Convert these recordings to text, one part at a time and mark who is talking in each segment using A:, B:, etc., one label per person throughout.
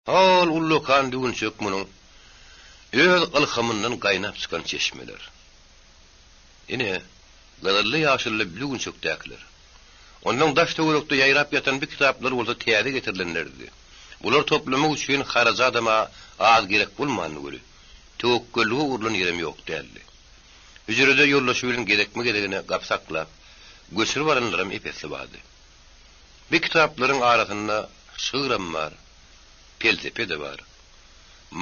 A: Hol ullakan düwünçek munuň öz ylhamyndan gaýnap çykan çeşmeler. Ine, gyzylly-ýaşylly düwünçekdäkiler. Ondan daş-töwerekde ýaýrap ýatan bi kitaplar bolsa täze getirilenlerdi. Bulary toplamak üçin harajadam-a az gerek bolmandy weli, töwekgellige urlan ýerem ýok däldi. Hüjrede ýoldaşy bilen gezekme-gezegine gapy saklap, göçürip alanlaram ep-esli bardy. Bi kitaplaryň arasynda şygram bar, pelsepe-de bar,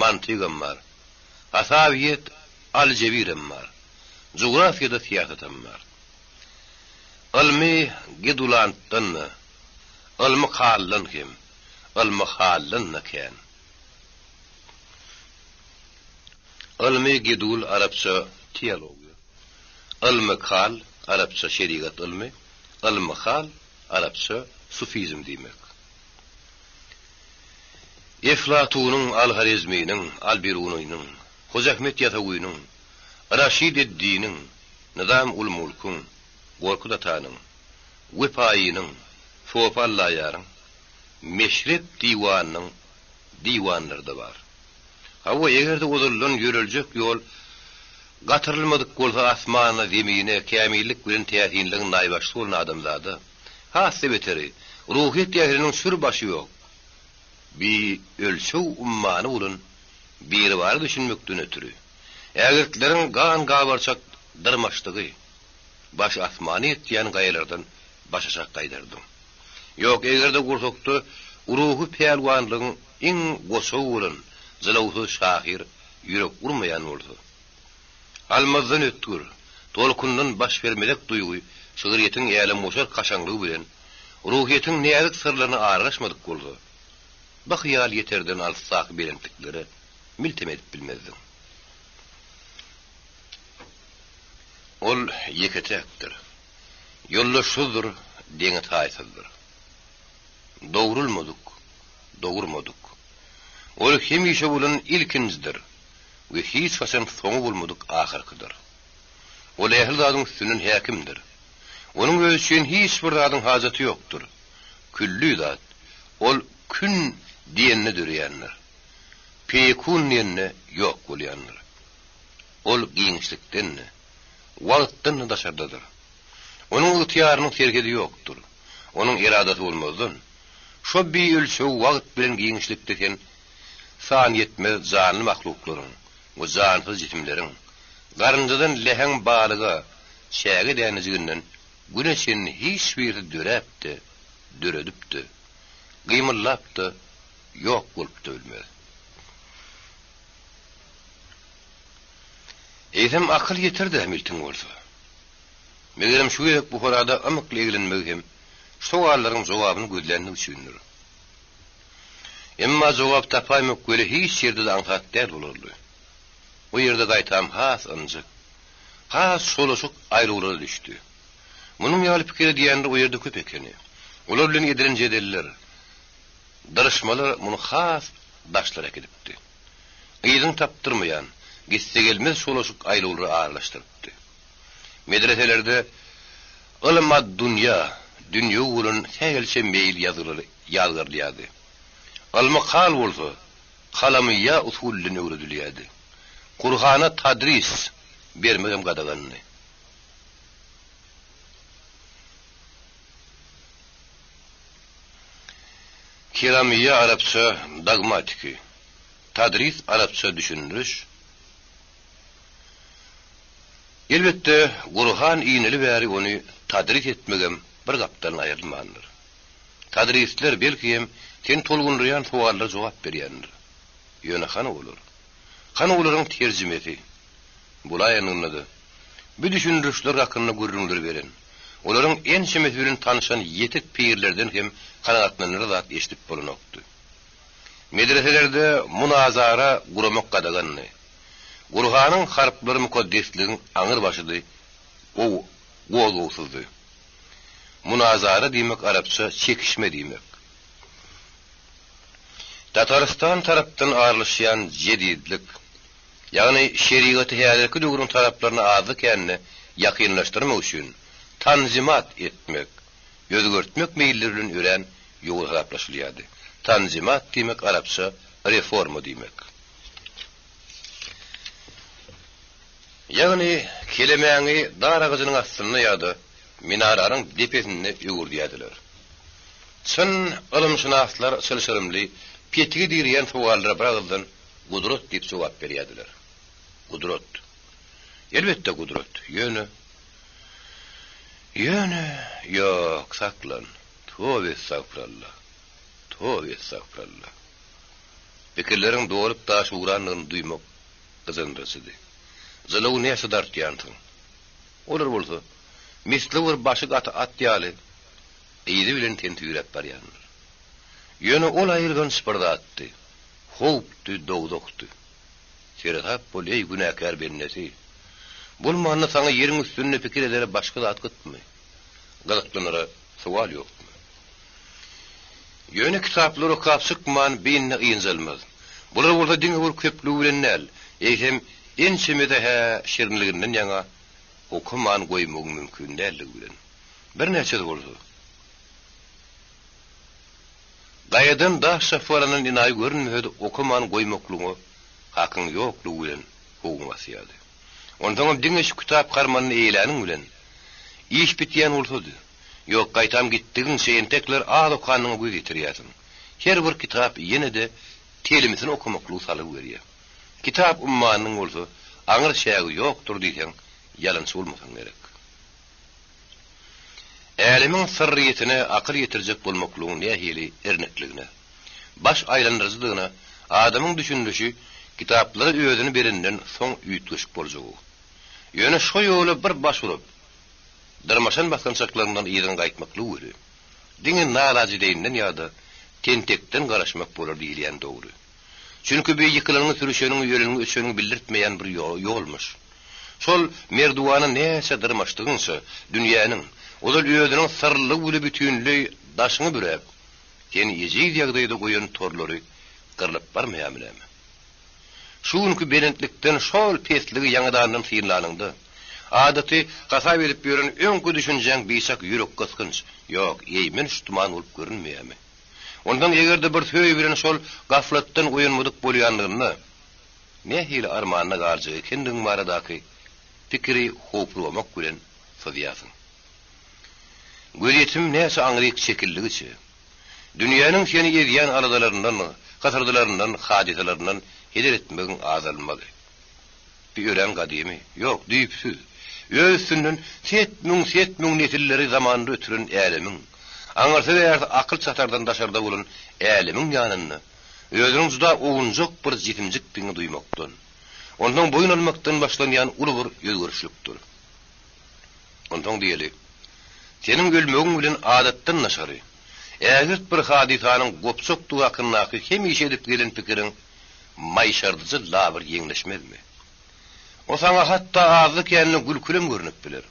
A: mantygam bar, hasabyýet, aljebirem bar, jugrafiýa-da syýasatam bar. Ylmy gedulantdan-da, ylmy kaldan hem, ylmy haldan-da kän. Ylmy gedul arapça teologiýa, ylmy kal arapça şerigat ylmy, ylmy hal arapça sufizm diýmek. Eflatunyň, Al-Horezminiň, Al-Birunynyň, Hoja Ahmet Ýasawynyň, Raşid ed-Diniň, Nyzam ul-Mulkuň, Gorkut atanyň, Wepaýynyň, Sopy Allaýaryň, Meşrep diwanynyň diwanlary-da bar. Hawa, eger-de ozaldan ýöreljek ýol gatyrylmadyk bolsa asmana, zemine, kämillik bilen täsinligiň naýbaşysy bolan adamzada, has-da beteri, ruhyýet ähliniň çür başy ýok, biölçeg ummany bolan Biribara düşünmekden ötri, ägirtleriň gan-gabarçak dyrmaşdygy, başy asmana ýetýän gaýalardan başaşak gaýdardyň. Ýok, eger-de gursakda ruhy pälwanlygyň iň goçagy bolan jylawsyz şahyr ýürek urmaýan bolsa, almazdan ötgür, tolkundan baş bermezek duýgy şygryýetiň älemgoşar kaşaňlygy bilen ruhyýetiň näzik syrlaryna aralaşmadyk bolsa, bu hyýal ýeterden alysdaky belentliklere miltem edip bilmezdiň. Ol ýeke-täkdir. Ýoldaşsyzdyr, deňi-taýsyzdyr. Dogrulmadyk, dogurmadyk. Ol hemişe bolan ilkinjidir we hiç haçan soňy bolmadyk ahyrkydyr. Ol ähli zadyň üstünden häkimdir. Onuň özi üçin hiç bir zadyň hajaty ýokdur. Külli zat, Ol kün diýende döreýändir. Peýekun diýende ýok bolýandyr. Ol giňişlikden-de, wagtdan-da daşardadyr. Onuň ygtyýarynyň serhedi ýokdur. Onuň eradasy bolmazdan, şo biölçeg wagt bilen giňişlikde sen san ýetmez janly mahluklaryň we jansyz jisimleriň, garynjadan läheň balyga, çäge dänejiginden Güne çenli hiç birisi döräp-de, döredip-de, gymyldap-da, ýok bolup-da bilmez. Eýsem akyl ýetir-dä miltiň bolsa. Megerem şu gezek Buharada ymykly eglenmegi hem şu sowallaryň jogabyny gözlänligi üçindir. Emma jogap tapaýmak weli hiç ýerde-de aňsat däl bolarly. O ýerde gaýtam has ynjyk, has çolaşyk aýlawlara düşdi. Munuň ýaly pikir edýänler o ýerde köp ekeni. Olar bilen edilen jedeller, dyryşmalar muny has daşlara äkidipdi. Yzyny tapdyrmaýan, gitse-gelmez çolaşyk aýlawlara aralaşdyrypdy. Medreselerde ylym ad-dunýa, dünýewi bolan sähelçe meýil ýazgylary ýazgarylýardy. Ylmy hal bolsa kalamyýa usuly bilen öwredilýärdi. Gurhana tadris bermegem gadagandy. Kelamyýa arapça dogmatiki, tadris arapça düşündiriş. Elbetde, Gurhan ineli bäri ony tadris etmegem bir gapdalyn aýrylmandyr. Tadrisler, belki hem, seni tolgundyrýan sowallara jogap berýändir. Ýöne hany olar? Hany olaryň terjimesi? Bolaýanynda-da, bu düşündirişler hakynda gürrüňleri beren, olaryň ençemesi bilen tanyşan ýetik pirlerden hem kanagatlanarly zat eşidip bolanokdy. Medreselerde munazara guramak gadagandy. Gurhanyň harplary mukaddesligiň aňyr başydy, gozgawsyzdy. Munazara diýmek arapça çekişme diýmek. Tatarystan tarapdan aralaşýan jedidlik, ýagny şerigaty häzirki döwrüň talaplaryna azda-kände ýakynlaşdyrmak üçin tanzimat etmek, özgertmek meýilleri bilen örän ýowuz hasaplaşylýardy. Tanzimat diýmek arapça. Reforma diýmek. Ýagny kelemäňi dar agajynyň astynda ýa-da minaranyň depesinde öwürdýärdiler. Çyn ylymşynaslar çylşyrymly, petigi direýän sowallara bir agyzdan gudrat diýip jogap berýärdiler. Gudrat. Elbetde gudrat. Ýöne. Ýöne, ýok, saklan. Toba estagfuralla. Toba estagfuralla. Pikirleriň dolup-daşyp ugrandygyny duýmak gyjyndyryjydy. Jylawy näçe dartýansyň? Olar bolsa, misli bir başy gaty at ýaly, yzy bilen seni süýräp barýandyr. Ýöne ol aýylganç bir zatdy, howpdy, dowzahdy. Seresap bol, eý, günäkär bendesi! Bolmanda saňa ýeriň üstünde pikir edere başga zat gytmy? Gyzyklanara sowal ýokmy? Ýöne kitaplary okap çykman beýnine ynjalmaz. Bular bolsa diňe bir köplügi bilen däl, eýsem ençemesi-hä şirinliginden ýaňa okaman goýmagyň mümkin däldigi bilen. Birnäçesi bolsa, gaýadan daş çapbalandan enaýy görünmese-de okaman goýmaklygyňa hakyň ýoklugy bilen howuň basýardy. Onsoňam diňe şu kitap harmanyny eýläniň bilen, iş bitýän bolsady. Ýok, gaýtam gitdigiňçe entekler az okanyňa göz ýetirýärsiň. Her bir kitap ýene-de telimsini okamaklygy salgy berýär. Kitap ummanynyň bolsa aňry çägi ýokdur diýseň, ýalançy bolmasaň gerek. Älemiň syrryýetine akyl ýetirjek bolmaklygyň nähili irnikligine, baş aýlandyryjydygyna adamyň düşündirişi kitaplara özüni berenden soň üýtgeşik boljagy. Ýöne şo ýola bir baş urup, Dyrmaşan basgançaklaryndan yzyňa gaýtmaklygy weli, diňe nalajedeýinden ýa-da tentekden garaşmak bolar diýilýän dogry. Çünki bu ýykylanyňy, sürüşeniňi, öleniňi-öçeniňi bildirtmeýän bir ýolmuş. Şol merduwana näçe dyrmaşdygyňça, dünýäniň, ozal özüniň syrlylygy bile bütinleý daşyňy büräp, seni ejiz ýagdaýda goýan torlary gyrlyp barmaýarmy näme? Şu günki belentlikden şol pesligi ýaňadandan synlanyňda, adaty hasap edip ýören öňki düşünjäň biçak ýürekgysgynç, ýok, eýmenç duman bolup görünmeýärmi? Onsoň eger-de bir söý bilen şol gaflatdan oýanmadyk bolýanlygynda, nähili armanda galjak ekendigiň baradaky pikiri howpurgamak bilen syzýarsyň. Gözýetim näçe aňryk çekildigiçe, Dünýäniň seni ezýän aladalaryndan, hysyrdylaryndan, hadysalaryndan heder etmegiň azalmagy. Bu örän gadymy, ýok, düýpsüz, öz üstünden set müň-set müň nesilleri zamanda ötüren älemiň, aňyrsy-bärsi akyl çatardan daşarda bolan älemiň ýanynda özüniň juda owunjak bir jisimjikdigiňi duýmakdan, onsoň boýun almakdan başlanýan uly bir özgerişlikdir. Onsoň diýeli, seniň ölmegiň bilen adatdan daşary, ägirt bir hadysanyň gopjakdygy hakyndaky hemişe edip gelen pikiriň maýşardyjy labyr ýeňleşmezmi? O saňa hatda azly-känli gülkülem görnüp biler.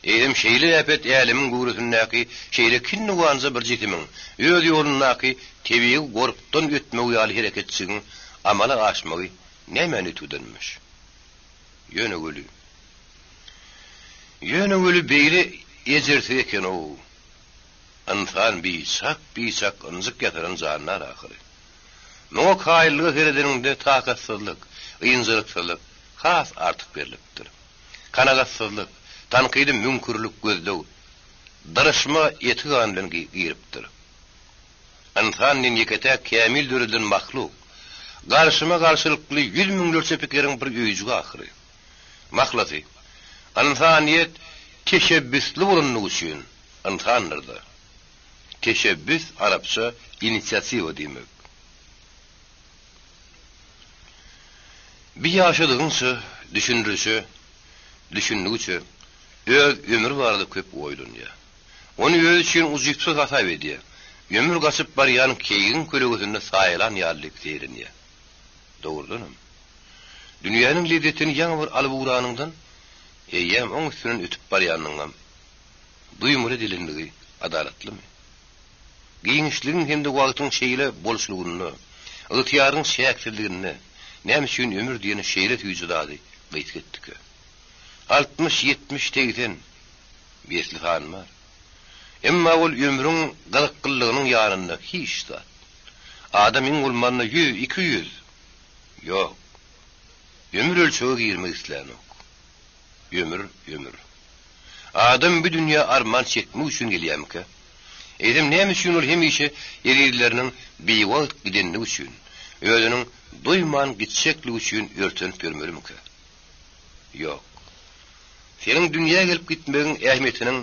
A: Eýsem şeýle äpet älemiň göwresindäki şeýle kinniwanja bir jisimiň öz ýolundaky tebigy gorpdan ötmegi ýaly hereketjigiň amala aşmagy nämäni ötüdenmiş? Ýöne weli. Ýöne weli beýle ejirsiz eken-ow. Ynsan biçak, biçak ynjyk ýatyran jandar ahyry. Muňa kaýyllyga seredeniňde takatsyzlyk, ynjalyksyzlyk has artyk berlipdir. Kanagatsyzlyk, tankydy müňkürlik gözleg, dyryşma eti-gany bilen giripdir. Ynsan diýen ýeke-täk kämil döredilen mahluk, garşyma-garşylykly ýüz müňlerçe pikiriň bir öýjügi ahyry. Mahlasy, ynsanyýet teşebbüsli bolanlygy üçin ynsandyr-da. Teşebbüs arapça inisiatiwa diýmek. Bir ýaşadygyňça, düşündirişe düşündigiçe öz ömri barada köp oýlanýar. Ony özi üçin ujypsyz hasap edýär. Ömür gaçyp barýan keýigiň kölegesinde saýalan ýaly diýip zeýrenýär. Dogrudanam, dünýäniň lezzetini ýaňy bir alyp ugranyňdan, eýýäm oň üstünden ötüp barýanyňam duýmaly edilenligi adalatlymy? Giňişligiň hem-de wagtyň şeýle bolçulygynda, ygtyýaryň çäksizliginde näme üçin ömür diýen şeýle süýji zady gysga etdikä? 60, 70, 80, Esli san bar. Emma ol ömrüň gyzyklylygynyň ýanynda hiç zat. Adam iň bolmanda ýüz, 200. Ýok. Ömür ölçege girmek islänok. Ömür, ömür. Adam bu dünýä arman çekmek üçin gelýärmikä? Eýsem näme üçin ol hemişe ezizleriniň biwagt gidenligi üçin, özüniň duýman gitjekligi üçin örtenip ýörmelimikä? Ýok. Seniň dünýä gelip gitmegiň ähmiýetiniň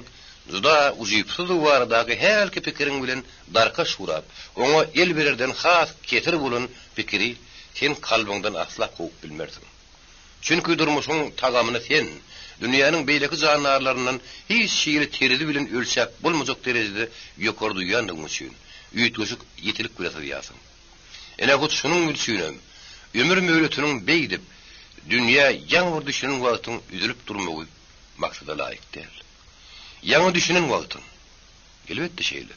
A: juda ujypsyzdygy baradaky hälki pikiriň bilen darkaş gurap, oňa el bererden has kesir bolan pikiri sen kalbyňdan asla kowup bilmersiň. Çünki durmuşyň tagamyny sen, dünýäniň beýleki jandarlaryndan hiç hili terezi bilen ölçäp bolmajak derejede ýokary duýýandygyň üçin, üýtgeşik ýitilik bilen syzýarsyň. Ine hut şunuň üçinem, ömür möhletiniň beýdip, dünýä ýaňy bir düşünen wagtyň üzülip durmagy maksada laýyk däl. Ýaňy düşünen wagtyň. Elbetde şeýle.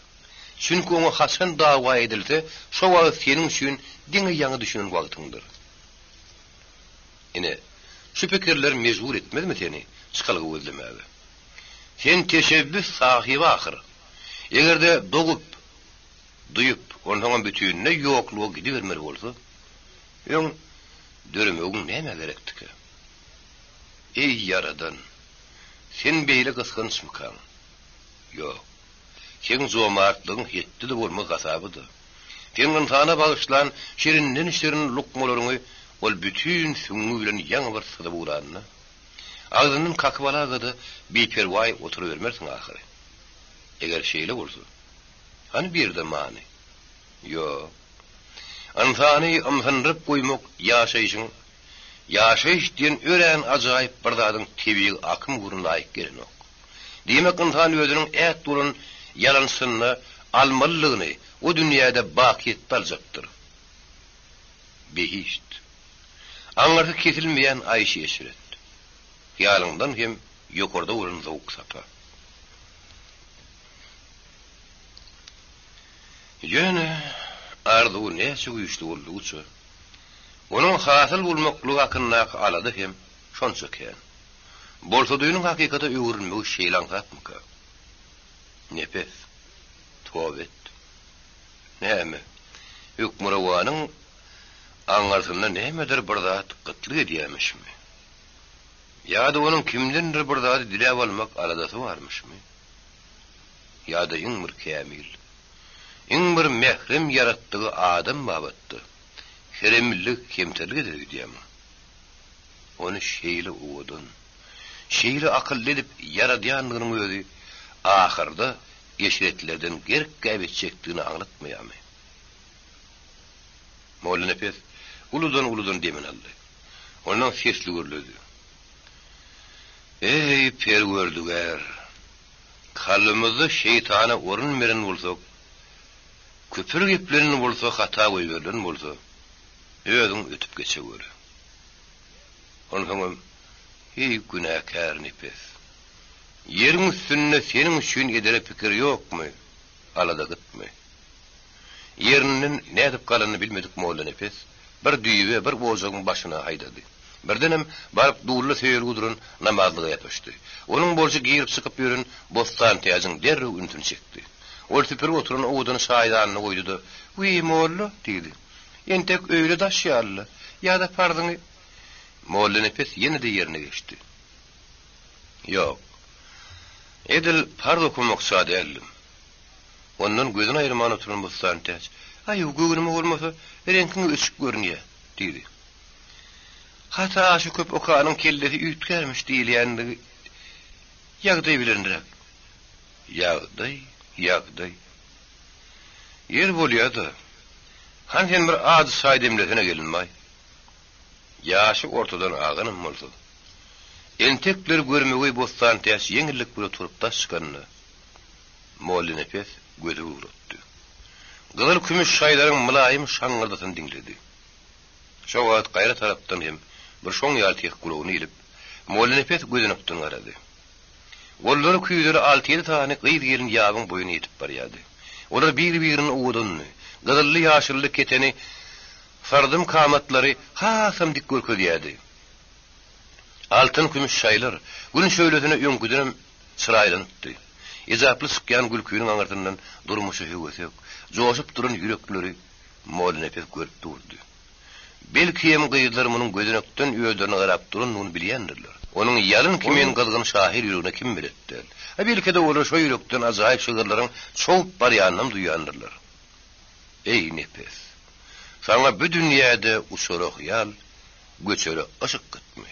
A: Çünki oňa haçan dawa edilse, şo wagt seniň üçin diňe ýaňy düşünen wagtyňdyr. Ine, şu pikirler mejbur etmezmi seni çykalga gözlemäge? Sen teşebbüs sahyby ahyr. Eger-de dogup, duýup, onsoňam bütinleý ýokluga gidibermeli bolsa, öň döremegiň nämä gerekdikä? Eý, Ýaradan! Sen beýle gysgançmykaň? Ýok. Seň jomartlygyň hetdi-de bolmaz, hasaby-da. Seň ynsana bagyşlan şirinden-şirin lukmalaryňy ol bütin süňňi bilen ýaňy bir syzyp ugranda, agzyndan kakyp alaga-da biperwaý oturybermersiň ahyry. Eger şeýle bolsa, hany birde many? Ýok. Ynsany ymsyndyryp goýmak ýaşaýşyň, ýaşaýyş diýen örän ajaýyp bir zadyň tebigy akym ugruna laýyk gelenok. Diýmek, ynsan özüniň ät bolan ýalançysynda almalydygyny o dünýäde bakyýetde aljakdyr. Behişt. Aňyrsy kesilmeýän aýşy-eşret. Hyýalyňdan hem ýokarda bolan zowk-sapa. Ýöne arzuw näçe güýçli boldugyça, onuň hasyl bolmaklygy hakyndaky alada hem şonça kän. Bolsadynyň hakykata öwrülmegi şeýle aňsatmyka? Nepes, toba et. Näme, hökmürowanyň aňyrsynda nämedir bir zat gytlyk edýämişmi? Ýa-da onuň kimdendir bir zady diläp almak aladasy barmyşmy? Ýa-da iň bir kämil, iň bir mährem ýaratdygy adam babatda heremlilik, kemterlik eder gidýärmi? Ony şeýle owadan, şeýle akylly edip ýaradýandygynyň özi ahyrda eşretlerden gerk-gäp etjekdigini aňlatmaýarmy? Mollanepes uludan-uludan demini aldy. Ondan sesli gürledi. Eý, Perwerdigär! Kalbymyzda şeýtana orun beren bolsak, küpür geplenen bolsa, hata goýberilen bolsa, özüň ötüp geçeweri. Onsoňam, eý, günäkär nepes! Ýeriň üstünde seniň üçin edere pikir ýokmy, alada gytmy? Ýerinden nädip galanyny bilmedik Mollanepes bir düýbe, bir ojagyň başyna haýdady. Birdenem baryp dully söýelgi duran namazlyga ýapyşdy. Onuň bolşy girip-çykyp ýören Bossantäjiň derrew ünsüni çekdi. Ol süpürip oturan owadan şaýdanyny goýdy-da, Wiý, molla! diýdi. Entek öýle daş ýaly-la. Ýa-da parzyňy. Mollanepes ýene-de ýerine geçdi. Ýok. Edil parz okamakça däldim. Ondan gözüni aýyrman oturan Bossantäç, Aý-ow, göwnüme bolmasa, reňkiň öçük görünýä, diýdi. Hata aşa köp okanyň kellesi üýtgärmiş diýilýändigi ýagdaý bilenräk. Ýagdaý, ýagdaý. Ýeri bolýa-da. Hany sen bir ajy çaý demlesene gelinbaý. Ýaşy ortadan aganam bolsa, entekler görmegeý Bossantäç ýeňillik bile turup daş çykanda, Mollanepes gözi ugratdy. Gyzyl-kümüş şaýlaryň mylaýym şaňňyrdysyny diňledi. Şo wagt gaýra tarapdan hem bir şoň ýaly ses gulagyna ilip, Mollanepes gözenekden garady. Gollary küýzeli alty-ýedi sany gyz-gelin ýabyň boýuna ýetip barýardy. Olar bir-birinden owadandy. Gyzylly-ýaşylly keteni sardym kamatlary hasam dik görkezýärdi. Altyn-kümüş şaýlar Gün şöhlesine öňküdenem çyraýlanypdy. Ejaply çykýan gülkiniň aňyrsyndan durmuşa höwesek, joşup duran ýürekleri. Mollanepes görüp durdy. Belki hem gyzlar munuň gözenekden özlerine garap durandygyny bilýändirler. Onuň ýalyn kimin gyzgyn şahyr ýüregine kim belet däl. A belki-de olar şo ýürekden ajaýyp şygyrlaryň çogup barýanynam duýandyrlar. Eý, Nepes! Saňa bu dünýäde uçara hyýal, göçere yşk gytmy?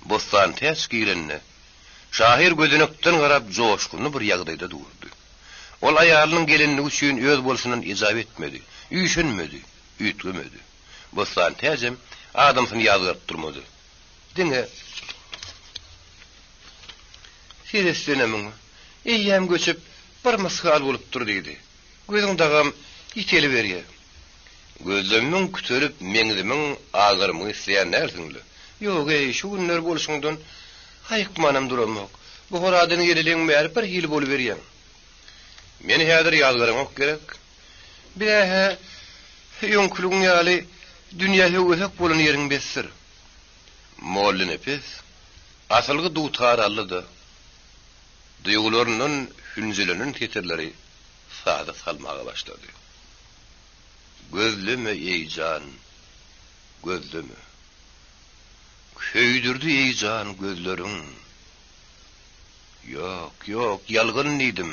A: Bossantäç girende, şahyr gözenekden garap joşgunly bir ýagdaýda durdy. Ol aýalynyň gelinligi üçin öz bolşundan ejap etmedi, üýşenmedi, üýtgemedi. Bossantäjem adamsyny ýazgaryp durmady. Diňe Seretsene muňa, eýýäm göçüp bir mysgal bolupdyr diýdi. Gözüň dagam ýiteliberýär. Gözlemmiň kütelip, meňzimiň agarmagyny isleýän dälsiň-le. Ýog-eý, şu günler bolşuňdan haýykmanam duramok. Buharadan geleliň bäri bir hili boluberýäň. Meni häzir ýazgaraňok gerek. Bir-ä-hä öňküligiň ýaly dünýä höwesek bolan ýeriň besdir. Mollanepes asylgy dutary aldy-da, duýgularyndan hünjülenen setirleri saza salmaga başlady. Gözleme, eý jan, gözleme. Köýdürdi, eý jan, gözleriň. Ýok, ýok, ýalgyn diýdim,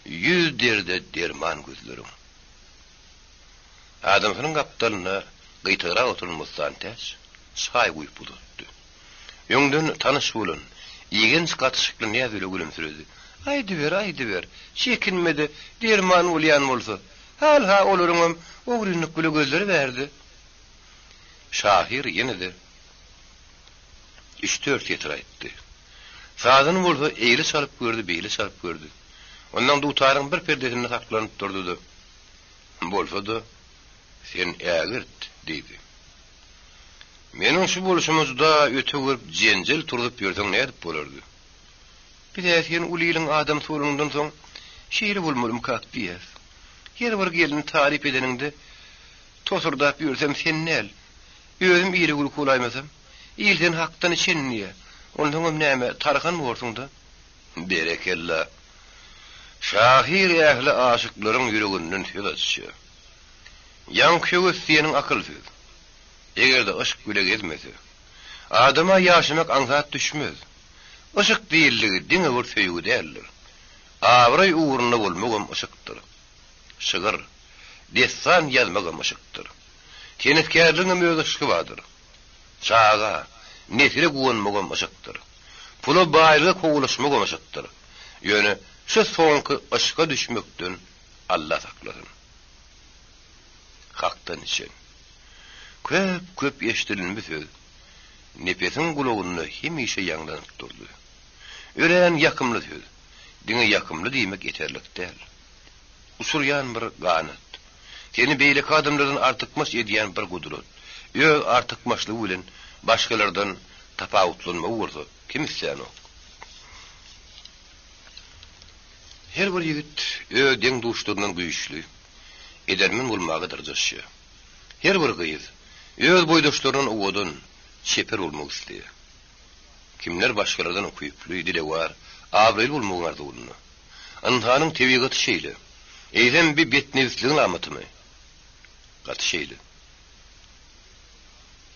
A: Ýüz derde derman gözleriň. Adamsynyň gapdalynda gyýtagrak oturan Mustantäç çaý guýup uzatdy. Öňden tanyş bolan, igenç gatyşykly näz bile gülümsiredi. Aýdyber, aýdyber, çekinme-de, derman bolýan bolsa. Hal-ha olaryňam ogrynlyk bile gözleri bärde. Şahyr ýene-de üç-dört setir aýtdy. Sazyny bolsa eýle çalyp gördi, beýle çalyp gördi. Ondan dutaryň bir perdesinde saklanyp durdy-da, Bolsa-da, sen ägirt, diýdi. Meniň şu bolşuma juda öte görüp jenjel turzup ýörseň nädip bolardy? Biz-ä sen uly iliň adamsy bolanyňdan soň şeýle bolmalymykak diýýäs. Her bir gelni taryp edeniňde tosurdap ýörsem sen däl, özüm ile gülki bolaýmasam. Il seni hakdan içen diýýä. Onsoňam näme, tarhan borsuň-da. Berekella! Şahyr ähli aşyklaryň ýüreginden söz açýar. Ýaňky höwes diýeniň akyl söz. Eger-de yşk bile gezmese, adama ýaşamak aňsat düşmez. Yşk diýildigi diňe bir söýgi däldir. Abraý ugrunda bolmagam yşkdyr. Şygyr, dessan ýazmagam yşkdyr. Senetkärligiňem öz yşky bardyr. Çaga, nesile guwanmagam yşkdyr. Pula, baýlyga kowalaşmagam yşkdyr. Ýöne şu soňky yşka düşmekden Alla saklasyn. Hakdan içen. Köp-köp eşdilen bu söz Nepesiň gulagynda hemişe ýaňlanyp durdy. Örän ýakymly söz. Diňe ýakymly diýmek ýeterlik däl. Uçurýan bir ganat. Seni beýleki adamlardan artykmaç edýän bir gudrat. Öz artykmaçlygy bilen başgalardan tapawutlanmagy bolsa kim islänok. Her bir ýigit öz deň-duşlaryndan güýçli, edermen bolmaga dyrjaşýar. Her bir gyz öz boýdaşlaryndan owadan, çeper bolmak isleýär. Kimler başgalardan ukyply, dilewar, abraýly bolmagyň arzuwynda. Ynsanyň tebigaty şeýle. Eýsem bi betnebisligiň alamatymy? Gaty şeýle.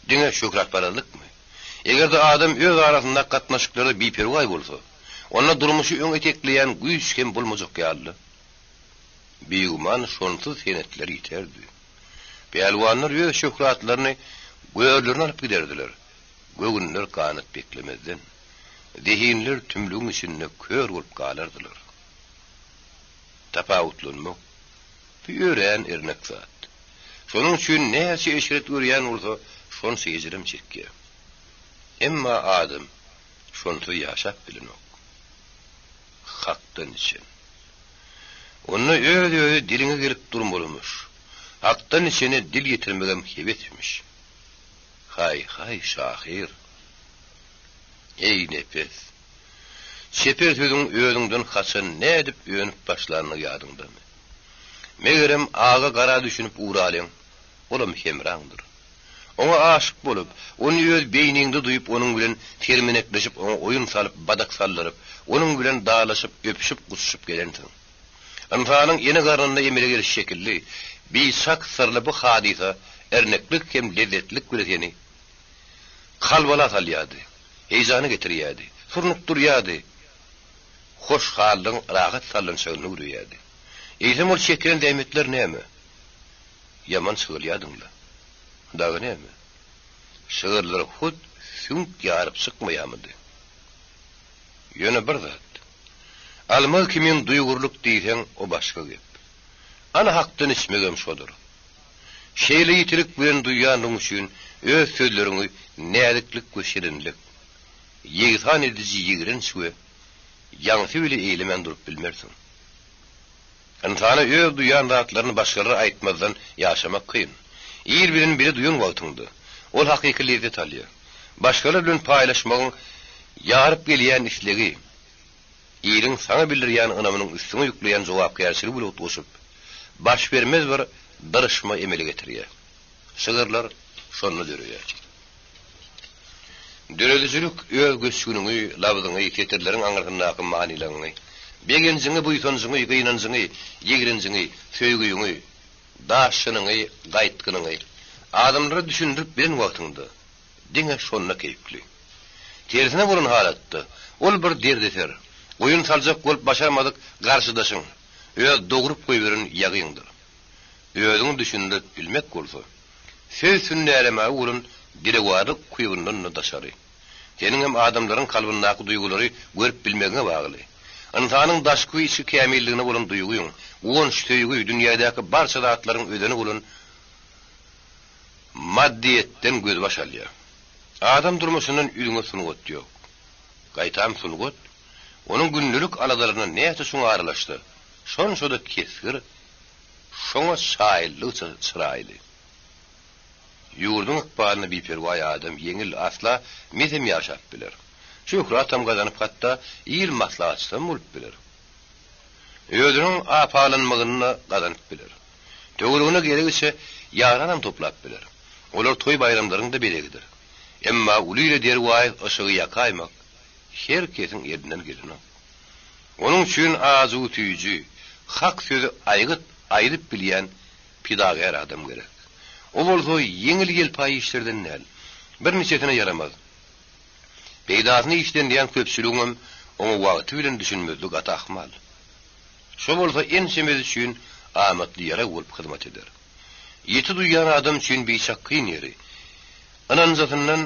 A: Diňe şöhratparazlykmy? Eger-de adam öz arasyndaky gatnaşyklarda biperwaý bolsa, onda durmuşy öňe itekleýän güýç hem bolmajak ýaly-da. Bigüman şonsuz senetler ýiterdi. Pälwanlar öz şöhratlaryny görlerine alyp giderdiler. Göwünler ganat beklemezden, zehinler tümlügiň içinde kör bolup galardylar. Tapawutlanmak, bu örän ernek zat. Şonuň üçin näçe eşret görýän bolsa, şonça ejirem çekýär. Emma adam şonsuz ýaşap bilenok. Hakdan içen. Onda öz-özi diliňe gelip durmalymyş. Hakdan içene dil ýetirmegem hebesmiş. Haý-haý, şahyr! Eý, Nepes! Çeper sözüň özüňden haçan, nädip önüp başlanyny ýadyňdamy? Megerem, aga-gara düşünip ugralyň, olam hemraňdyr. Oňa aşyk bolup, ony öz beýniňde duýup, onuň bilen sermenekleşip, oňa oýun salyp, badak saldyryp, onuň bilen dalaşyp, öpüşip-guçuşyp gelensiň. Ynsanyň ene garnynda emele geliş şekilli. Biçak syrly bu hadysa irniklik hem lezzetlilik bile seni kalbala salýardy, heýjana getirýärdi, surnukdyrýardy, hoşhallygyň rahat sallançagyny öwürýärdi. Eýsem ol çekilen zähmetler näme? Ýaman çygylýardyň-la. Dagy näme? Şygyrlar hut süňk ýaryp çykmaýarmydy? Ýöne bir zat. Almaz kimin duýgurlyk diýseň, o başga gep. Ana hakdan içmegem şodur. Şeýle ýitilik bilen duýanlygyň üçin öz sözleriňi näziklik we şirinlik, ýegsan ediji ýigrenç we ýaňsy bile eýlemän durup bilmersiň. Ynsana öz duýan zatlaryny başgalara aýtmazdan ýaşamak kyn. Il bilen bile duýan wagtyňda, ol hakyky lezzet alýar. Başgalar bilen paýlaşmagyň ýaryp gelýän islegi, iliň saňa bildirýän ynamynyň üstüňe ýükleýän jogapkärçiligi bilen utgaşyp, başbermez bir dyryşma emele getirýär. Şygyrlar şonda döreýär. Döredijilik öz göçgüniňi, labzyňy, setirleriň aňyrsyndaky manylaryňy, begenjiňi, buýsanjyňy, gynanjyňy, ýigrenjiňi, söýgüňi, daşgynyňy, gaýtgynyňy adamlara düşündirip bilen wagtyňda, diňe şonda keýpli. Tersine bolan halatda, ol bir derdeser, goýun saljak bolup başarmadyk garşydaşyň, öz dogrup goýberen ýagyňdyr. Özüňi düşündirip bilmek bolsa, söz sünnälemäge bolan dilewarlyk ukybyndan-da daşary. Seniňem adamlaryň kalbyndaky duýgulary görüp bilmegiňe bagly. Ynsanyň daşky we içki kämilligine bolan duýgyň, guwanç, söýgi, dünýädäki barça zatlaryň özeni bolan maddyýetden gözbaş alýar. Adam durmuşyndan üzňe sungat ýok. Gaýtam sungat, onuň gündelik aladalaryna näçe çuň aralaşsa, şonça-da kesgir, Şoňa şaýyllygyça çyraýly. Ýurduň ykbalyna biperwaý adam ýeňil, asla mesem ýaşap biler. Şöhratam gazanyp hatda il maslahatçysam bolup biler. Özüniň apalanmagyny-da gazanyp biler. Töweregine geregiçe ýaranam toplap biler. Olar toý-baýramlaryň-da bezegidir. Emma uly ile derwaýys yşygy ýakaýmak her kesiň elinden gelenok. Onuň üçin ajy-süýji, hak sözi aýgyt aýdyp bilýän pidagär adam gerek. O bolsa ýeňil-ýelpaý işlerden däl. Birniçesine ýaramaz. Peýdasyny işlenýän köpçüligiňem oňa wagty bilen düşünmezligi gaty ahmal. Şo bolsa ençemesi üçin amatly ýarag bolup hyzmat eder. Ýiti duýýan adam üçin biçak kyn ýeri, ynanjasyndan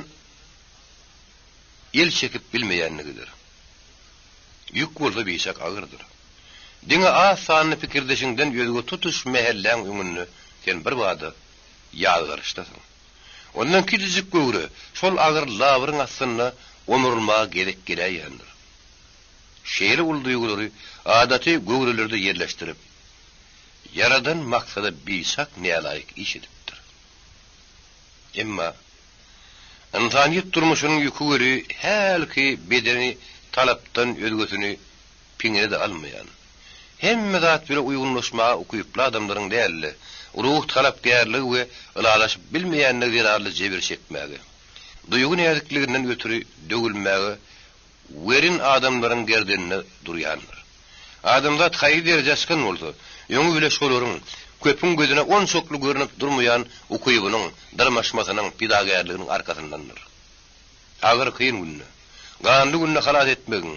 A: el çekip bilmeýänligidir. Ýük bolsa biçak agyrdyr. Diňe az sanly pikirdeşiňden özge tutuş mähelläň öňünde sen birbada ýazgaryşdasyň. Ondan kiçijik göwre şol agyr labyryň astynda omurylmaga gezek geläýýändir. Şeýle uly duýgulary adaty göwrelerde ýerleşdirip, Ýaradan maksada biçak nälaýyk iş edipdir. Emma Ynsanyýet durmuşynyň ýüki weli hälki bedeni talapdan özgesini piňine-de almaýan, hemme zat bile uýgunlaşmaga ukyply adamlaryň däl-de, ruh talapkärligi we ylalaşyp bilmeýänligi zerarly jebir çekmäge, duýgy näzikliginden ötri döwülmäge werin adamlaryň gerdeninde durýandyr. Adamzat haýsy derejä çykan bolsa, öňi bile şolaryň, köpüň gözüne onçakly görnüp durmaýan ukybynyň, dyrmaşmasynyň, pidagärliginiň arkasyndandyr. Agyr, kyn günde, ganly günde halas etmegiň,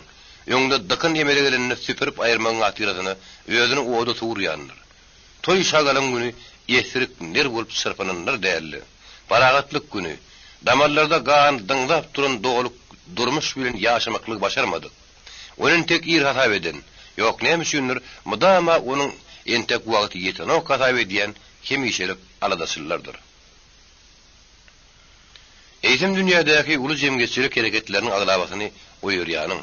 A: öňde dykyn emele gelende süpürip aýyrmagyň hatyrasyna özüni oda sugurýandyr. Toý-şagalaň güni esrik ner bolup çyrpynanlar däl-de, parahatlyk güni, damarlarda gan dyňzap duran doly durmuş bilen ýaşamaklygy başarmadyk, ony entek ir hasap eden, ýok, näme üçindir, mydama onuň entek wagty ýetenok hasap edýän hemişelik aladaçyllardyr. Eýsem dünýädäki uly jemgyýetçilik hereketleriniň aglabasyny oýarýanyň,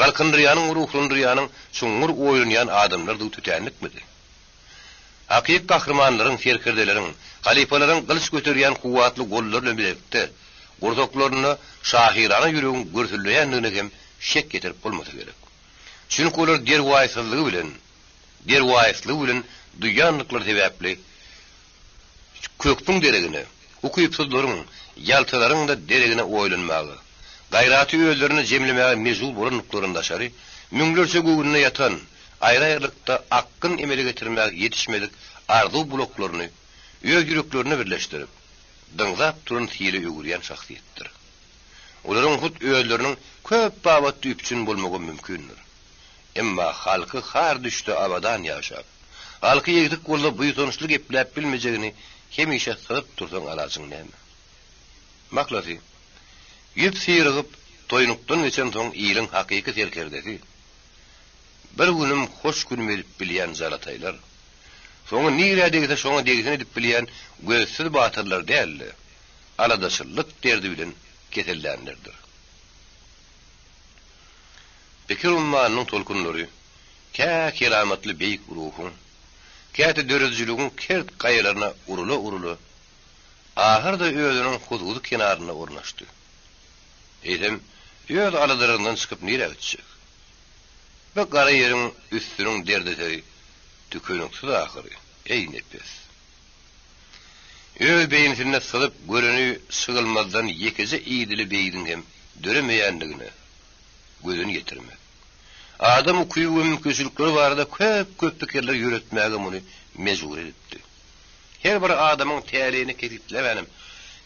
A: galkyndyrýanyň we ruhlandyrýanyň çuňňur oýlanýan adamlardygy tötänlikmidi? Hakyky gahrymanlaryň, serkerdeleriň, halypalaryň gylyç göterýän kuwwatly gollary bilen bilelikde, gursaklarynda şahyrana ýüregiň gürsüldeýändigine hem şek ýetirip bolmasa gerek. Çünki olar derwaýsyzlygy bilen, derwaýyslygy bilen duýýandyklary sebäpli Köküň deregine, ukypsyzlaryň, ýaltalaryň-da deregine oýlanmaga, gaýraty özlerinde jemlemäge mejbur bolandyklaryndan daşary, müňlerçe göwünde ýatan, aýry-aýrylykda akgyn emele getirmäge ýetişmedik arzuw bulaklaryny öz ýüreklerinde birleşdirip, dyňzap duran sile öwürýän şahsyýetdir. Olaryň hut özleriniň köp babatda üpjün bolmagam mümkindir. Emma halky har düşse abadan ýaşap, halky egsik bolsa buýsançly gepläp bilmejegini hemişe syzyp dursaň alajyň näme? Mahlasy, ýüp syrygyp, toýnukdan geçensoň iliň hakyky serkerdesi, bir günüm hoş günüm edip bilýän jalataýlar, soňy nirä degse şoňa degsin edip bilýän gözsüz batyrlar däl-de, aladaçyllyk derdi bilen kesellänlerdir. Pikir ummanynyň tolkunlary kä keramatly beýik ruhuň, käte döredijiligiň kert gaýalaryna urula-urula, ahyrda özüniň huzuzy kenarynda ornaşdy. Eýsem, öz aladalaryndan çykyp nirä gitjek? Bu gara ýeriň üstüniň derdeseri tükeniksiz ahyry, eý, Nepes! Öz beýnisinde syzyp göreni sygylmazdan ýekeje idili beýdiň hem döremeýändigine gözüni ýetirmek. Adam ukyby we mümkinçilikleri barada köp-köp pikirler ýöretmäge muny mejbur edipdi. Her bir adamyň täleýini kesgitlemänem,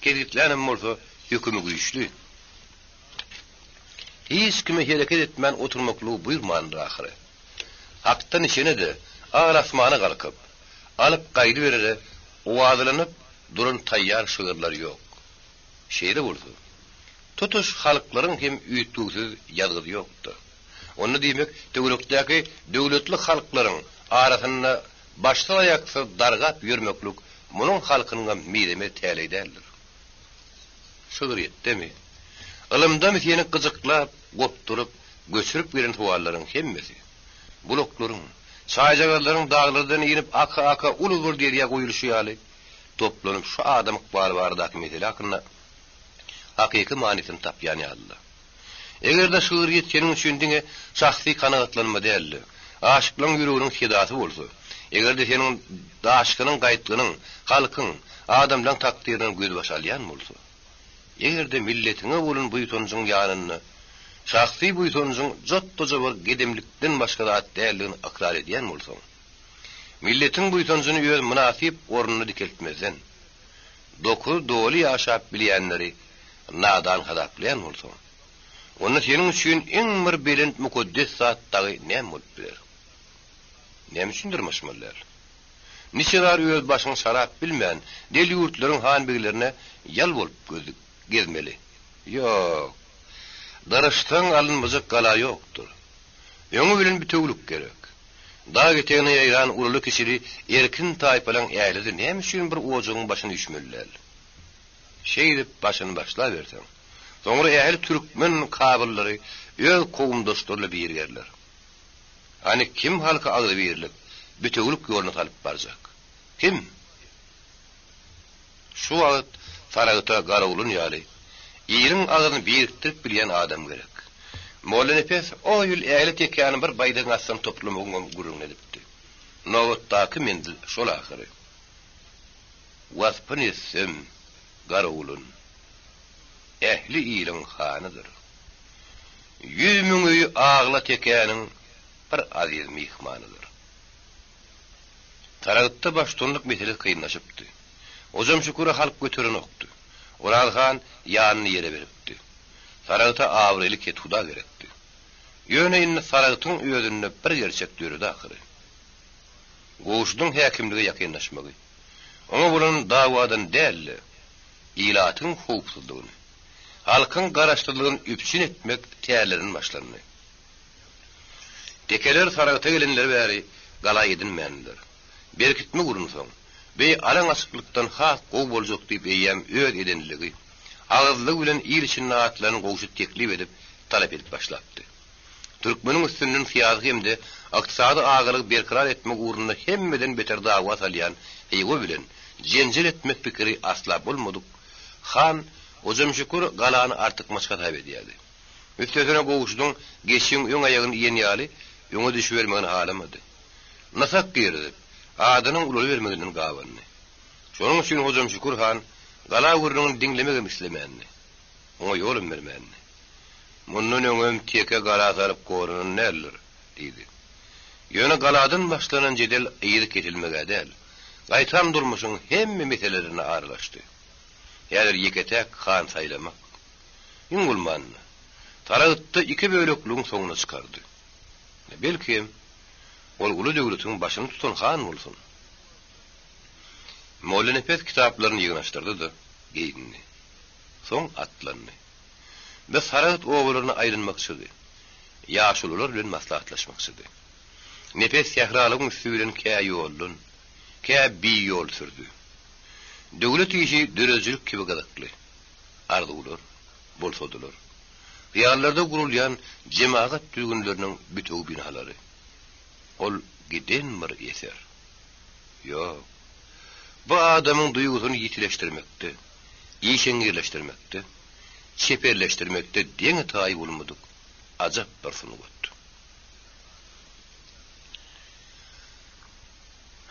A: kesgitlänem bolsa hökümi güýçli. Hiç kime hereket etmän oturmaklygy buýurmandyr ahyry. Hakdan içene-de al-asmana galkyp, alyp gaýdyberere owazlanyp duran taýýar şygyrlar ýok. Şeýle bolsa, tutuş halklaryň hem üýtgewsiz ýazgysy ýok-da. Onda diýmek, töwerekdäki döwletli halklaryň arasynda başsyz-aýaksyz dargap ýörmeklik munuň halkynyňam mizemez täleýi däldir. Şygryýetdemi, ylymdamy seni gyjyklap, gopduryp, göçürip gelen sowallaryň hemmesi, bulaklaryň, çaýjagazlaryň daglardan inip aka-aka uly bir derýa guýluşy ýaly, toplanyp şu adam ykbaly baradaky mesele hakynda hakyky manysyny tapýan ýalydy. Eger-de şygryýet seniň üçin diňe şahsy kanagatlanma däl-de, aşyklaryň ýüreginiň sedasy bolsa, eger-de seniň daşgynyň-gaýtgynyň, halkyň, adamlaň takdyryndan gözbaş alýan bolsa, eger-de milletiňe bolan buýsanjyň ýanynda şahsy buýsanjyň jotdaja bir gedemlikden başga zat däldigini ykrar edýän bolsaň, milletiň buýsanjyny öz mynasyp ornunda dikeltmezden, dokuzy doly ýaşap bilýänleri nadan hasaplaýan bolsaň, onda seniň üçin iň bir belent mukaddes zat dagy näme bolup biler? Näme üçin dyrmaşmaly däl? Niçe zar öz başyňy sarap bilmän, del ýurtlaryň han-beglerine ýal bolup gezmeli? Ýok. Dyryssaň alynmajak gala ýokdur. Öňi bilen bitewülik gerek. Dag etegine ýaýran ululy-kiçili erkin taýpalaň ählisi näme üçin bir ojagyň başyna üýşmeli däl? Şeýdip başyny başlaberseň, soňra ähli türkmen kabyllary öz kowumdaşlaryna birigerler. Hany kim halky agzybirlik, bitewülik ýoluna salyp barjak? Kim? Şu wagt Saragta Garagulun ýaly, iliň agzyny birikdirip bilýän adam gerek. Mollanepes o ýyl ähli tekäni bir baýdagyň astyna toplamagyňam gürrüňini edipdi. Nobatdaky menzil şol ahyry. Waspyn etsem, Garagulun, ähli iliň hanydyr. 100 000 öýi agla tekäniň bir aziz myhmanydyr. Saragtda baştutanlyk meselesi kynlaşypdy. Hojam Şüküri halk göterenokdy. Oraz han ýanyny ýere beripdi. Saragta abraýly kethuda gerekdi. Ýöne indi Saragtyň özünde bir gerçek döredi ahyry. Gowşudyň häkimlige ýakynlaşmagy, oňa bolan dawadan däl-de, ilatyň howpsuzlygyny, halkyň garaşsyzlygyny üpjün etmek tärlerinden başlandy. Tekeler Saragta gelenleri bäri gala edinmändiler. Berkitme gurunsoň, beý alaň-açyklykdan has gowy boljak diýip eýýäm öz edenligi, agyzlygy bilen il içinde atlaryny Gowşut teklip edip, talap edip başlapdy. Türkmeniň üstünden syýasy hem-de ykdysady agalygy berkarar etmek ugrunda hemmeden beter dawa salýan Hywa bilen jenjel etmek pikiri asla bolmadyk han Hojamşükür galany artykmaç hasap edýärdi. Üstesine Gowşudyň geçiň öň aýagyny iýen ýaly öňe düşübermegini halamady. Nysak girizip, adynyň ulalybermeginden gabandy. Şonuň üçin Hojamşükür han gala gürrüňini diňlemegem islemändi. Oňa ýolam bermändi. Mundan öňem teke gala salyp goranan däldir, diýdi. Ýöne galadan başlanan jedel yzy kesilmeg-ä däl, gaýtam durmuşyň hemme meselelerine aralaşdy. Häzir ýeke-täk han saýlamak, iň bolmanda, Saragtda iki bölekligiň soňuna çykardy. Belki, ol uly döwletiň başyny tutan han bolsun. Mollanepes kitaplaryny ýygnaşdyrdy-da, geýindi. Soň atlandy. Biz Saragt obalaryna aýlanmakçydy. Ýaşulular bilen maslahatlaşmakçydy. Nepes sähralygyň üsti bilen kä ýoldan, kä biýol sürdi. Döwlet işi döredijilik kibi gyzykly. Arzuwlar, bolsadylar. Hyýallarda gurulýan jemagat düzgünleriniň bütewi binalary. Ol giden bir eser. Ýok. Bu adamyň duýgusyny ýitileşdirmekde, işeňňirleşdirmekde, çeperleşdirmekde deňi-taýy bolmadyk ajap bir sungat.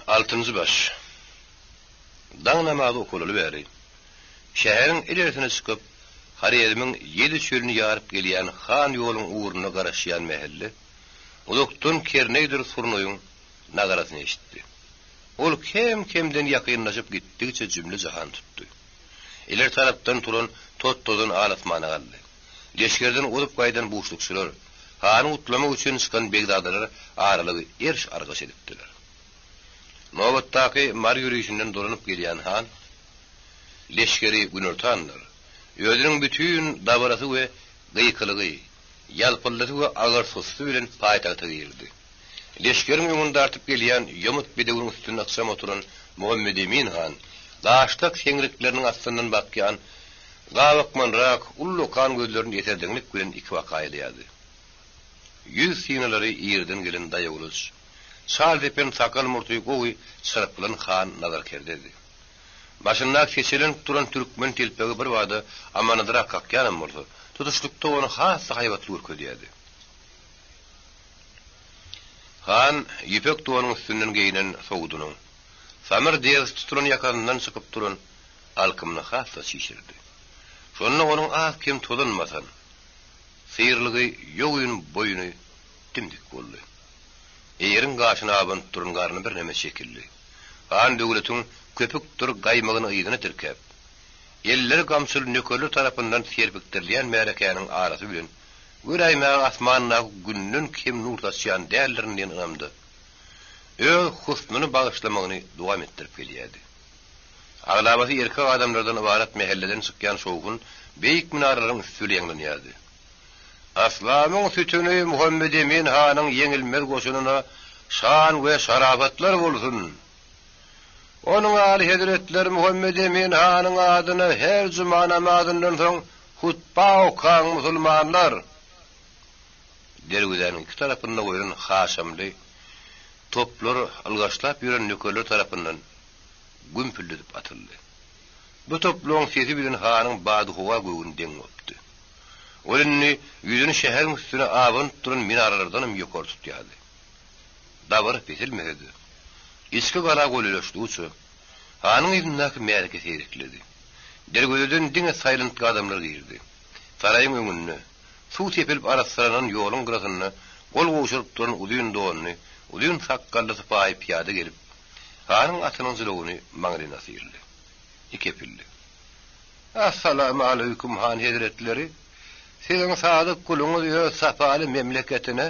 A: Altynjy baş. Daň namazy okalaly bäri, şäheriň ilerisine çykyp, Horezmiň ýedi çölüni ýaryp gelýän han ýoluň ugrunda garaşýan mähelle uzakdan kerneýdir surnaýyň nagarasyny eşitdi. Ol kem-kemden ýakynlaşyp gitdigiçe jümle-jahan tutdy. Ileri tarapdan turan tot-tozan al-asmana galdy. Leşgerden ozup gaýdan buşlukçylar, hany gutlamak üçin çykan begzadalar aralygy eriş-argaç edipdiler. Nobatdaky Mary ýörişinden dolanyp gelýän han, leşgeri günortanlar, özüniň bütin dabarasy we gykylygy, ýalpyldysy we agyrsusy bilen paýtagta girdi. Leşgeriň öňüni dartyp gelýän ýomut bedewiň üstünde ykjam oturan Muhammedemin han gaşlak seňrikleriniň astyndan bakýan gabakmanrak, ullakan gözlerini eserdeňlik bilen ikibaka aýlaýardy. Ýüz synalary irden gelen daýawgylyç, çal depen sakgal-murty gowy çyrpylan han nazarkerdedi. Başyndaky seçelenip duran türkmen telpegi birbada amanadrak kakýanam bolsa, tutuşlykda ony has-da haýbatly görkezýärdi. Han ýüpek donuň üstünden geýnen sowudynyň, samyr derisi tutulan ýakasyndan çykyp duran alkymyny has-da çişirdi. Şonda onuň az-kem tozan basan, syrlygy ýogyn boýny dim-dik boldy. Eýeriň gaşyna abanyp duran garny birneme çekildi. Han döwletiň köpükdir gaýmagyny yzyna tirkäp, elleri gamçyly nökerler tarapyndan serpikdirilýän märekäniň arasy bilen Göräýmäge asmandaky günden kem nur saçýan däldirin diýen ynamda, öz husnuny bagyşlamagyny dowam etdirip gelýärdi. Aglabasy erkek adamlardan ybarat mähelleden çykýan şowhun beýik minaralaryň üsti bile ýaňlanýardy. Yslamyň sütüni Muhammedemin hanyň ýeňilmez goşunyna şan we şarapatlar bolsun! Onuň alyhezretleri Muhammedemin hanyň adyna her juma namazyndan soň Hutba okaň, musulmanlar! Derwezäniň iki tarapynda goýlan haşamly toplar ylgaşlap ýören nökerler tarapyndan gümpüldedip atyldy. Bu toplaryň sesi bilen hanyň badyhowa göwni deň gopdy. Ol indi ýüzüni şäheriň üstüne abanyp duran minaralardanam ýokary tutýardy. Dabara peselmese-de, içki gala golaýlaşdygyça, hanyň yzyndaky märeke seýrekledi. Derwezeden diňe saýlantgy adamlar girdi. Saraýyň öňünde, suw sepilip arassalanan ýoluň gyrasynda gol gowşuryp duran uzyn donly, uzyn sakgally sypaýy pyýada gelip, hanyň atynyň jylawyny maňlaýyna syrdy. Ikepildi. Assalamaleykum, han hezretleri! Siziň sadyk guluňyz öz sapaly memleketine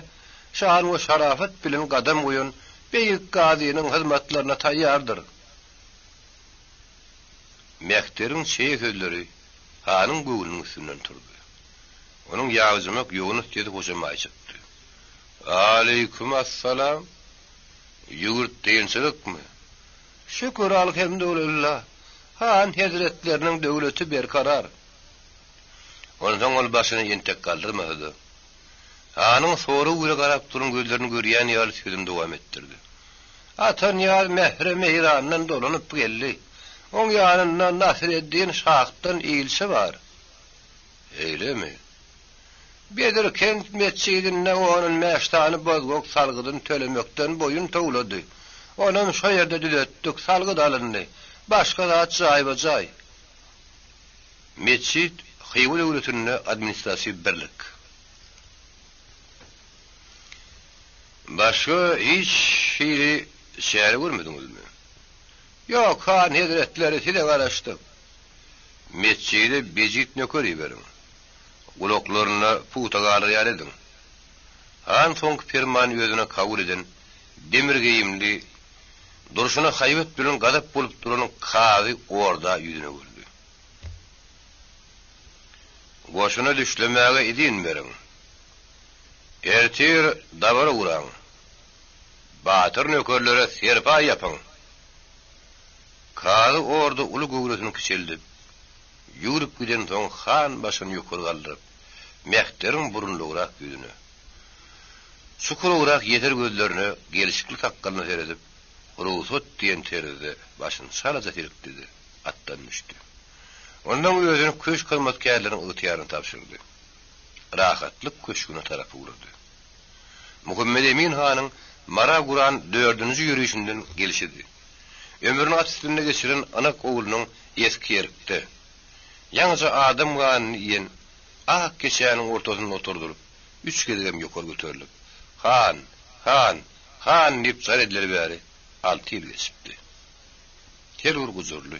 A: şan we şarafat bilen gadam goýan beýik gazynyň hyzmatlaryna taýýardyr. Mehteriň çeýe sözleri hanyň göwnüniň üstünden turdy. Onuň ýagjymak ýogyn sesi hoşamaý çykdy. Aleýkum assalam! Ýüwürt dynçlykmy? Şükür alhemdulilla, han hezretleriniň döwleti berkarar. Onsoň ol başyny entek galdyrmasa-da, hanyň sorag bile garap duran gözlerini görýän ýaly sözüni dowam etdirdi. Atanyýaz mährem Eýrandan dolanyp geldi. Oň ýanynda Nasreddin şahdan ilçi bar. Şeýlemi? Bedirkent metjidinde on bäş sany bozgak salgydyny tölemekden boýun towlady. Onam şo ýerde düzetdik, salgyt alyndy. Başga zat jaýba-jaý. Metjit Hywa döwletinde administratiw birlik. Başga hiç hili çäre görmediňizmi? Ýok, han hezretleri, size garaşdyk. Metjide bejit nöker iberiň. Gulaklarynda pugta galar ýaly ediň. Han soňky permany özüne kabul eden demir geýimli, durşuna haýbat bilen gazap bolup duran kazy orda ýüzüne gördi. Goşuna düşlemäge izin beriň. Ertir dabara guraň. Batyr nökerlere serpaý ýapyň! Kazy orda uly göwresini kiçeldip, ýüwrüp gidensoň han başyny ýokary galdyryp, mehteriň burunlygrak ýüzüne, çukurygrak ýeser gözlerine, gelşikli sakgalyna seredip, rugsat diýen terzde başyny çalaja silkdi-de, atdan düşdi. Ondan özüni köşk hyzmatkärleriniň ygtyýaryna tabşyrdy. Rahatlyk köşgüne tarap ugrady. Muhammet Emin hanyň Mara guran dördünji ýörişinden gelşidi. Ömrüni at üstünde geçiren ynak oglunyň Eskierkde, ýaňyja adam ganyny iýen ak keçäniň ortasynda oturdylyp, üç gezegem ýokary göterilip, Han! Han! Han! diýip jar edileli bäri alty ýyl geçipdi. Her bir gujurly,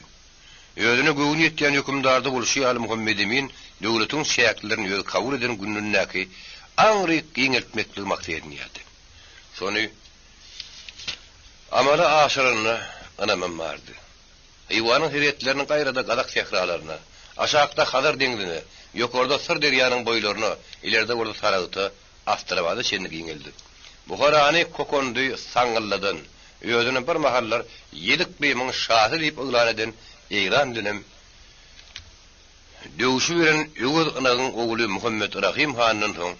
A: özüne göwni ýetýän hökümdarda bolşy ýaly Muhammedemin döwletiň çäklerini özi kabul eden günündäki aňryk giňeltmekligi maksat edinýärdi. Şony amala aşyranyna ynamym bardy. Hywanyň serhetlerini gaýrada gazak sähralaryna, aşakda Hazar deňzine, ýokarda Syr derýanyň boýlaryna, ileride bolsa Saragta, Astrabada çenli giňeldip, Buharany Kokondy saňňylladan, özüni bir mahallar ýedi yklymyň şasy diýip yglan eden Eýran bilenem döwşüberen Öwez ynagyň ogly Muhammet Rahym handan soň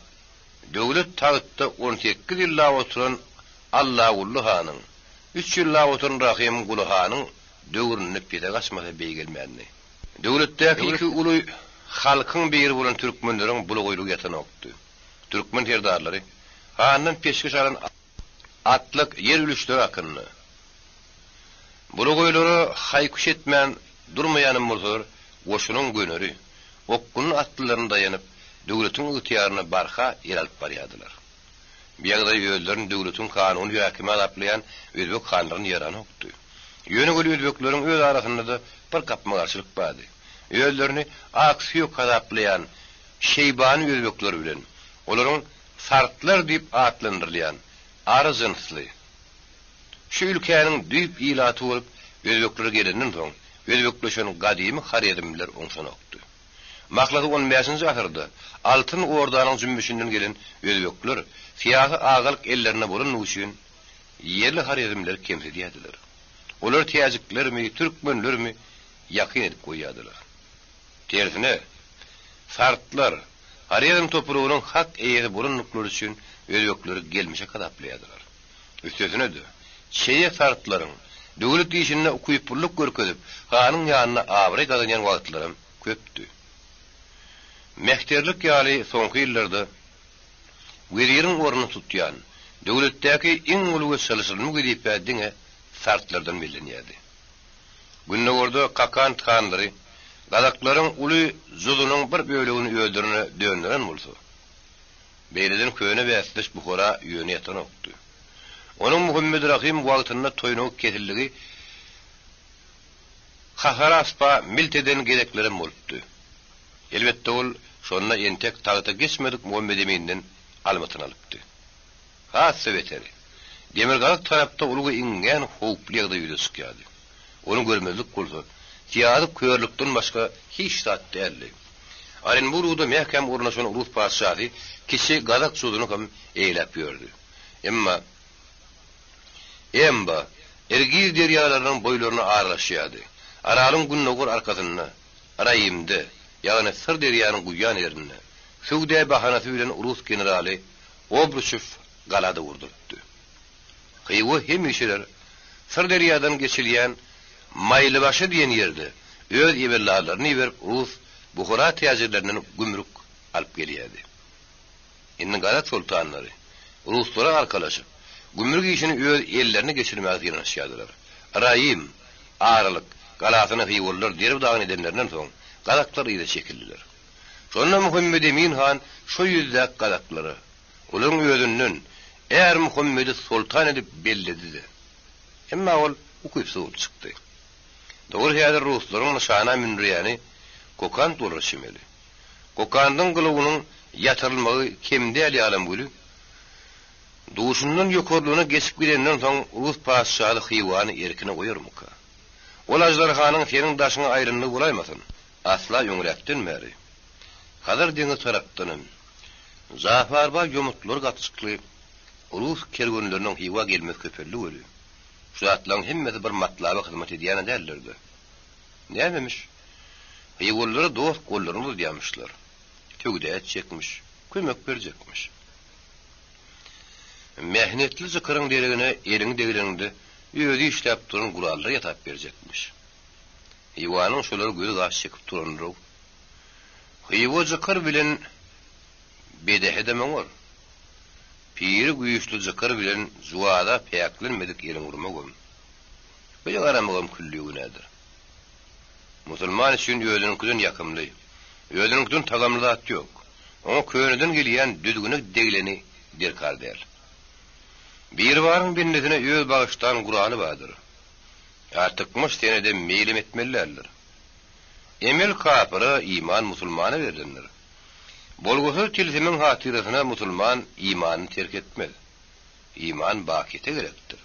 A: döwlet tagtda on sekiz ýyllap oturan Allagully hanyň, üç ýyllap oturan Rahym Guly hanyň döwründe pese gaçmasa beýgelmändi. Döwletdäki iki uly halkyň biri bolan türkmenleriň bulagaýlygy ýatanokdy. Türkmen serdarlary handan peşgeş alan atlyk ýer ülüşleri hakynda bulagaýlara haý-küş etmän durmaýanam bolsalar, goşunyň göneri, okgunly atlylaryna daýanyp, döwletiň ygtyýaryny barha ele alyp barýardylar. Bu ýagdaý özlerini döwletiň kanuny häkimi hasaplaýan özbek hanlaryna ýaranokdy. Ýöne weli özbekleriň öz arasynda-da bir gapma-garşylyk bardy. Özlerini ak süýek hasaplaýan şeýbany özbekler bilen olaryň sartlar diýip atlandyrylýan ary jynsly, şu ülkäniň düýp ilaty bolup özbekler gelenden soň özbekleşen gadymy horezmliler oňşanokdy. Mahlasy on bäşinji asyrda Altyn Ordanyň jümmüşinden gelen özbekler syýasy agalyk ellerinde bolandygy üçin ýerli horezmlileri kemsidýärdiler. Olar täjiklermi, türkmenlermi ýakyn edip goýýardylar. Tersine, sartlar Horezm topragynyň hak eýesi bolandyklary üçin özbekleri gelmişek hasaplaýardylar. Üstesine-de, çeýe sartlaryň döwlet işinde ukyplylyk görkezip, hanyň ýanynda abraý gazanýan wagtlaram köpdi. Mehterlik ýaly soňky ýyllarda weziriň ornuny tutýan, döwletdäki iň uly we çylşyrymly wezipe diňe sartlardan bellenýärdi. Gündogarda Kakant hanlary gazaklaryň uly juzunyň bir bölegini özlerine dönderen bolsa, beýleden köne bäsdeş Buhara ýöne ýatanokdy. Onuň Muhammedrahym wagtynda toýnagy kesildigi Hasaraspa milt eden gezeklerem bolupdy. Elbetde ol şonda entek tagta geçmedik Muhammedeminden almytyny alypdy. Has-da beteri, demirgazyk tarapda uly we iňňän howply ýagdaý ýüze çykýardy. Ony görmezlik bolsa, syýasy körlükden başga hiç zat däldi. Orenburgda mäkäm ornaşan rus patyşasy kiçi gazak juzuny hem eýläp ýördi. Emma Emba, Irgiz derýalarynyň boýlaryna aralaşýardy. Aralyň gündogar arkasynda, Raimde, ýagny Syr derýanyň guýýan ýerinde, söwda bahanasy bilen rus generaly Obruçew gala-da urdurypdy. Hywa hemişeler Syrderýadan geçilýän Maýlybaşy diýen ýerde öz ebellahlaryny iberip rus Buhara täjirlerinden gümrük alyp gelýärdi. Indi gazak soltanlary ruslara arkalaşyp, gümrük işini öz ellerine geçirmäge synanyşýardylar. Raim, Aralyk, galasyny hywalylar derbi-dagyn edenlerinden soň, gazaklar yza çekildiler. Şonda Muhammedemin han şo ýüzdäki gazaklara, olaryň özünden. Är Muhammedi soltan edip belledi-de. Emma ol ukypsyz bolup çykdy. Dogry häzir ruslaryň nyşana mündürýäni Kokant bolar çemeli. Kokandyň gylygynyň ýatyrylmagy kem däl ýalam güli. Duşundan ýokarlygyna geçip gidenden soň rus patyşasy Hywany erkine goýarmyka? Ol aždarhanyň seniň daşyňa aýlandygy bolaýmasyn? Asla öňräkden bäri Hazar deňizi tarapdanam Jafarbaý ýomutlar gatyşykly rus kerwenleriniň Hywa gelmesi köpeldi weli, şu zatlaryň hemmesi bir matlaba hyzmat edýän-ä däldir-dä. Nämemiş? Hywalylara dost gollaryny uzadýamyşlar. Söwda etjekmiş, kömek berjekmiş. Mähnetli jykyryň deregine eliňi degireniňde özi işläp duran gurallar ýasap berjekmiş. Hywanyň şolara gözi-gaşy çekip durandyr-ow. Hywa jykyr bilen bedehedem oňar. Piri güýçli jykyr bilen juwaza päklenmedik eliň urmagam, bir garamagam külli günädir. Musulman üçin özüniňkiden ýakymly, özüniňkiden tagamly zat ýok. Oňa köneden gelýän düzgüne degleni derkar däl. Biribaryň bendesine öz bagyşlan guraly bardyr. Artykmaç senede meýlem etmeli däldir. Emel kapyra, iman musulmana berlendir. Bolgusyz tilsimiň hatyrasyna musulman imanyny terk etmez. Iman bakyýete gerekdir.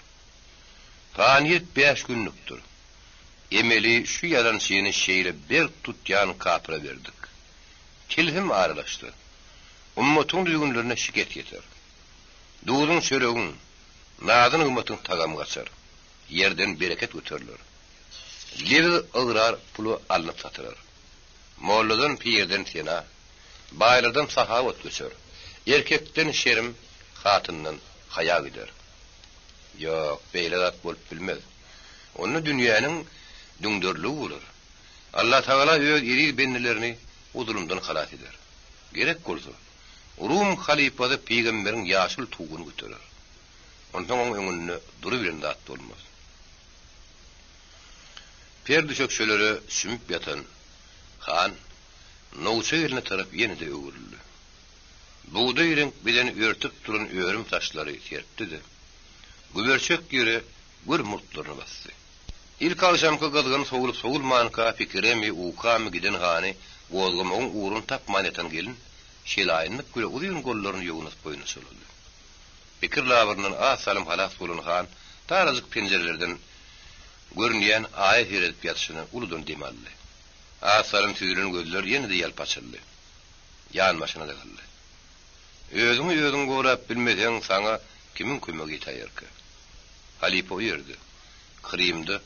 A: Panyýet bäş günlükdir. Emeli şu ýalançyny şeýle berk tutýan kapyra berdik. Tilsim aralaşsa, ummatyň düzgünlerine şikes ýeter. Duzuň-çöregiň, nazy-nygmatyň tagamy gaçar. Ýerden bereket göteriler. Lebz ygrar pula alnyp satylar. Molladan, pirden sena, baýlardan sahawat göçer. Erkekden şerim, hatyndan haýa gider. Ýok, beýle zat bolup bilmez. Onda dünýäniň düňderiligi bolar. Allatagala öz eziz bendelerini o zulumdan halas eder. Gerek bolsa, Rum halypasy pygamberiň ýaşyl tuguny göterer. Onsoň oň öňünde durubilen zat bolmaz. Per düşekçelere çümüp ýatan han nowça gelne tarap ýene-de öwrüldi. Bugdaý reňk bedeni örtüp duran örüm saçlary serpdi-de, güberçek ýere gür murtlaryny basdy. Ilkagşamky gyzgyn sowulyp-sowulmanka pikiremi, ukamy giden hany gozgamagyň ugruny tapman ýatan gelin şelaýynlyk bile uzyn gollaryny ýognasyp boýnuna çolady. Pikir labyryndan az salym halas bolan han darajyk penjirelerden görünýän Aýa seredip ýatyşyna uludan dem aldy. Az salym süzülen gözler ýene-de ýalpa açyldy. Ýanbaşyna-da galdy. Özüňi özüň gorap bilmeseň, saňa kimiň kömegi ýetäýerkä? Halypa o ýerde, Krymda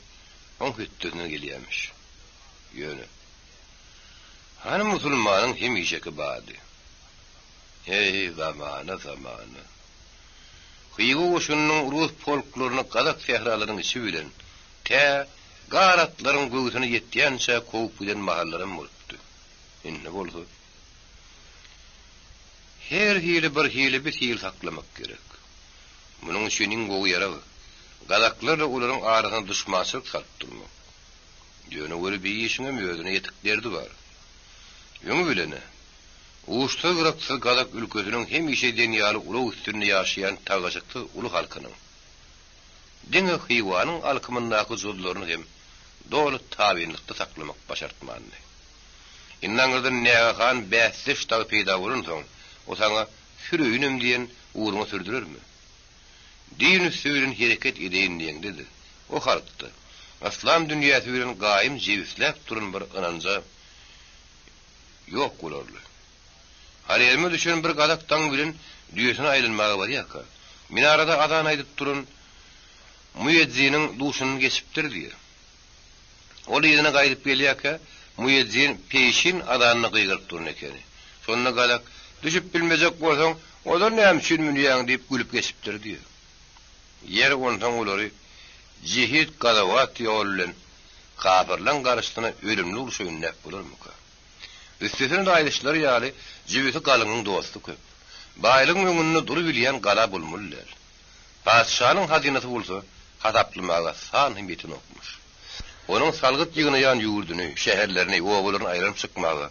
A: oň hötdesinden gelýämiş. Ýöne. Hany musulmanyň hemişeki bady? Eý, zamana, zamana! Hywa goşunynyň rus polklaryny gazak sähralarynyň içi bilen, tä gar atlaryň göwsüne ýetýänçä kowup giden mahallaram bolupdy. Indi bolsa, her hili bir hili bir sil saklamak gerek. Munuň üçin iň gowy ýarag, gazaklarla olaryň arasyna duşmançylyk salyp durmak. Ýöne weli bi işiňem özüne ýetik derdi bar. Öňi bilen-ä, uçsuz-gyraksyz gazak ülkesiniň hemişe diýen ýaly ulag üstünde ýaşaýan tagaşyksyz uly halkynyň, diňe Hywanyň alkymyndaky juzlaryny hem doly tabynlykda saklamak başartmandy. Indi aňyrdan nägehan bäsdeş dagy peýda bolansoň, o saňa süreýinem diýen ugruňa sürdürermi? Din üsti bilen hereket edeýin diýeňde-de, o halkda yslam dünýäsi bilen gaýym jebisläp duran bir ynanja ýok bolarly. Horezme düşen bir gazak daň bilen düýesine aýlanmaga barýarka, minarada azan aýdyp duran müezziniň duşundan geçipdir diýýär. Ol yzyna gaýdyp gelýärkä, müezzin peýşin azanyna gygyryp duran ekeni. Şonda gazak, Düşüp bilmejek bolsaň, ozal näme üçin münýäň diýip gülüp geçipdir diýýär. Ýer onsoň olary jihit-gazawat ýoly bilen kapyrlaň garşysyna ölümli urşa ündäp bolarmyka? Üstesine-de aýdyşlary ýaly, jübüsi galyňyň dosty köp. Baýlygyň öňünde durubilýän gala bolmaly däl. Patyşanyň hazynasy bolsa hasaplamaga san hem ýetenokmyş. Onuň salgyt ýygnaýan ýurduny, şäherlerini, obalaryny aýlanyp çykmaga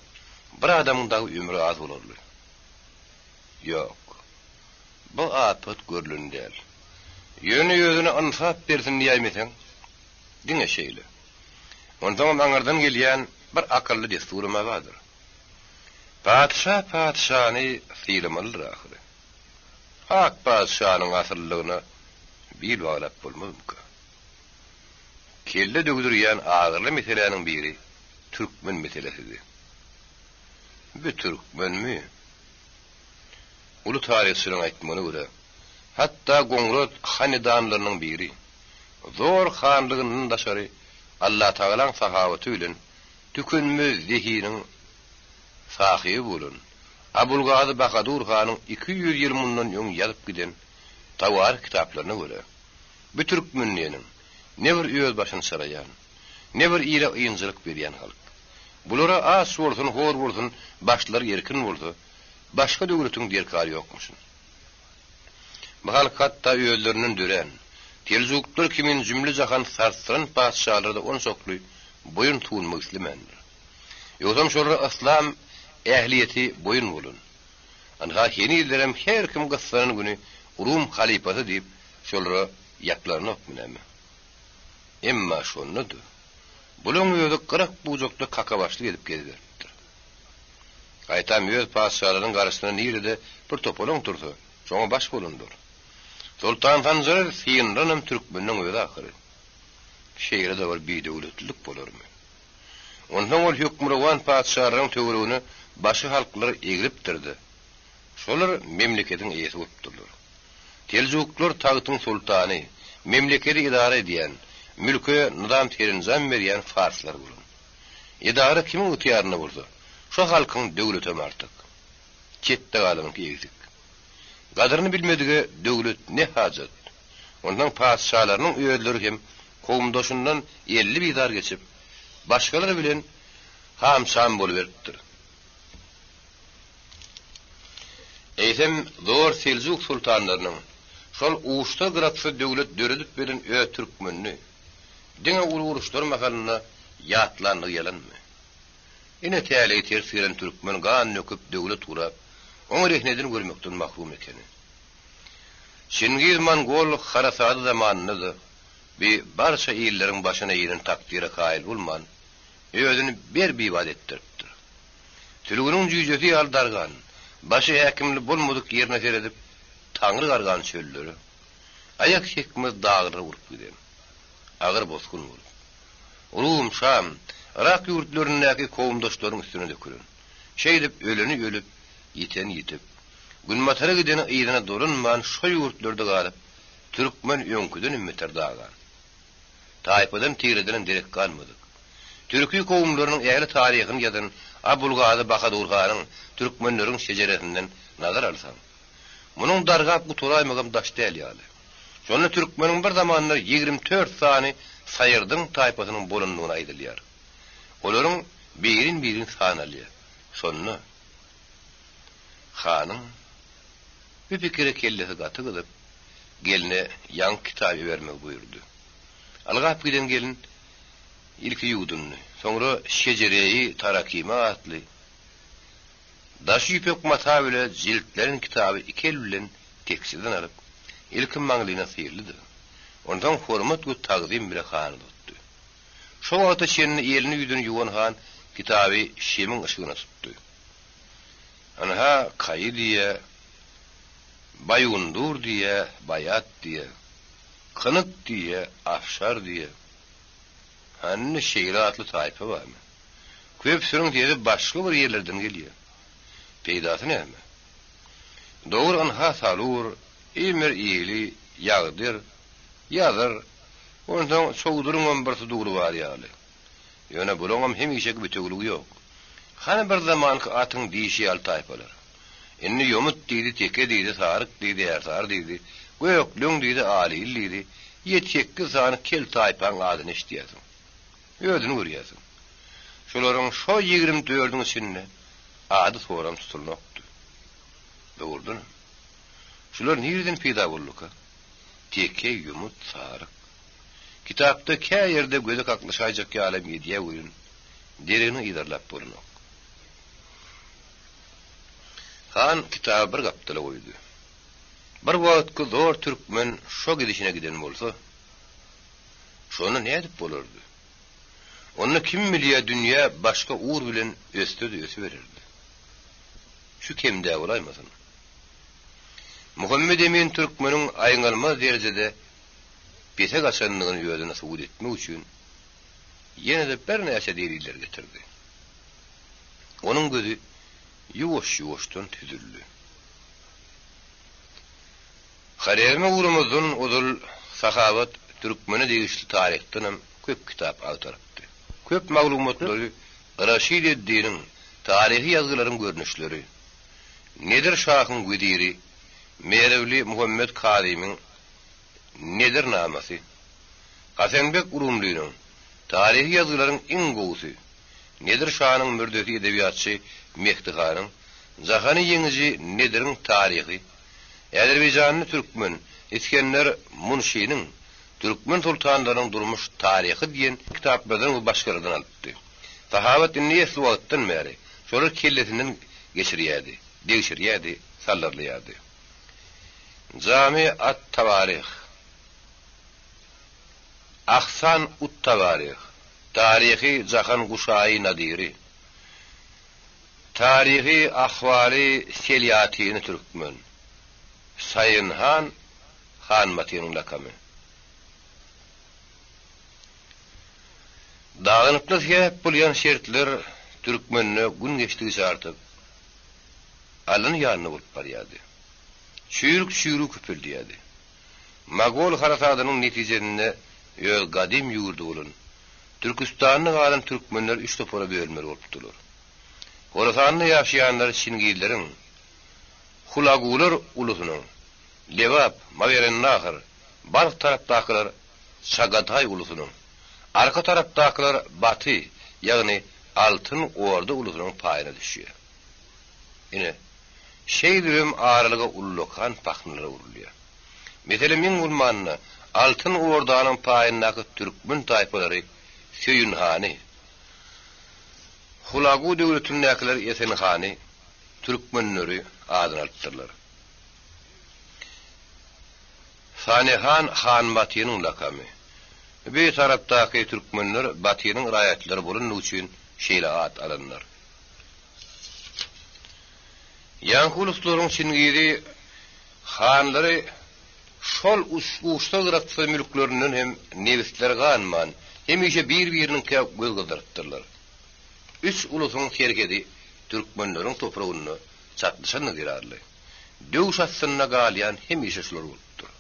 A: bir adamyň dagy ömri az bolarly. Ýok. Bu apat görlen däl. Ýöne özüne ynsap bersin diýäýmeseň, diňe şeýle. Onsoňam aňyrdan gelýän bir akylly dessuram-a bardyr. Patyşa patyşany sylamalydyr ahyry. Ak patyşanyň asyllygyna bil baglap bolmazmyka? Kelle döwdürýän agyrly meseläniň biri türkmen meselesidi. Bu türkmenmi? Uly taryhçylaryň aýtmagyna görä, hatda Goňrat hanedanlarynyň biri, zor hanlygyndan daşary Allatagalaň sahawaty bilen tükenmez zehiniň sahyby bolan Abulgazy Bahadur hanyň 200 ýyl mundan öň ýazyp giden tawaryh kitaplaryna görä, bu türkmen diýeniň ne bir öz başyny çaraýan, ne bir ile ynjylyk berýän halk. Bulara aç bolsun, hor bolsun, başlary erkin bolsa, başga döwletiň derkary ýokmuşyn. Bu halk hatda özlerinden dörän, seljuklar kimin jümle-jahan sarsdyran patyşalara-da onçakly boýun sunmak islemändir. Ýogsam şolara yslam ähliýeti boýun bolan. Ynha henizlerem her kim gyssanan güni Rum halypasy diýip şolara ýapylanokmy näme? Emma şonda-da bulaň özi gyrak-bujakda kakabaşlyk edip geziberipdir. Gaýtam öz patyşalarynyň garşysyna nirede bir topalaň tursa, şoňa baş bolandyr. Soltan Sanjary synlanam türkmeniň özi ahyry. Şeýle-de bir bidöwletlilik bolarmy? Onsoň ol hökmürowan patyşalaryň töweregine başga halklar egripdir-de, şolar memleketiň eýesi bolupdyrlar. Seljuklar tagtyň soltany, memleketi edara edýän, mülke nyzam-serenjam berýän farslar bolan. Edara kimiň ygtyýarynda bolsa, şo halkyň döwletem artyk. Çetde galanyňky egsik. Gadyryny bilmedige döwlet ne hajat? Onsoň patyşalarynyň özleri hem kowumdaşyndan 50 bizar geçip, başgalar bilen ham-şam boluberipdir. Eýsem, zor seljuk soltanlarynyň şol uçsyz-gyraksyz döwlet döredip beren öz türkmenini diňe uly uruşlar mahalynda ýatlandygy ýalanmy? Ine, täleýi ters gelen türkmen gan döküp döwlet gurap, oňa rehnedini görmekden mahrum ekeni. Çingiz mongol harasady zamanynda-da bi barça illeriň başyna inen takdyra kaýyl bolman, özüni ber-bibat etdiripdir. Sülgüniň jüýjesi ýaly dargan, başy häkimli bolmadyk ýerine seredip, taňry gargan çöllere, aýak çekmez daglara urup giden. Agyr bosgun bolup, Rum, Şam, Yrak ýurtlaryndaky kowumdaşlaryň üstüne dökülen. Şeýdip, öleni ölüp, ýiteni ýitip, günbatara gideni yzyna dolanman şo ýurtlarda galyp, türkmen öňküdenem beter dagan. Taýpadan tiredenem derek galmadyk. Türki kowumlarynyň ähli taryhyny ýazan Abulgazy Bahadur hanyň türkmenleriň şejeresinden nazar alsaň, munuň dargap gutulaýmagam daş däl ýaly. Şonda türkmeniň bir zamanlar 24 sany saýyrdyň taýpasynyň bolandygyny aýdylýar. Olaryň birin-birin sanalýar. Şonda hanyň bu pikire kellesi gaty gyzyp, gelne ýaňky kitaby ibermegi buýurdy. Ylgap giden gelin ilki ýuwdundy. Soňra Şejereýi Tarakime atly, daşy ýüpek mata bile jiltlenen kitaby iki el bilen tekjeden alyp, ilki maňlyna syrlydy. Onsoň hormat we tagzym bile hana tutdy. Şo wagta çenli elini-ýüzüni ýuwan han kitaby şemiň yşygyna tutdy. Ynha, Kaýy diýýä, Baýundur diýýä, Baýat diýýä. Kynyk diýýä, Afşar diýýä. Hany şeýle atly taýpa barmy? Köpüsiniň sesi başga bir ýerlerden gelýär. Peýdasy näme? Dogry ynha Salur, Emir ili, Ýagdyr, Ýazyr, onsoň Çowduryňam bir sudury bar ýaly. Ýöne bulaňam hemişeki bitewüligi ýok. Hany bir zamanky atyň dişi ýaly taýpalar? Indi ýomut diýdi, teke diýdi, saryk diýdi, ärsary diýdi, gökleň diýdi, alyil diýdi, ýedi-sekiz sany kel taýpaň adyny eşidýärsiň. Özüni görýärsiň. Şolaryň şo 20 dördüň içinde ady soram tutulnokdy. Dogrudanam, şular nireden peýda bolduka? Teke, ýomut, saryk. Kitapda kä ýerde göze kaklyşaýjak ýalam edýä welin, deregini yzarlap bolanok. Han kitaby bir gapdala goýdy. Bir wagtky zor türkmen şo gidişine giden bolsa, şonda nädip bolardy? Onda kim bilýä dünýä başga ugur bilen össe-de ösübererdi. Şu kem-dä bolaýmasyn. Muhammet Emin türkmeniň aýňalmaz derejede pese gaçandygyny özüne subut etmek üçin ýene-de birnäçe deliller getirdi. Onuň gözi ýuwaş-ýuwaşdan süzüldi. Horezme ugramazdan ozal Sahawat türkmene degişli taryhdanam köp kitap agtarypdy. Köp maglumatlary Raşid ed-Diniň Taryhy ýazgylaryň görnüşleri, Nedir şahyň weziri Merewli Muhammet Kazymyň Nedir namasy, Hasenbek Urumlynyň Taryhy ýazgylaryň iň gowusy, Nedir şanyň mürzesi edebiýatçy Mehdi hanyň Jahany ýeňiji Nediriň taryhy, Azerbaýjanly türkmen Isgender Munşiniň Türkmen soltanlarynyň durmuş taryhy diýen kitaplardan we başgalardan alypdy. Sahawat indi esli wagtdan bäri şolary kellesinden geçirýärdi, degşirýärdi, sallarlaýardy. Jamy at-tawaryh. Ahsan ut-tawaryh. Taryhy jahan guşaýy nadiri. Taryhy ahwaly selýatyny türkmen. Saýyn han, Hanbatynyň lakamy. Dagynykly sebäp bolýan şertler türkmende gün geçdigiçe artyp, alyn ýanyna bolup barýardy. Çüýrük-çüýrügi köpeldýärdi. Mogol harasadynyň netijesinde öz gadym ýurdy bolan Türküstanda galan türkmenler üç topara bölünmeli bolupdylar. Horasanda ýaşaýanlar çingizleriň, Hulagular ulusynyň, Lebap, Mawerennahr, Balh tarapdakylar Çagataý ulusynyň, arka tarapdakylar Baty, ýagny Altyn Orda ulusynyň paýyna düşýär. Ine, şeýdibem aralyga ullakan pahnalar urulýar. Meselem, iň bolmanda, Altyn Ordanyň paýyndaky türkmen taýpalary Söýünhany, Hulagu döwletindäkiler Esenhany, türkmenleri adyny alypdyrlar. Sanehan han Batynyň lakamy. Bu tarapdaky türkmenler Batynyň raýatlary bolandygy üçin şeýle at alanlar. Ýaňky uluslaryň Çingizi hanlary şol uçsa-gyraksyz mülklerinden hem nebisleri ganman, hemişe bir-biriniňkä göz gyzdyrypdyrlar. Üç ulusyň serhedi türkmenleriň topragynda çaknyşandygy zerarly, döwüş astynda galýan hemişe şular bolupdyr.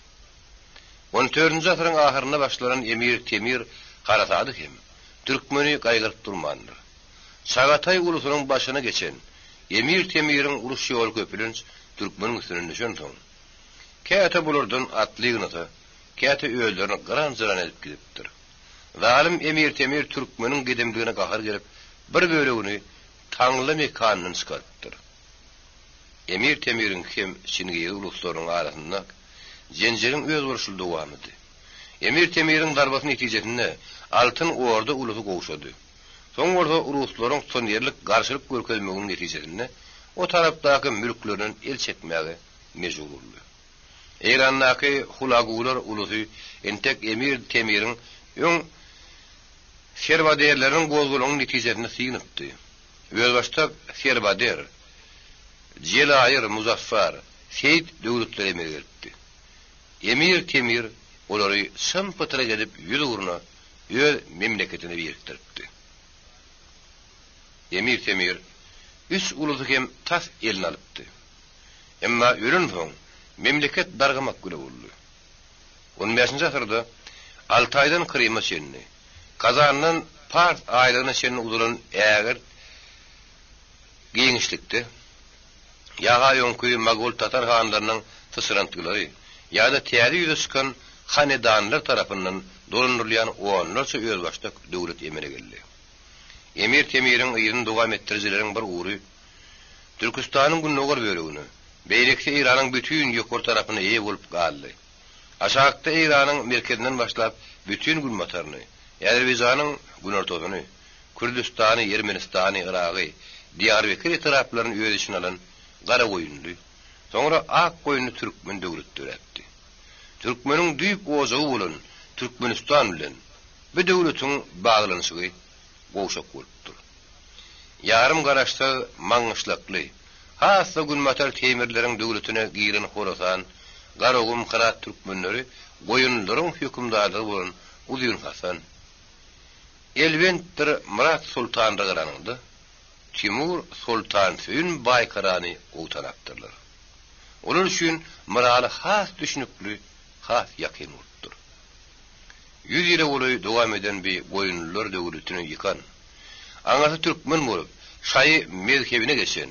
A: On dördünji asyryň ahyrynda başlanan Emir Temir harasady hem türkmeni gaýgyryp durmandyr. Çagataý ulusynyň başyna geçen Emir Temiriň uruş ýoly köplenç türkmeniň üstünden düşensoň, käte bulardan atly ýygnasa, käte özlerini gyran-jyran edip gidipdir. Zalym Emir Temir türkmeniň gedemligine gahary gelip, bir bölegini Taňla mekanyndan çykarypdyr. Emir Temiriňki hem Çingiz uluslarynyň arasynda jenjeliň özboluşly dowamydy. Emir Temiriň zarbasy netijesinde Altyn Orda ulusy gowşady. Soň bolsa ruslaryň tutanýerlik garşylyk görkezmeginiň netijesinde o tarapdaky mülklerinden el çekmäge mejbur boldy. Eýrandaky Hulagular ulusy entek Emir Temiriň öň serbaderleriniň gozgalaňy netijesinde synypdy. Özbaşdak Serbader, Jelaýyr, Muzaffar, Seýit döwletleri emele gelipdi. Emir Temir olary çym-pytrak edip ýüzugruna öz memleketine birikdiripdi. Emir Temir üç ulusy hem tas eline alypdy. Emma ölensoň memleket dargamak güle boldy. On bäşinji asyrda Altaýdan Kryma çenli, Kazandan Pars aýlagyna çenli uzalan ägirt giňişlikde ýa-ha öňki mogol-tatar hanlarynyň syçrantgylary ýa-da täze ýüze çykan hanedanlar tarapyndan dolandyrylýan onlarça özbaşdak döwlet emele geldi. Emir Temiriň yzyny dowam etdirijileriň bir ugry Türküstanyň gündogar bölegine, beýlekisi Eýranyň bütin ýokary tarapyna eýe bolup galdy. Aşakda Eýranyň merkezinden başlap bütin günbataryny, Azerbaýjanyň günortasyny, Kürdüstany, Ermenistany, Yragy, Diýarbekir etraplaryny öz içine alan Garagoýunly. Soňra Akgoýunly türkmen döwleti döräpdi. Türkmeniň düýp ojagy bolan Türkmenistan bilen bu döwletiň baglanyşygy gowşak bolupdyr. Ýarym garaşsyz Maňgyşlakly, has-da günbatar Teýmirleriň döwletine giren Horasan, Garagum, Hyrat türkmenleri goýunlylaryň hökümdarlygy bolan Uzyn Hasan, Elbentdir Myrat soltanlara garanyňda, Timur Soltansöýün Baýkarany gowy tanapdyrlar. Olar üçin Myraly has düşnükli, has ýakyn bolupdyr. Ýüz ýyla golaý dowam eden bi goýunlylar döwletini ýykan, aňyrsy türkmen bolup, şaýy mezhebine geçen,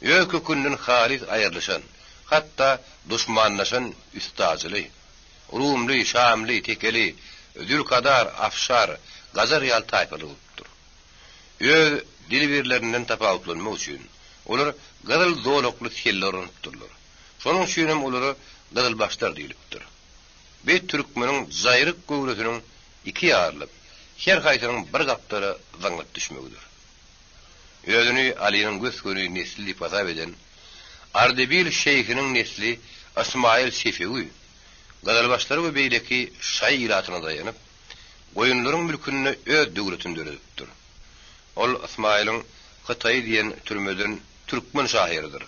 A: öz kökünden halys aýrylyşan, hatda duşmanlaşan üstazyly, rumly, şamly, tekeli, zülkadar, afşar, gajar ýaly taýpalar bolupdyr. Öz dilbirlerinden tapawutlanmak üçin, olar gyzyl zolakly selle oranypdyrlar. Şonuň üçinem olara gyzylbaşlar diýlipdir. Bi türkmeniň jaýryk göwresiniň iki ýarylyp, her haýsynyň bir gapdala zyňlyp düşmegidir. Özüni Alynyň gös-göni nesli diýip hasap eden Ardebil şeýhiniň nesli Ysmaýyl Sefewi gyzylbaşlara we beýleki şaýy ilatyna daýanyp, goýunlaryň mülkünde öz döwletini döredipdir. Ol Ysmaýylyň Hytaýy diýen türmeden türkmen şahyrydyr.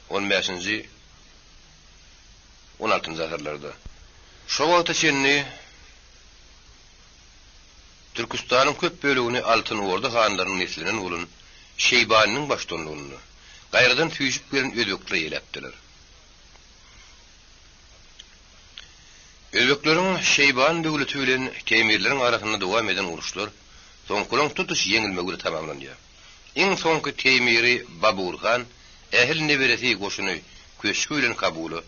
A: On bäşinji, on altynjy asyrlarda. Şo wagta çenli Türküstanyň köp bölegini Altyn Orda hanlarynyň neslinden bolan Şeýbanynyň baştutanlygynda gaýradan süýşüp gelen özbekler eýeläpdiler. Özbekleriň Şeýbany döwleti bilen Teýmirleriň arasynda dowam eden uruşlar soňkularyň tutuş ýeňilmegi bilen tamamlanýar. Iň soňky Teýmiri Babur han ähli neberesi goşuny köşgi bilen Kabula,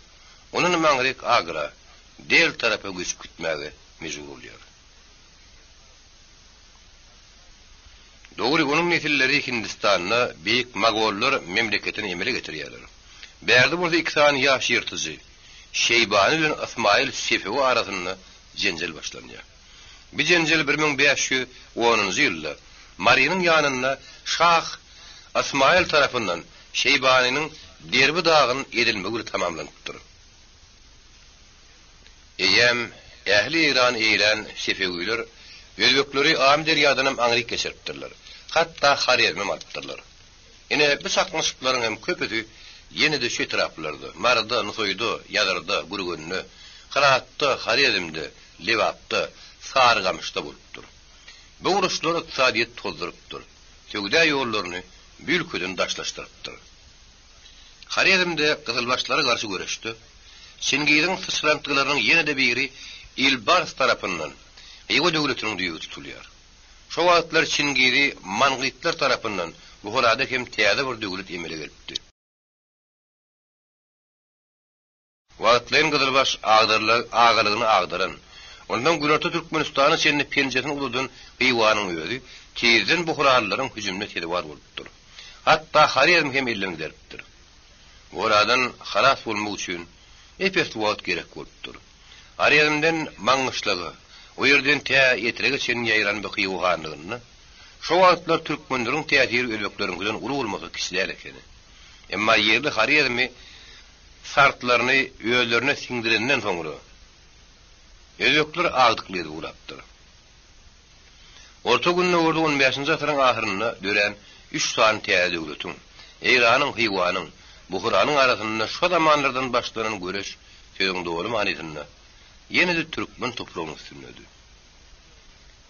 A: ondanam aňryk Agra, Del tarapa göçüp gitmäge mejbur bolýar. Dogry, onuň nesilleri Hindistanda Beýik Mogollar memleketini emele getirýärler. Bärde bolsa iki sany ýaş ýyrtyjy, Şeýbany bilen Ysmaýyl Sefewi arasynda jenjel başlanýar. Bu jenjel 1510-njy ýylda Marynyň ýanynda şah Ysmaýyl tarapyndan Şeýbanynyň derbi-dagyn edilmegi bilen tamamlanypdyr. Eýýäm ähli Eýrany eýlän sefewiler özbekleri Amyderýadanam aňryk geçiripdirler, hatda Horezmem alypdyrlar. Ine, bu çaknyşyklaryň hem köpüsi ýene-de şu etraplarda, Maryda, Nusaýda, Ýazyrda, Gürgende, Hyratda, Horezmde, Lebapda, Sarygamyşda bolupdyr. Bu uruşlar ykdysadyýeti tozdurypdyr, söwda ýollaryny bu ülkeden daşlaşdyrypdyr. Horezmde gyzylbaşlara garşy göreşde Çingiziň syçrantgylarynyň ýene-de biri Ilbars tarapyndan Hywa döwletiniň düýbi tutulýar. Şo wagtlar Çingizi mangytlar tarapyndan Buharada hem täze bir döwlet emele gelipdi. Wagtlaýyn gyzylbaş agalygyny agdaran, ondan günorta Türkmenistana çenli penjesini uzadan Hywanyň özi tizden buharalylaryň hüjümine sezewar bolupdyr. Hatda Horezm hem elden gideripdir. Buharadan halas bolmak üçin ep-esli wagt gerek bolupdyr. Horezmden Maňgyşlaga, o ýerden tä Etrege çenli ýaýran bu Hywa hanlygynda şo wagtlar türkmenleriň täsiri özbekleriňkiden uly bolmasa kiçi däl ekeni. Emma ýerli Horezmi sartlaryny özlerine siňdirenden soňra, özbekler agdykly edip ugrapdyr. Orta Gündogarda on bäşinji asyryň ahyrynda dörän üç sany täze döwletiň, Eýranyň, Hywanyň, Buharanyň arasynda şo zamanlardan başlanan göreş sözüň doly manysynda ýene-de türkmen topragynyň üstündedi.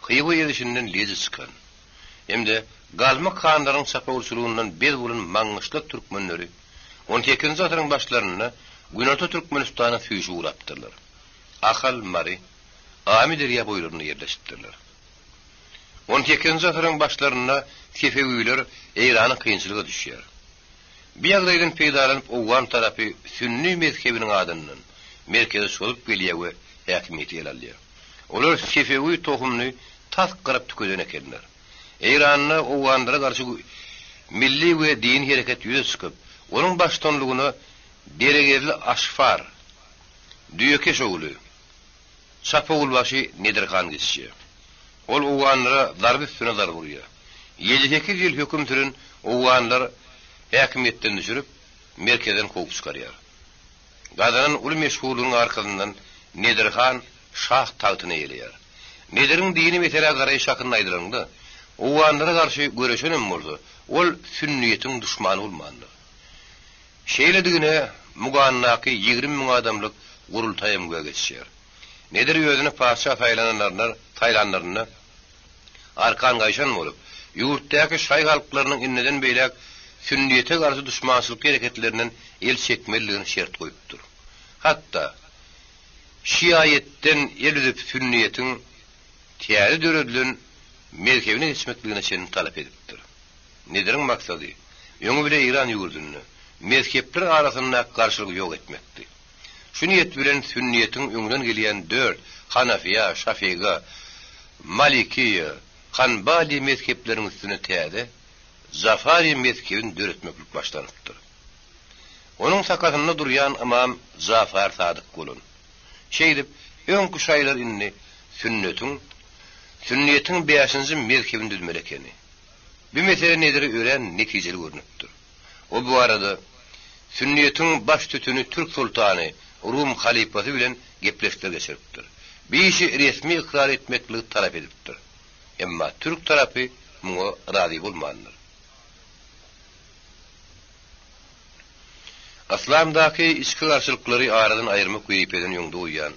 A: Hywa ezişinden leji çykan hem-de galmyk hanlaryň çapawulçylygyndan bez bolan maňgyşlak türkmenleri On sekizinji asyryň başlarynda Günorta Türkmenistana süýşüp ugrapdyrlar. Ahal, Mary, Amyderýa boýlarynda ýerleşipdirler. On sekizinji asyryň başlarynda sefewiler Eýrana kynçylyga düşýär. Bu ýagdaýdan peýdalanyp owgan tarapy sünni mezhebiniň adyndan merkeze çozup gelýär we häkimiýeti ele alýar. Olar sefewi tohumyny tas gyryp tükeden ekenler. Eýranda owganlara garşy milli we dini hereket ýüze çykyp, onuň baştutanlygyna Deregezli Aşfar, Düýekeş ogly, Çapawulbaşy Nedir han geçýär. Ol owganlara zarba üstüne zarba urýar. Ýedi-sekiz ýyl höküm süren owganlar häkimiýetden düşürip, merkezden kowup çykarýar. Gazanan uly meşhurlygynyň arkasyndan Nedir han şah tagtyny eýeleýär. Nediriň dini meselä garaýşy hakynda aýdylanda, owganlara garşy göreşenem bolsa, ol sünniýetiň duşmany bolmandyr. Şeýledigine Mugandaky 20 müň adamlyk gurultaýam güwä geçýär. Nedir özüni patyşa saýlanlarynda arkan gaýşan bolup, ýurtdaky şaý halklarynyň indiden beýläk sünniýete garşy duşmançylykly hereketlerinden el çekmelidigini şert goýupdyr. Hatda, şiaýetden el üzüp sünniýetiň täze döredilen mezhebine geçmekligine çenli talap edipdir. Nediriň maksady, öňi bile Eýran ýurdunda mezhepler arasyndaky garşylygy ýok etmekdi. Şu niýet bilen sünniýetiň öňden gelýän dört, hanafiýa, şafiga, malikiýa, hanbali mezhepleriniň üstüne täze, jafari mezhebini döretmeklik başlanypdyr. Onuň sakasynda durýan ymam Jafar Sadyk bolan. Şeýdip, öňki şaýylar indi sünnetiň, sünniýetiň bäşinji mezhebini düzmeli ekeni. Bu mesele Nedire örän netijeli görnüpdir. O bu barada sünniýetiň baş sütüni türk soltany Rum halypasy bilen gepleşikler geçiripdir. Bu işi resmi ykrar etmekligi talap edipdir. Emma türk tarapy muňa razy bolmandyr. Yslamdaky içki garşylyklary aradan aýyrmak wezipesini öňde goýýan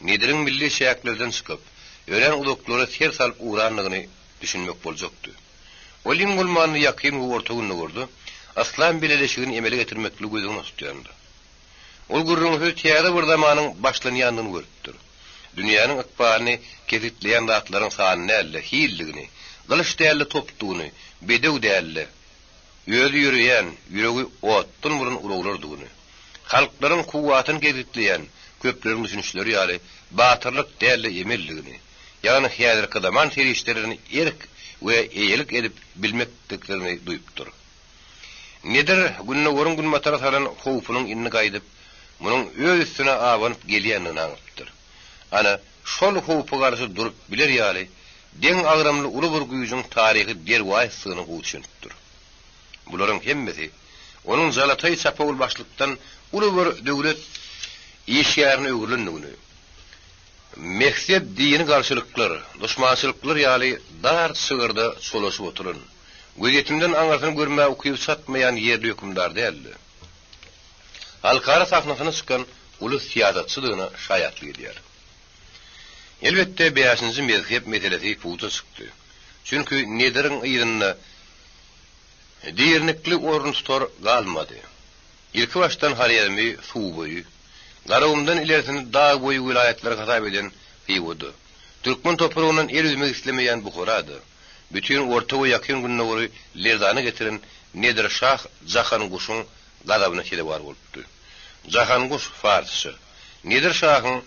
A: Nediriň milli çäklerden çykyp, örän uzaklara ser salyp ugrandygyny düşünmek boljakdy. Ol iň bolmanda Ýakyn we Orta Gündogarda yslam bileleşigini emele getirmekligi göz öňünde tutýandy. Ol gürrüňsiz täze bir zamanyň başlanýandygyny görüpdir. Dünýäniň ykbalyny kesgitleýän zatlaryň sany däl-de, hildigini, gylyç däl-de topdugyny, bedew däl-de, özi ýöreýän, ýüregi otdan bolan ulaglardygyny, halklaryň kuwwatyny kesgitleýän, köpleriň düşünişleri ýaly, batyrlyk däl-de emeldigini, ýagny häzirki zaman serişdelerini erk we eýelik edip bilmekdiklerini duýupdyr. Nedir Gündogaryň Günbatara salan howpunyň indi gaýdyp, munuň öz üstüne abanyp gelýändigini aňypdyr. Ana, şol howpa garşy durup biler ýaly, deň agramly uly bir güýjüň taryhy derwaýysdygyny gowy düşünipdir. Bularyň hemmesi onuň jalataý çapawulbaşlykdan uly bir döwlet işgärine öwrülendigini, Mezhep dini garşylyklar, duşmançylyklar ýaly dar çygyrda çolaşyp oturan, gözýetimden aňyrsyny görmäge ukyby çatmaýan ýerli hökümdar däldi. Halkara sahnasyna çykan uly syýasatçydygyna şaýatlyk edýär. Elbetde, bäşinji mezhep meselesi puja çykdy. Çünki Nediriň yzynda dirnikli oruntutar galmady. Ilkibaşdan Horezmi suwboýy, Garagumdan ilersini dag boýy welaýatlary hasap eden Hywada, türkmen topragyndan el üzmek islemeýän Buharada, bütin Orta we Ýakyn Gündogary lerzana getiren Nedir şah Jahanguşuň gazabyna sezewar bolupdy. Jahanguş farsça, Nedir şahyň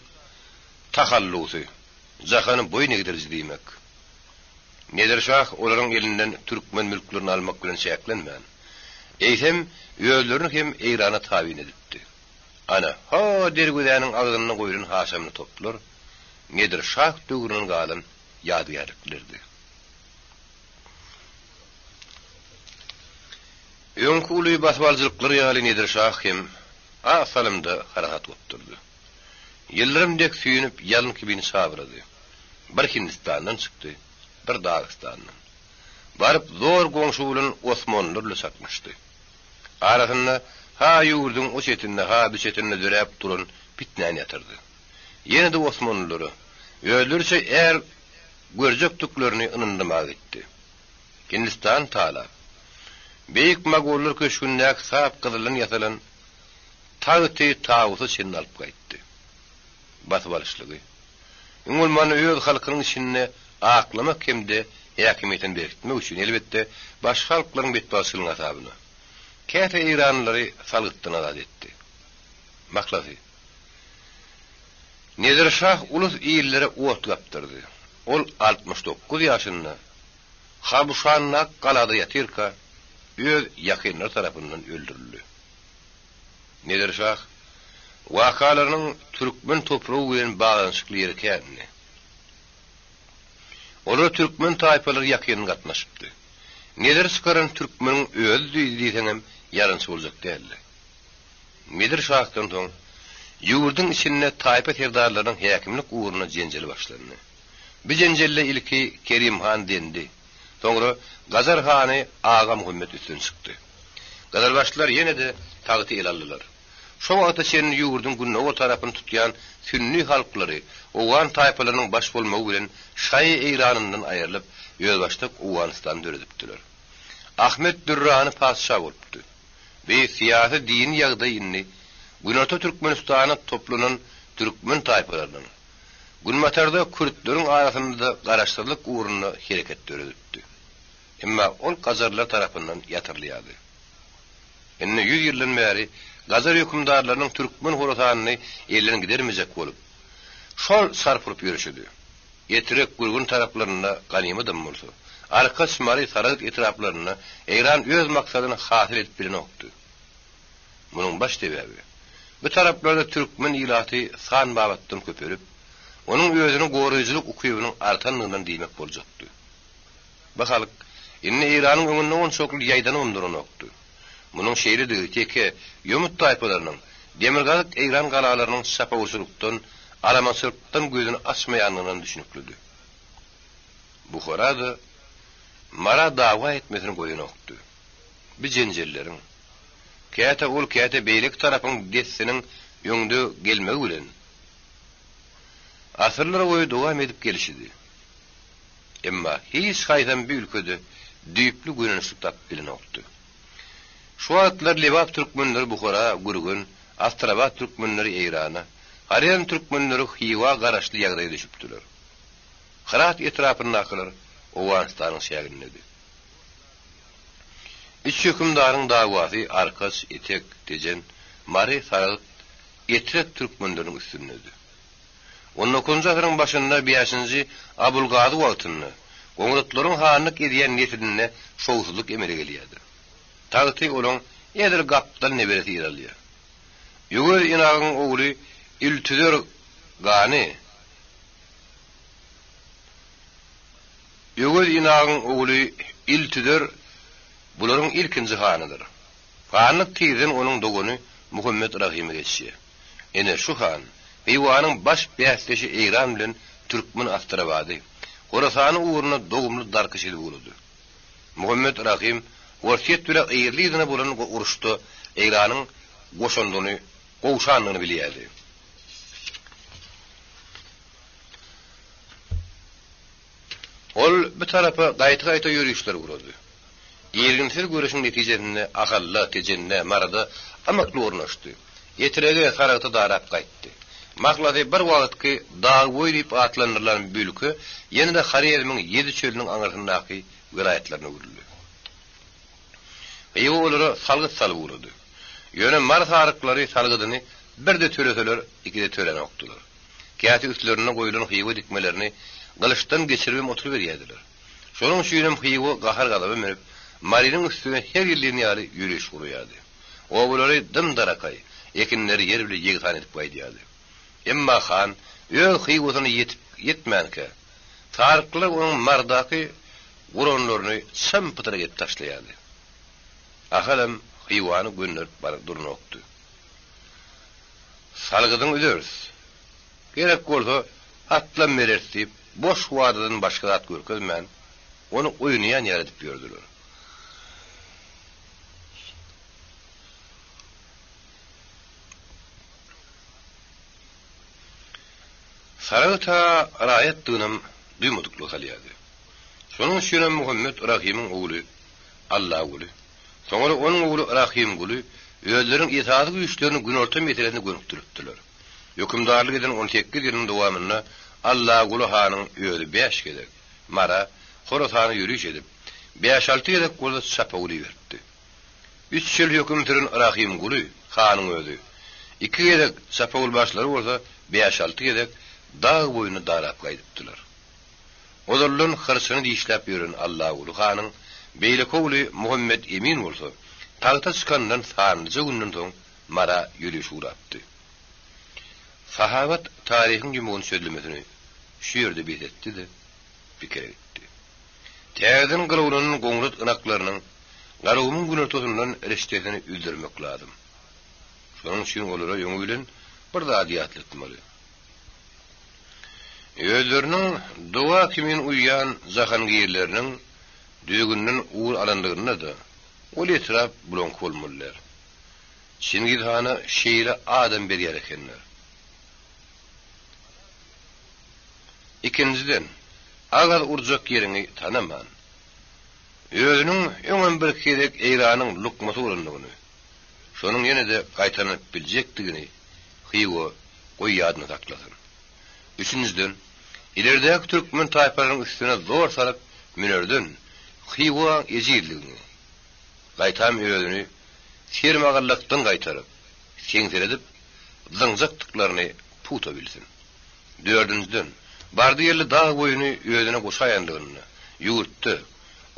A: tahallusy, jahany boýun egdiriji diýmek. Nedir şah olaryň elinden türkmen mülklerini almak bilen çäklenmän, eýsem, özlerini hem Eýrana tabyn edipdi. Ana, ho derwezäniň agzynda goýlan haşamly toplar Nedir şah döwründen galan ýadygärliklerdi. Öňki uly basybalyjylyklar ýaly Nedir şah hem az salymda harasat gopdurdy. Ýyldyrym dek süýnüp, ýalyn kibin çabyrady. Bir Hindistandan çykdy, bir Dagystandan. Baryp zor goňşy bolan osmanlylar bilen çaknyşdy. Arasynda ha ýurduň o çetinde, ha bu çetinde döräp duran pitnäni ýatyrdy. Ýene-de osmanlylara özleriçe är görjekdiklerini ynandyrmaga gitdi. Hindistany talap, Beýik Mogollar köşgündäki sap gyzyldan ýasalan tagty tawusa çenli alyp gaýtdy. Basybalyşlygy, iň bolmanda öz halkynyň içinde aklamak hem-de häkimiýetini berkitmek üçin, elbetde, başga halklaryň betbagtçylygynyň hasabyna, käte eýranlylary salgytdan azat etdi. Mahlasy, Nedir şah ulus-illere ot gapdyrdy. Ol 69 ýaşynda Habuşandaky galada ýatyrka, öz ýakynlary tarapyndan öldürildi. Nedir şah wakalarynyň türkmen topragy bilen baglanyşykly ýeri kändi. Olara türkmen taýpalary ýakyndan gatnaşypdy. Nedir çykaran türkmeniň özüdi diýseňem ýalançy boljak däldi. Nedir şahdan soň. Ýurduň içinde taýpa serdarlarynyň häkimlik ugrunda jenjeli başlandy. Bu jenjelde ilki Kerim han Zendi, soňra Gajar hany Aga Muhammet üstün çykdy. Gyzylbaşlar ýene-de tagty ele aldylar. Şo wagta çenli ýurduň gündogar tarapyny tutýan sünni halklary owgan taýpalarynyň baş bolmagy bilen şaýy Eýranyndan aýrylyp, özbaşdak Owganystany döredipdiler. Ahmet Dürrany patyşa bolupdy. Bi syýasy-dini ýagdaý indi Günorta Türkmenistana toplanan türkmen taýpalarynyň, Günbatarda kürtleriň arasynda-da garaşsyzlyk ugrunda hereket döredipdi. Emma ol gajarlar tarapyndan ýatyrylýardy. Indi ýüz ýyldan bäri gajar hökümdarlarynyň türkmen Horasanyny elden gidermejek bolup, şol çarp urup ýörşüdi. Etrek, Gürgün taraplarynda ganymadam bolsa, Arkaç, Mary, Saragt etraplarynda Eýran öz maksadyny hasyl edip bilenokdy. Munuň baş sebäbi, bu taraplarda türkmen ilaty san babatdan köpelip, onuň özüni goraýjylyk ukybynyň artandygyndan diýmek boljakdy. Bu halk indi Eýranyň öňünde onçakly ýaýdanybam duranokdy. Munuň şeýledigi teke, ýomut taýpalarynyň demirgazyk Eýran galalarynyň çapawulçylykdan, alamaçylykdan gözüni açmaýandygyndan düşüniklidi. Buhara-da Mara dawa etmesini goýanokdy. Bu jenjelleriň, käte ol, käte beýleki tarapyň dessiniň öňde gelmegi bilen, asyrlar boýy dowam edip gelşidi. Emma hiç haýsam bu ülkede düýpli gönençlik tapyp bilenokdy. Şu wagtlar Lebap türkmenleri Buhara, Gürgen, Astrabat türkmenleri Eýrana, Horezm türkmenleri Hywa garaşly ýagdaýa düşüpdiler. Hyrat etrapyndakylar Owganystanyň çägindedi. Üç hökümdaryň dawasy Arkaç, Etek, Tejen, Mary, Saragt, Etrek türkmenleriniň üstündedi. On dokuzynjy asyryň başynda bäşinji Abulgazy wagtynda goňratlaryň hanlyk edýän neslinde şowsuzlyk emele gelýärdi. Tagty olaň edil gapdal neberesi ýer alýar. Öwez inagyň ogly Iltüzer gany Öwez inagyň ogly Iltüzer bularyň ilkinji hanydyr. Hanlyk tizden onuň dogany Muhammet Rahyma geçýär. Ine, şu han, Hywanyň baş bäsdeşi Eýran bilen türkmen Astrabady, Horasany ugrunda dogumly darkyş edip ugrady. Muhammet Rahym Orsýet bile yzly-yzyna bolan uruşda Eýranyň goşandyny, gowşandygyny bilýärdi. Ol bu tarapa gaýta-gaýta ýörişler gurady. Irginsiz göreşiň netijesinde Ahalda, Tejende, Maryda ymykly ornaşdy. Etrege, Saragta darap gaýtdy. Mahlasy bir wagtky Dagboýy diýip atlandyrylan bu ülke ýene-de Horezmiň ýedi çölüniň aňyrsyndaky welaýatlaryna öwrüldi. Hywa olara salgyt salyp ugrady. Ýöne mary saryklary salgydyny birde töleseler, ikide tölänokdylar. Käte üstlerinde goýlan Hywa dikmelerini gylyçdan geçiribem oturyberýärdiler. Şonuň üçinem Hywa gahar-gazaba münüp, Marynyň üstüne her ýyl diýen ýaly ýöriş guraýardy. Obalary dym-darakaý, ekinleri ýer bile ýegsan edip gaýdýardy. Emma han öz Hywasyna ýetip ýetmänkä, saryklylar onuň Marydaky guranlaryny çym-pytrak edip taşlaýardy. Ahalam Hywany gönderip duranokdy. Salgydyňy üzeris. Gerek bolsa, atlam bereris diýip, boş wadadan başga zat görkezmän, ony oýnaýan ýaly edip ýördüler. Saragta raýatdygynam duýmadyklyga salýardy. Şonuň üçinem Muhammet Rahymyň ogly Allaguly, soňra onuň ogly Rahymguly özleriniň esasy güýçlerini günorta meselesine gönükdiripdiler. Hökümdarlyk eden on sekiz ýylyň dowamynda Allaguly hanyň özi bäş gezek Mara, Horasana ýöriş edip, bäş-alty gezek bolsa çapawul iberipdi. Üç ýyl höküm süren Rahymguly hanyň özi iki gezek, çapawulbaşylary bolsa bäş-alty gezek dag boýuna darap gaýdypdylar. Ozaldan hyrçyny dişläp ýören Allaguly hanyň beýleki ogly Muhammet Emin bolsa tagta çykanyndan sanlyja günden soň Mara ýöriş gurapdy. Sahabat taryhyň ýumugyny çözlemesini şu ýerde bes etdi-de, pikire gitdi. Täzeden gyrowlanan goňrat ynaklarynyň Garagumuň günortasyndan rişdesini üzdürmek lazym. Şonuň üçin olara öňi bilen. Bir zady ýatlatmaly. Özleriniň doga kimin uýýan jahangirleriniň düzgünden ugur alanlygynda-da ol etrap bulaňky bolmaly däl. Çingiz hana şeýle adam berýär ekenler. Ikinjiden, agaz urjak ýeriňi tanaman, özüniň öňem birki gezek Eýranyň lukmasy bolandygyny, şonuň ýene-de gaýtalanyp biljekdigini Hywa goý ýadynda saklasyn. Üçünjiden, ilerdäki türkmen taýpalarynyň üstüne zor salyp münerden Hywaň ejizligiňi, gaýtam özüni sermagallykdan gaýtaryp, seňseledip zyňjakdyklaryny pugta bilsin. Dördünjiden, bardy-geldi dag boýuny özüne goşaýanlygynda, ýurtda,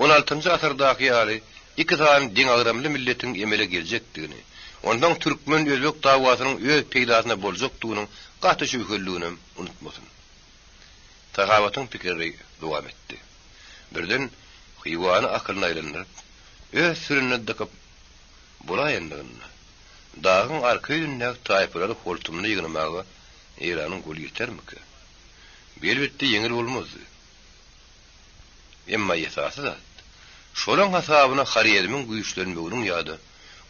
A: on altynjy asyrdaky ýaly, iki sany deňagramly milletiň emele geljekdigini, onsoň türkmen-özbek dawasynyň öz peýdasyna boljakdygynyň gaty şübhelidiginem unutmasyn. Sahabatyň pikiri dowam etdi. Birden Hywany akylyna aýlandyryp, öz sürüne dykyp bolaýanlygynda, dagyň arka ýüzündäki taýpalary holtumyna ýygnamaga Eýranyň goly ýetermikä? Bu elbetde ýeňil bolmazdy. Emma esasy zat, şolaň hasabyna Horezmiň güýçlenmeginiň ýa-da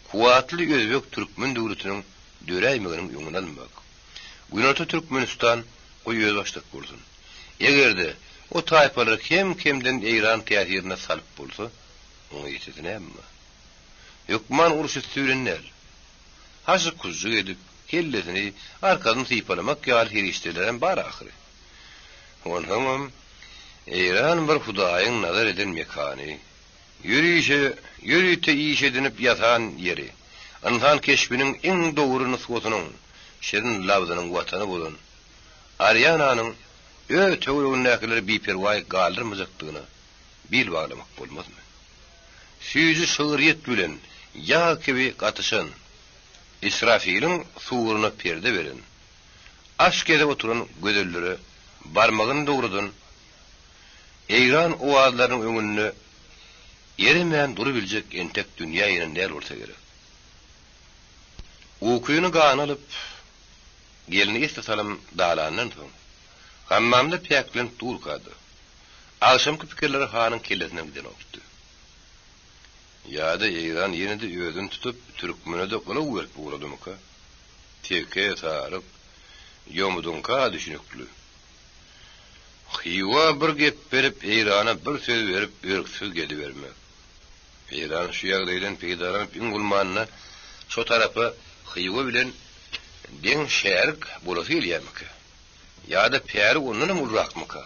A: kuwwatly özbek-türkmen döwletiniň döräýmeginiň öňüni almak. Günorta Türkmenistan goý özbaşdak bolsun. Eger-de, o taýpalary kem-kemden Eýran täsirine salyp bolsa, oňa ýetesi näme bar? Hökman uruş üsti bilen däl. Haşyk-huşjuk edip, kellesini, arkasyny sypalamak ýaly serişdelerem bar ahyry. Onsoňam, Eýran bir Hudaýyň nazar eden mekany, ýörişe, ýörite iş edinip ýasan ýeri, ynsan keşbiniň iň dogry nusgasynyň, şirin labzynyň watany bolan Ariananyň öz töweregindäkileri biperwaý galdyrmajakdygyna bil baglamak bolmazmy? Süýji şygryýet bilen ýag kibi gatyşan, Israfiliň sugruna perde beren, aş gezip oturan gözellere barmagyny dogrudan Eýran owazlarynyň öňünde eremän durubiljek entek dünýä inen däl bolsa gerek. Ukyny gana alyp, gelni esli salym dalandan soň, hammamda päklenip durka-da, agşamky pikirleri hanyň kellesinden gidenokdy. Ýa-da Eýran ýene-de özüni tutup, türkmene-de gylaw berip ugradymyka? Teke, saryk, ýomudyňka düşünikli. Hywa bir gep berip, Eýrana bir söz berip, örksüz gezibermek. Eýran şu ýagdaýdan peýdalanyp iň bolmanda şo tarapa Hywa bilen deň şärik bolasy gelýärmikä? Ýa-da päli ondanam ulurakmyka?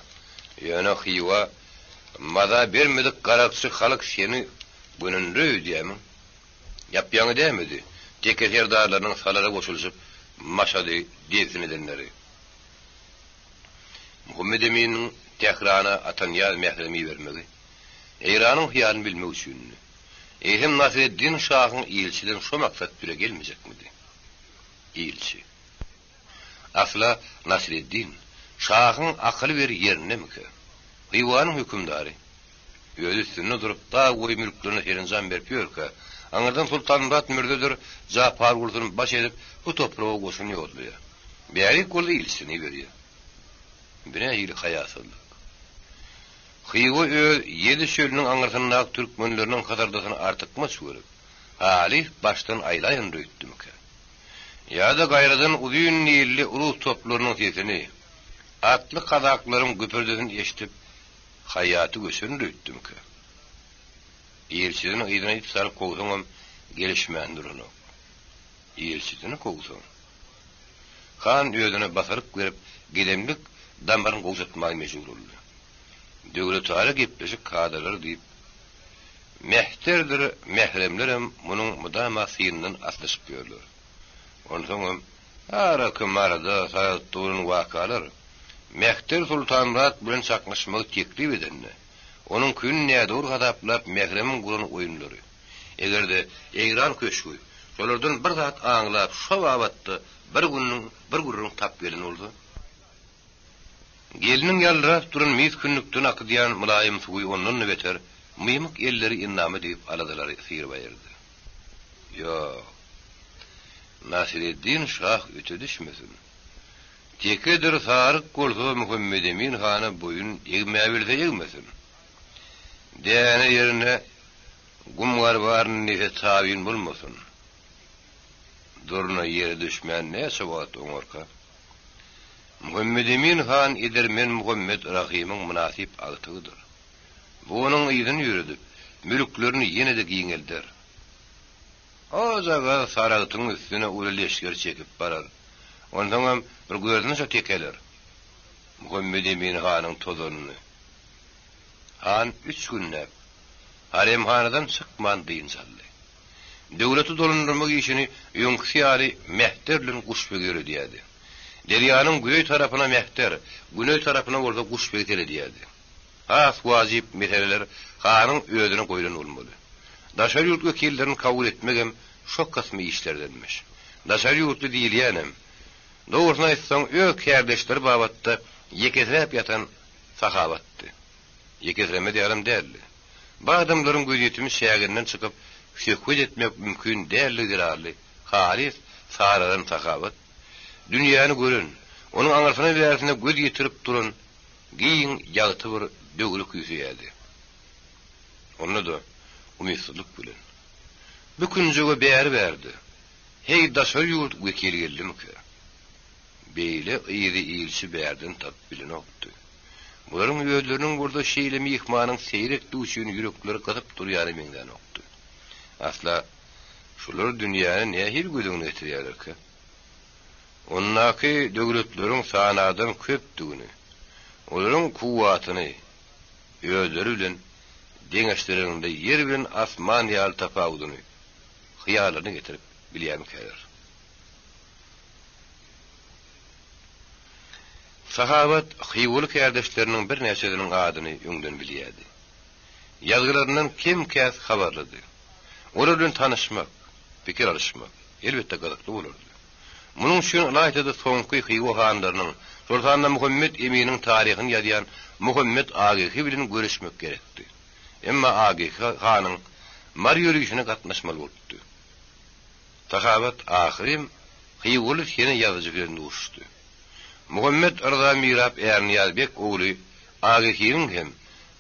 A: Ýöne Hywa maza bermedik garakçy halk seni gönendir öýdýärmiň? Ýap-ýaňy dälmidi, teke serdarlarynyň salara goşulyşyp Maşady debsin edenleri? Muhammet Eminiň Tährana Atanyýaz mährem ibermegi Eýranyň hyýalyny bilmek üçindi. Eýsem Nasyreddin şahyň ilçiden şo maksat bile gelmejekmidi? Ilçi. Asla Nasyreddin şahyň akyly bir ýerindemikä? Hywanyň hökümdary. Özi üstünde durup, dag boýy mülklerine serenjam berip ýörkä, aňyrdan Sultanmyrat mürzedir Japargulysyny baş edip, bu topraga goşun ýollaýar. Bärik bolsa ilçisini iberýär. Bu nähili haýasyzlyk? Hywa öz ýedi çölüniň aňyrsyndaky türkmenleriniň hasardasyny artykmaç görüp, halys başdan aýlaýandyr öýtdümikä? Ýa-da gaýradan uzyn nilli rus toplarynyň sesini, atly kazaklaryň güpürdisini eşidip, haýýaty göçendir öýtdümikä? Ilçisini yzyna it salyp kowsaňam gelişmän duranok. Ilçisini kowsaň. Han özüne basalyk berip, gedemlik damaryny gowşatmaga mejbur boldy. Döwletara gepleşik kadalary diýip, mehterdir mähremlerem munuň mydama synyndan aslyşyp ýörler. Onsoňam, araky Maryda, Saragtda bolan wakalar Mehter Sultanmyrat bilen çaknyşmagy teklip edende, onuň küýüni nädogry hasaplap mähremiň guran oýunlary, eger-de Eýran köşgi şolardan bir zat aňlap şo babatda bir günüň bir gürrüň tap gelen bolsa, Gelniň ýaldyrap duran mis kündükden akydýan mylaýym suwy ondan-da beter mymyk elleri endama degip aladalary syryp aýyrdy. Ýok. Nasyreddin şah öte düşmesin. Tekedir saryk bolsa Muhammedemin hana boýun egmäbilse egmesin. Däne ýerine gum garbaryn diýse tabyn bolmasyn. Durna ýere düşmän näçe wagt oňarka? Muhammedemin han edermen Muhammet Rahymyň mynasyp agtygydyr. Bu onuň yzyny ýöredip, mülklerini ýene-de giňelder. Ojagaz Saragtyň üstüne uly leşger çekip barar. Onsoňam bir görsün şo tekeler. Muhammedemin hanyň tozanyny. Han üç günläp haremhanadan çykman dynç aldy. Döwleti dolandyrmak işini öňküsi ýaly Mehter bilen Guşbeg ýöredýärdi. Derýanyň güzeý tarapyna Mehter, güneý tarapyna bolsa Guşbeg seredýärdi. Has wajyp meseleler hanyň özüne goýlan bolmaly. Daşary ýurt wekillerini kabul etmegem şo kysmy işlerdenmiş. Daşary ýurtly diýilýänem, dogrusyny aýtsaň, öz kärdeşleri babatda ýekesiräp ýatan Sahabatdy. Ýekesiremez ýalam däldi. Bu adamlaryň gözýetimi çäginden çykyp söhbet etmek mümkin däldigi zerarly halys saralan Sahabat, dünýäni gören, onuň aňyrsyna-bärsine göz ýetirip duran giň, ýagty bir döwri küýseýärdi. Onda-da umytsyzlyk bilen. Bu künjege bäri-bärde, heý, daşary ýurt wekili geldimikä? Beýle yzy ilçi bärden tapyp bilenokdy. Bularyň özleriniň bolsa şeýle myhmanyň seýrekdigi üçin ýürekleri gysyp durýana meňzänokdy. Asla, şular dünýäni nähili göz öňüne getirýärlerkä? Ondaky döwletleriň sanadan köpdügini, olaryň kuwwatyny özleri bilen deňeşdireniňde ýer bilen asman ýaly tapawudyny hyýallaryna getirip bilýärmikäler? Sahabat hywaly kärdeşleriniň birnäçesiniň adyny öňden bilýärdi. Ýazgylaryndan kem-käs habarlydy. Olar bilen tanyşmak, pikir alyşmak, elbetde, gyzykly bolardy. Munuň üçin ylaýta-da soňky Hywa hanlarynyň, şol sanda Muhammet Eminiň taryhyny ýazýan Muhammet Agehi bilen görüşmek gerekdi. Emma Agehi hanyň Mary ýörişine gatnaşmaly bolupdy. Sahabat ahyrym hywaly sene ýazyjy bilen duşuşdy. Muhammet Yrza mirap Ärnyýaz bek ogly Agehiniň hem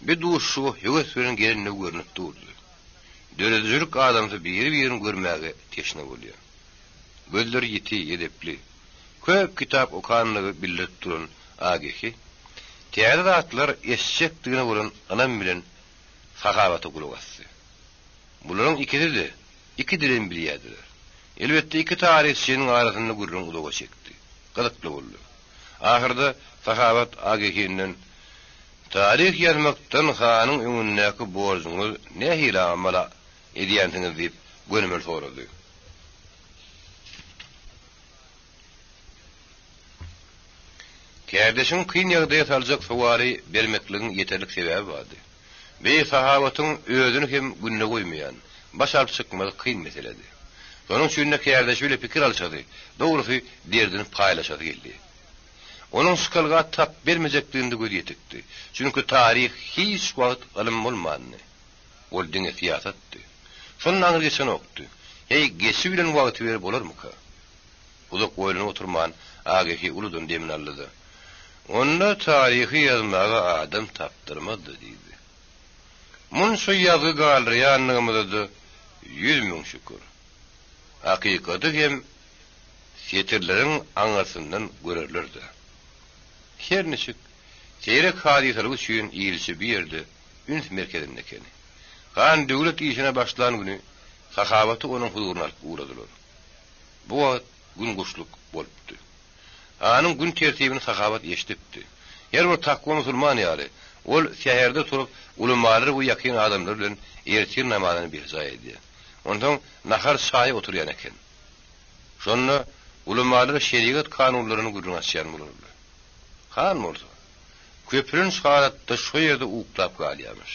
A: bi duşuşyga höwes bilen gelendigi görnüp durdy. Döredijilik adamsy biri-birini görmäge teşne bolýar. Gözleri ýiti, edepli, köp kitap okandygy bildirip duran Agehi, täze zatlar eşitjekdigine bolan ynam bilen Sahabata gulak asdy. Bularyň ikisi-de iki dilem bilýärdiler. Elbetde, iki taryhçynyň arasynda gürrüň uzaga çekdi. Gyzykly boldy. Ahyrda Sahabat Agehinden, Taryh ýazmakdan hanyň öňündäki borjuňyz nähili amala edýänsiňiz diýip, gönümel sorady. Kärdeşiňi kyn ýagdaýa saljak sowaly bermekligiň ýeterlik sebäbi bardy. Bi Sahabatyň özüni hem günde goýmaýan, baş alyp çykmagy kyn meseledi. Şonuň üçin-de kärdeşi bile pikir alyşasy, dogrusy, derdini paýlaşasy geldi. Onuň çykalga tap bermejekdigine-de gözi ýetikdi. Çünki taryh hiç wagt ylym bolmandy. Ol diňe syýasatdy. Şondan aňry geçenokdy. Heý, geçibilen wagty beri bolarmyka? Uzak oýlanyp oturman, Agehi uludan demini aldy-da, Onda taryhy ýazmaga adam tapdyrmaz-da diýdi. Munça ýazgy galdyrýandygymyza-da 100 müň şükür. Hakykaty hem setirleriň aňyrsyndan görerler-dä. Her niçik, seýrek hadysalyk üçin ilçi bu ýerde üns merkezinde ekeni. Han döwlet işine başlan güni Sahabaty onuň huzuryna alyp ugradylar. Bu wagt gün guşluk bolupdy. Hanyň gün tertibini Sahabat eşidipdi. Her bir takwa musulman ýaly, ol säherde turup, ulamalar we ýakyn adamlar bilen ertir namazyny berjaý edýär. Onsoň nahar-çaýa oturýan eken. Şonda ulamalar şerigat kanunlaryny gürrüň açýan bolarly. Han bolsa, köplenç halatda şo ýerde uklap galýarmyş.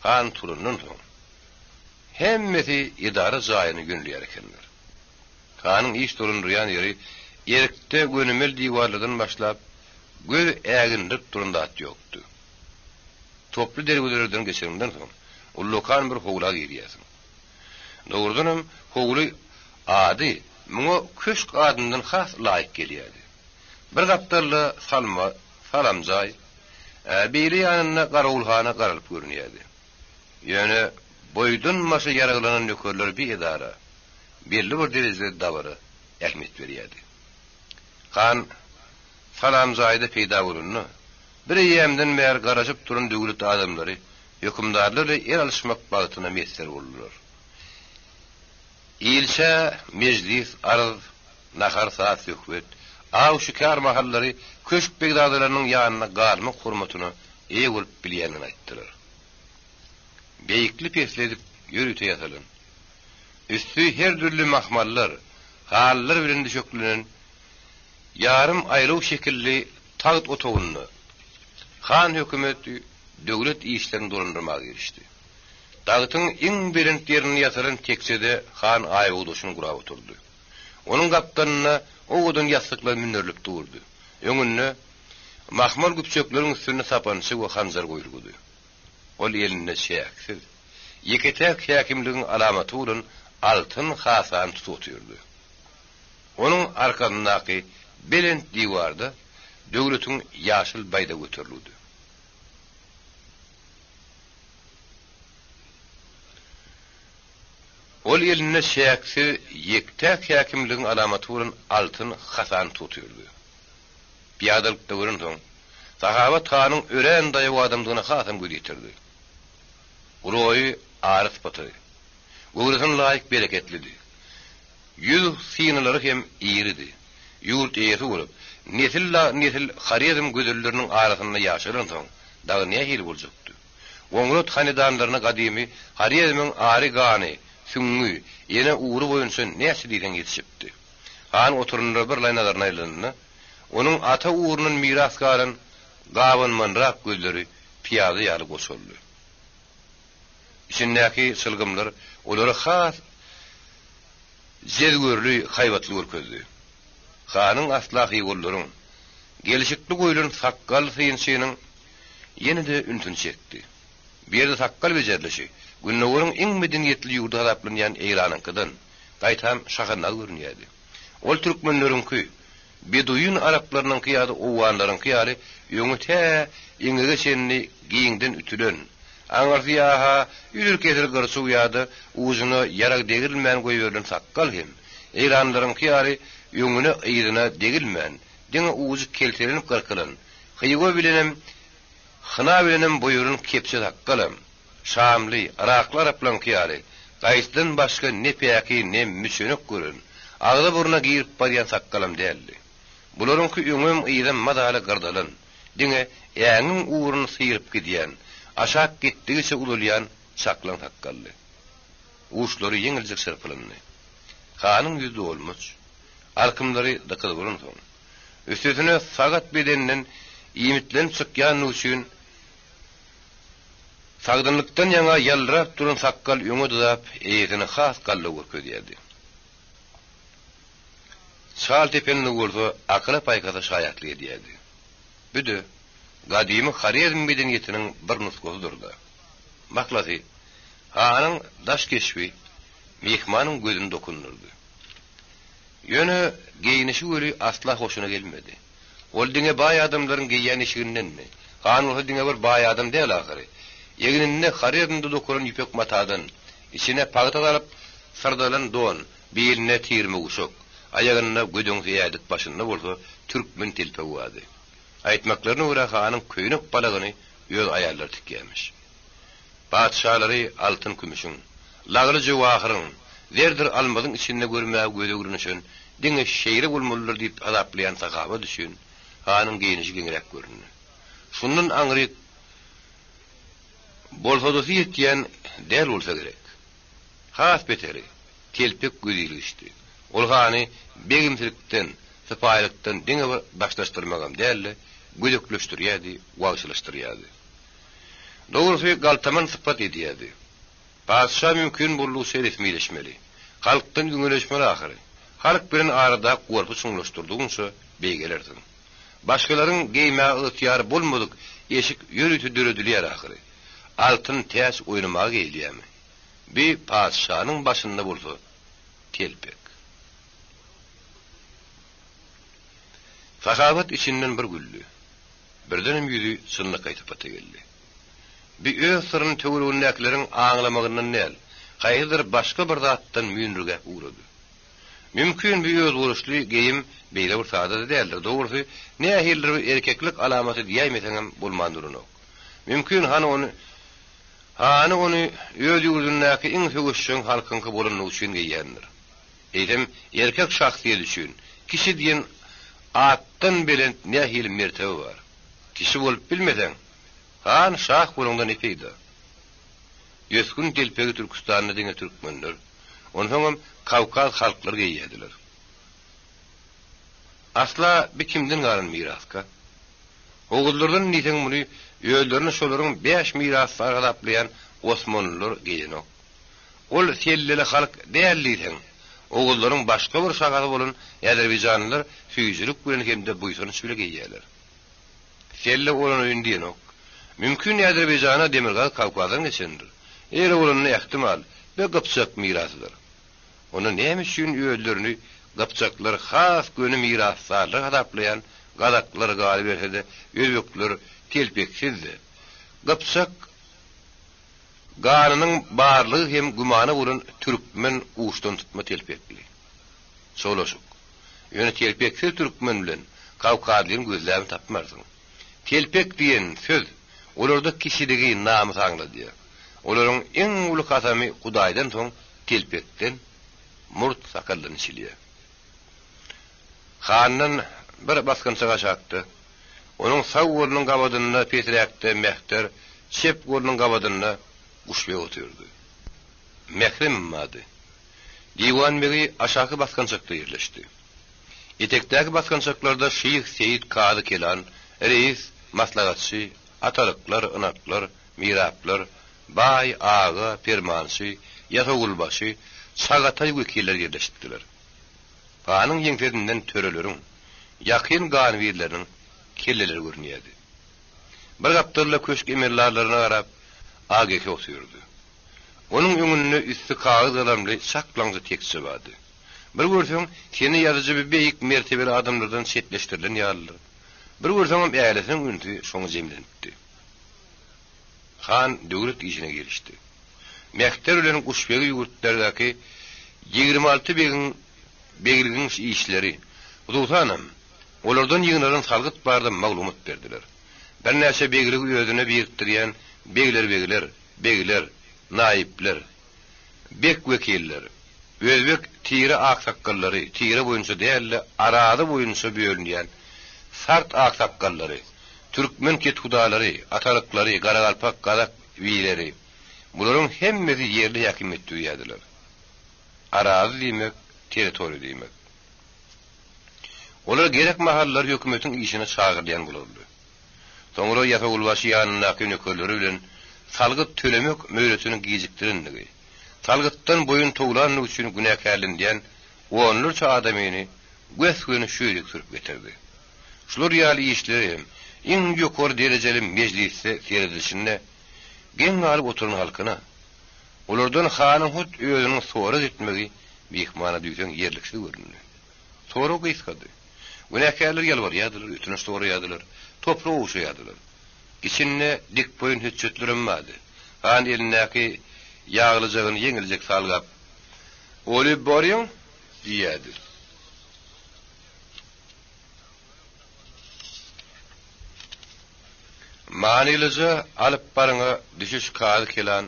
A: Han turandan soň, Hemmesi edara jaýyna ýönelýär ekenler. Hanyň iş dolandyrýan ýeri erkde gönümel diwarlardan başlap, göz ägindirip duran zat ýokdy. Toply derwezelerden geçeniňden soň, ullakan bir howla girýärsiň. Dogrudanam, howly ady. muňa köşk adyndan has laýyk gelýärdi. Bir gapdalda salma, salamjaý, beýle ýanynda garawulhana garalyp görünýärdi. Ýöne boýdan-başa ýaraglanan nökerler bir edara, belli bir derejede dabara ähmiýet berýärdi. Han salamjaýda peýda bolanda, bir eýýämden bäri garaşyp duran döwlet adamlary hökümdarlar bilen el alyşmak bagtyna miýesser boldular. Ilçä mejlis, arz, nahar, saz-söhbet, aw-şikar mahallary köşk begzadalarynyň ýanynda galmak hormatyna eýe bolup bilýändigini aýtdylar. Beýikli-pesli edip ýörite ýasalan, üsti her dürli mahmallar, halylar bilen düşeklenen ýarym aýlaw şekilli tagt otagynda han hökümeti döwlet işlerini dolandyrmaga girişdi. Tagtyň iň belent ýerinde ýasalan tekjede han aýbogdaşyny gurap oturdy. Onuň gapdalynda owadan ýassyklar münderilip durdy. Öňünde mahmal güpjekleriň üstünde sapança we hanjar goýulgydy. Ol elinde çäksiz, ýeke-täk häkimligiň alamaty bolan altyn hasany tutup otyrdy. Onuň arkasyndaky belent diwarda döwletiň ýaşyl baýdagy göterildi. Ol elinde çäksiz ýek-täk häkimligiň alamaty bolan altyn hasany tutyrdy. Pyýadalykda görensoň, Sahabat hanyň örän daýaw adamdygyna hasam göz ýetirdi. Roýy ary sypaty, göwresine laýyk bereketlidi. Ýüz synalary hem iridi. Ýurt eýesi bolup, nesil-nesil Horezm gözelleriniň arasynda ýaşalansoň, dagy nähili boljakdy? Goňrat hanedanlaryna gadymy Horezmiň ary gany, süňňi, ene ugry boýunça näçe diýseň ýetişipdi. Han oturanda birlaý nazaryna aýlananda, onuň ata ugrundan miras galan gabanmanrak gözleri pyýada ýaly goçaldy. Içindäki çylgymlar olary has jezgörli, haýbatly görkezdi. Hanyň asla hyýgollaryň, gelşikli goýlan sakgal synçynyň ýene-de ünsüni çekdi. Bu ýerde sakgal bejerilişi Gündogaryň iň medeniýetli ýurdy hasaplanýan Eýranyňkydan, gaýtam, şahandaz görünýärdi. Ol türkmenleriňki, beduin araplarynyňky ýa-da owganlaryňky ýaly öňi tä eňege çenli giňden ütülen, aňyrsy ýa-ha üzül-kesil gyrçuw ýa-da ujuna ýarag degrilmän goýberilen sakgal hem, eýranlaryňky ýaly öňüne-yzyna degilmän, diňe ujy keltelenip gyrkylan, hywa bilenem, hyna bilenem boýalan kepje sakgalam, şamly, yrakly araplaryňky ýaly, gaýçydan başga ne päki, ne müçenek gören, agza-burna girip barýan sakgalam däldi. Bularyňky öňem-yzam mazaly gyrdalan, diňe äňiň ugruny syryp gidýän, aşak gitdigiçe uzalýan çaklaň sakgaldy. Uçlary ýeňiljek çyrpylyndy. Hanyň ýüzi dolmuç, alkymlary dykyz bolansoň, üstesine sagat bedeninden iýmitlenip çykýandygy üçin Sagdynlykdan ýaňa ýaldyrap duran sakgal öňe dyzap, eýesini has gallaw görkezýärdi. Çal tepenligi bolsa akyla-paýhasa şaýatlyk edýärdi. Bu-da gadymy Horezm medeniýetiniň bir nusgasydyr-da. Mahlasy, hanyň daş keşbi myhmanyň gözüni dokundyrdy. Ýöne geýnişi weli asla hoşuna gelmedi. Ol diňe baý adamlaryň geýýän eşigindendi. Han bolsa diňe bir baý adam däl ahyry. Egninde Horezmde dokalan ýüpek matadan, içine pagta salyp syrdalan don, biline tirme guşak, aýagynda gödeňsi ädik başynda bolsa türkmen telpegi bardy. Aýtmaklaryna görä hanyň köýnek balagyny öz aýallary tikýärmiş. Patyşalary altyn-kümüşiň, lagly-jöwahyryň, zerdir almazyň içinde görmäge gözi öwrenişen diňe şeýle bolmalydyr diýip hasaplaýan Sahabat üçin hanyň geýnişi geňräk göründi. Şundan aňryk bolsadysy ýetýän däl bolsa gerek. Has beteri, telpek gözilgiçdi. Ol hany begimsilikden, sypaýylykdan diňe bir daşlaşdyrmagam däl-de, gödekleşdirýärdi, wagşylaşdyrýardy. Dogrusy, galtaman sypat edýärdi. Patyşa mümkin boldugyça resmileşmeli. Halkdan üzňeleşmeli ahyry. Halk bilen aradaky gorpy çuňlaşdyrdygyňça beýgelersiň. Başgalaryň geýmäge ygtyýary bolmadyk eşik ýörite döredilýär ahyry. Altyn täç oýnamaga geýilýärmi? Bi patyşanyň başynda bolsa telpek. Sahawat içinden bir güldi. Birdenem ýüzi çynlakaý sypata geldi. Bi öz syryny töweregindäkileriň aňlamagyndan däl, haýsydyr başga bir zatdan müýnürgäp ugrady. Mümkin bi özboluşly geýim beýle bir sada-da däldir, dogrusy, nähilidir bir erkeklik alamaty diýäýmeseňem bolman duranok. Mümkin han ony hany ony öz ýurdundaky iň söweşjeň halkyňky bolanlygy üçin geýýändir. Eýsem, erkek şahsyýet üçin kişi diýen atdan belent nähili mertebe bar? Kişi bolup bilmeseň, han, şah bolaňda ne peýda? Ösgün telpegi Türküstanda diňe türkmenler, onsoňam kawkaz halklary geýýärdiler. Asla bi kimden galan miraska? Oguzlardan diýseň muny özlerini şolaryň bäş mirasdary hasaplaýan osmanlylar geýenok. Ol selleli halk däl diýseň, oguzlaryň başga bir şahasy bolan äzerbaýjanlylar süýjülik bilen hem-de buýsanç bile geýýärler. Selle olanaýyn diýenok. Mümkin Äzerbaýjana Demirgazyk Kawkazdan geçendir. Eýle bolanda ähtimal, be gypjak mirasydyr. Onda näme üçin özlerini gypjaklar has göni mirasdarlar hasaplaýan gazaklar galyberse-de özbekler telpeksiz-de, gypjak ganynyň barlygy hem gümana bolan türkmen uçdantutma telpekli. Çolaşyk. Ýöne telpeksiz türkmen bilen kawkazlyny gözläbem tapmarsyň. Telpek diýen söz olarda kişiligi, namysy aňladýar. Olaryň iň uly kasamy Hudaýdan soň telpekden, murt sakaldan içilýär. Handan bir basgançak aşakda, onuň sag golunyň gabadynda pesräkde Mehter, çep golunyň gabadynda Guşbeg otyrdy. Mähremem bardy. Diwanbegi aşaky basgançakda ýerleşdi. Etekdäki basgançaklarda şyh, seýit, kazy kelan, reýis, maslahatçy, atalyklar, ynaklar, miraplar, baý, aga, permançy, ýasawulbaşy, çagataý wekiller ýerleşipdiler. Hanyň ýeňsesinden töreleriň, ýakyn ganybirleriniň kelleleri görünýärdi. Bir gapdalda köşk emeldarlaryna garap, Ageke otyrdy. Onuň öňünde üsti kagyz galamly çaklaňja tekje bardy. Bir görseň, seni ýazyjy bir beýik mertebeli adamlardan çetleşdirilen ýalydyr. Bir görseňem ählesiniň ünsi şoňa jemlenipdi. Han döwlet işine girişdi. Mehter bilen Guşbegi ýurtlardaky 26 begiň begligiň işleri, hususanam, olardan ýygnalan salgyt barada maglumat berdiler. Birnäçe begligi özüne birikdirýän beglerbegiler, begler, naýyplar, bek wekiller, özbek tire aksakgallary, tire boýunça däl-de, arazy boýunça bölünýän sart aksakgallary, türkmen kethudalary, atalyklary, garagalpak, gazak bileri, bularyň hemmesi ýerli häkimiýet düzýärdiler. Arazy diýmek, territoriýa diýmek. Olar gerek mahallar hökümetiň işine çagyrylýan bolardy. Soňra ýasawulbaşy ýanyndaky nökerleri bilen salgyt tölemek möhletini gijikdirendigi, salgytdan boýun towlandygy üçin günäkärlenilýän onlarça adamyny gös-göni şu ýerik sürüp getirdi. Şular ýaly işlere hem iň ýokary derejeli mejlisde seredilişine geň galyp oturan halkyna, olardan hanyň hut özüniň sorag etmegi myhmana diýseň ýerliksiz göründi. Sorag gysgady. Günäkärler ýalbarýardylar, ötünç soraýardylar, toprak ogşaýardylar. Içinde dik boýun hötjetlerem bardy. Han elindäki ýaglyjagyny ýeňiljek salgap, Olyp barýaň? diýýärdi. Manylyja alyp baryňa düşüş kazy kelan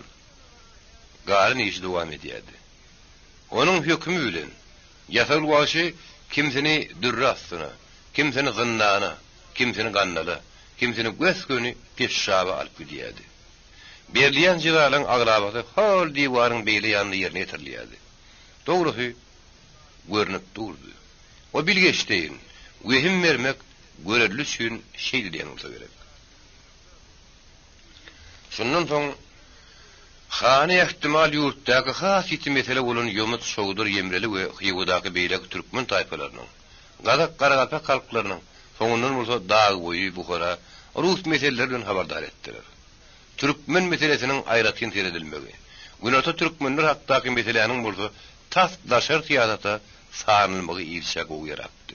A: garyn işi dowam edýärdi. Onuň hökümi bilen Ýasawul wagşy kimsini dürre astyna, kimsini zyndana, kimsini gandala, kimsini gös-göni peşşaba alyp gidýärdi. Berilýän jezalaryň aglabasy hol diwaryň beýle ýanynda ýerine ýetirilýärdi. Dogrusy, görnüp durdy. O bilgeşleýin, wehim bermek görelde üçin şeýdilýän bolsa gerek. Şundan soň hany ähtimal ýurtdaky has ýiti mesele bolan ýomut, çowdur, ýemreli we Hywadaky beýleki türkmen taýpalarynyň, gazak, garagalpak halklarynyň, soňundan bolsa Dagboýy, Buhara, rus meseleleri bilen habardar etdiler. Türkmen meselesiniň aýratyn seredilmegi, günorta türkmenler hakdaky meseläniň bolsa tas daşary syýasata sanylmagy ilçä gowy ýarapdy.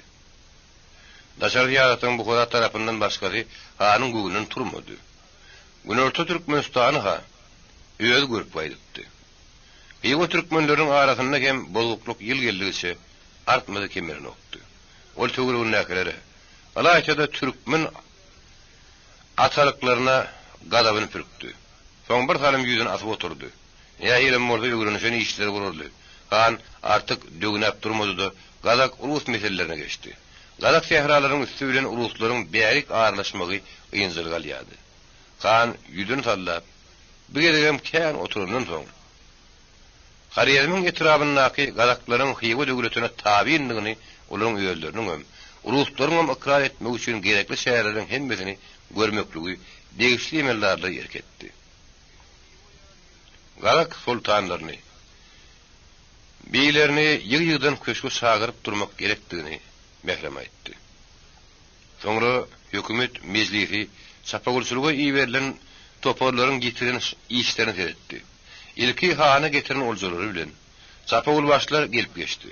A: Daşary syýasatyň Buhara tarapyndan başgasy hanyň göwnünden turmady. Günorta Türkmenistany-ha özi görüp gaýdypdy. Hywa türkmenleriniň arasynda hem bozgaklyk ýyl geldigiçe artmady kemelenokdy. Ol töweregindäkilere, ylaýta-da türkmen atalyklaryna gazabyny pürkdi. Soň bir salym ýüzüni asyp oturdy. Nähilem bolsa öwrenişen işleri bolarly. Han artyk döwnäp durmady-da, gazak-rus meselelerine geçdi. Gazak sähralarynyň üsti bilen ruslaryň bärik aralaşmagy ynjalyk alýardy. Han ýüzüni sallap, bir gezegem kän oturandan soň, Horezmiň etrabyndaky gazaklaryň Hywa döwletine tabyndygyny olaryň özleriniňem, ruslaryňam ykrar etmegi üçin gerekli çäreleriň hemmesini görmekligi degişli emeldarlara erk etdi. Gazak soltanlaryny, beglerini ýygy-ýygydan köşge çagyryp durmak gerekdigini mährem aýtdy. Soňra hökümet mejlisi çapawulçylyga iberilen toparlaryň getiren işlerine seretdi. Ilki hana getiren oljalary bilen çapawulbaşylar gelip geçdi.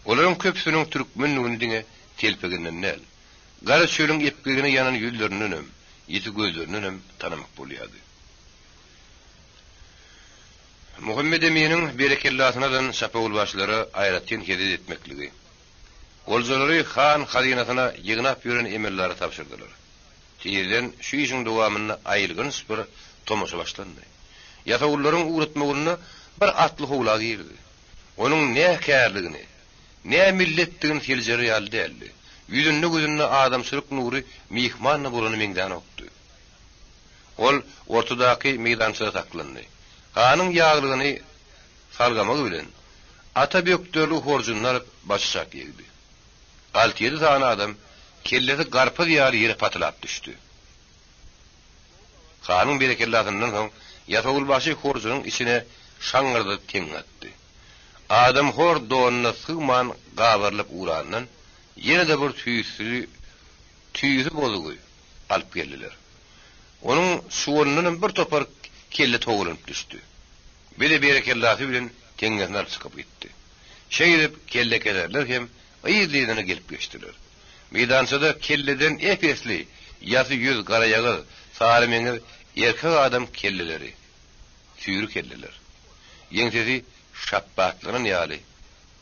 A: Olaryň köpüsiniň türkmendigini diňe telpeginden däl, gara çölüň epgegine ýanan ýüzlerindenem, ýiti gözlerindenem tanamak bolýardy. Muhammedeminiň berekellasyny alan çapawulbaşylara aýratyn hezil etmekligi, Oljalary han hazynasyna ýygnap ýören emeldara tabşyrdylar. Tizden şu işiň dowamynda aýylganç bir tomaşa başlandy. Ýasawullaryň ugratmagynda bir atly howla girdi. Onuň nä kärligini, nä milletdigini seljerer ýaly däldi. Ýüzünde-gözünde adamçylyk nury myhman-da bolana meňzänokdy. Ol ortadaky meýdançada saklandy. Hanyň ýaglygyny salgamagy bilen, ata bökderli horjunyny alyp, başaşak ýegdi. Alty-ýedi sany adam kellesi garpyz ýaly ýere patylap düşdi. Hanyň berekellasyndan soň ýasawulbaşy horjunyň içine şaňňyrdadyp teňňe atdy. Adamhor donuna sygman gabarylyp ugrandan, ýene-de bir tüýsli, tüýsi bozugy alyp geldiler. Onuň çuwalyndanam bir topar kelle togalanyp düşdi. Bile berekellasy bilen teňňesini alyp çykyp gitdi. Şeýdip, kellekeserler hem yzly-yzyna gelip geçdiler. Meýdançada kelleden ep-esli, ýasy ýüz, garaýagyz, sarymeňiz erkek adam kelleleri, süýri kelleler, ýeňsesi şapbatlanan ýaly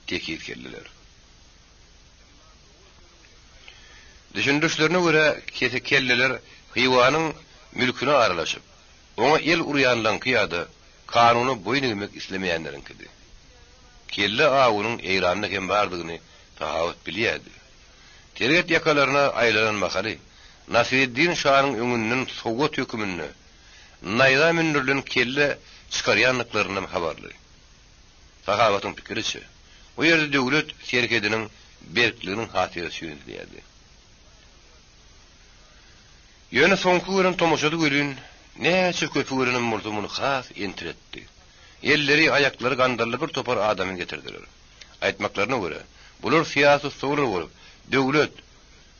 A: tekiz kelleler. Düşündirişlerine görä, kese kelleler Hywanyň mülküne aralaşyp, oňa el urýanlaryňky ýa-da kanuna boýun egmek islemeýänleriňkidi. Kelle awunyň Eýranda hem bardygyny Sahawat bilýärdi. Serhet ýakalaryna aýlanan mahaly Nasyreddin şanyň öňünden sowgat höküminde naýza mündürilen kelle çykarýandyklaryndan habarly. Sahawatyň pikiriçe, bu ýerde döwlet serhediniň berkliginiň hatyrasy üçin edilýärdi. Ýöne soňky gören tomaşasy welin, näçe köpi görenem bolsa muny has entiretdi. Elleri, aýaklary gandally bir topar adamy getirdiler. Aýtmaklaryna görä, bular syýasy tussaglar bolup, döwlet,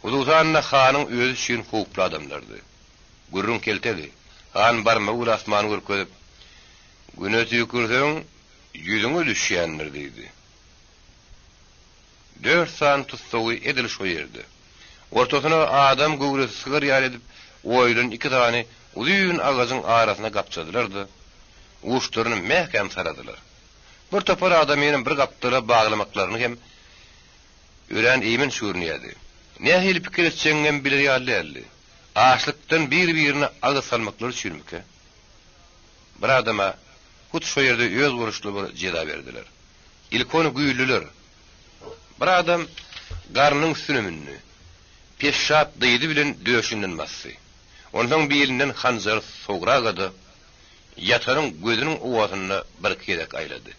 A: hususan-da hanyň özi üçin howply adamlardy. Gürrüň keltedi. Han barmagy bilen asmany görkezip, Güne tüýkürseň, ýüzüňe düşýändir diýdi. Dört sany tussagy edil şo ýerde, ortasyna adam göwresi sygar ýaly edip oýulan iki sany uzyn agajyň arasyna gapjadylar-da, uçlaryny mäkäm saradylar. Bir topar adamyny bir gapdala baglamaklaryny hem örän eýmenç görünýärdi. Nähili pikir etjegiňem biler ýaly däldi. Açlykdan bir-birine agyz salmaklary üçinmikä? Bir adama hut şo ýerde özboluşly bir jeza berdiler. Ilki ony güýldiler. Bir adam garnynyň üstüne mündi. Peşşap dyzy bilen döşünden basdy. Onsoň bilinden hanjary sograga-da, ýatanyň gözüniň owasynda birki gezek aýlady.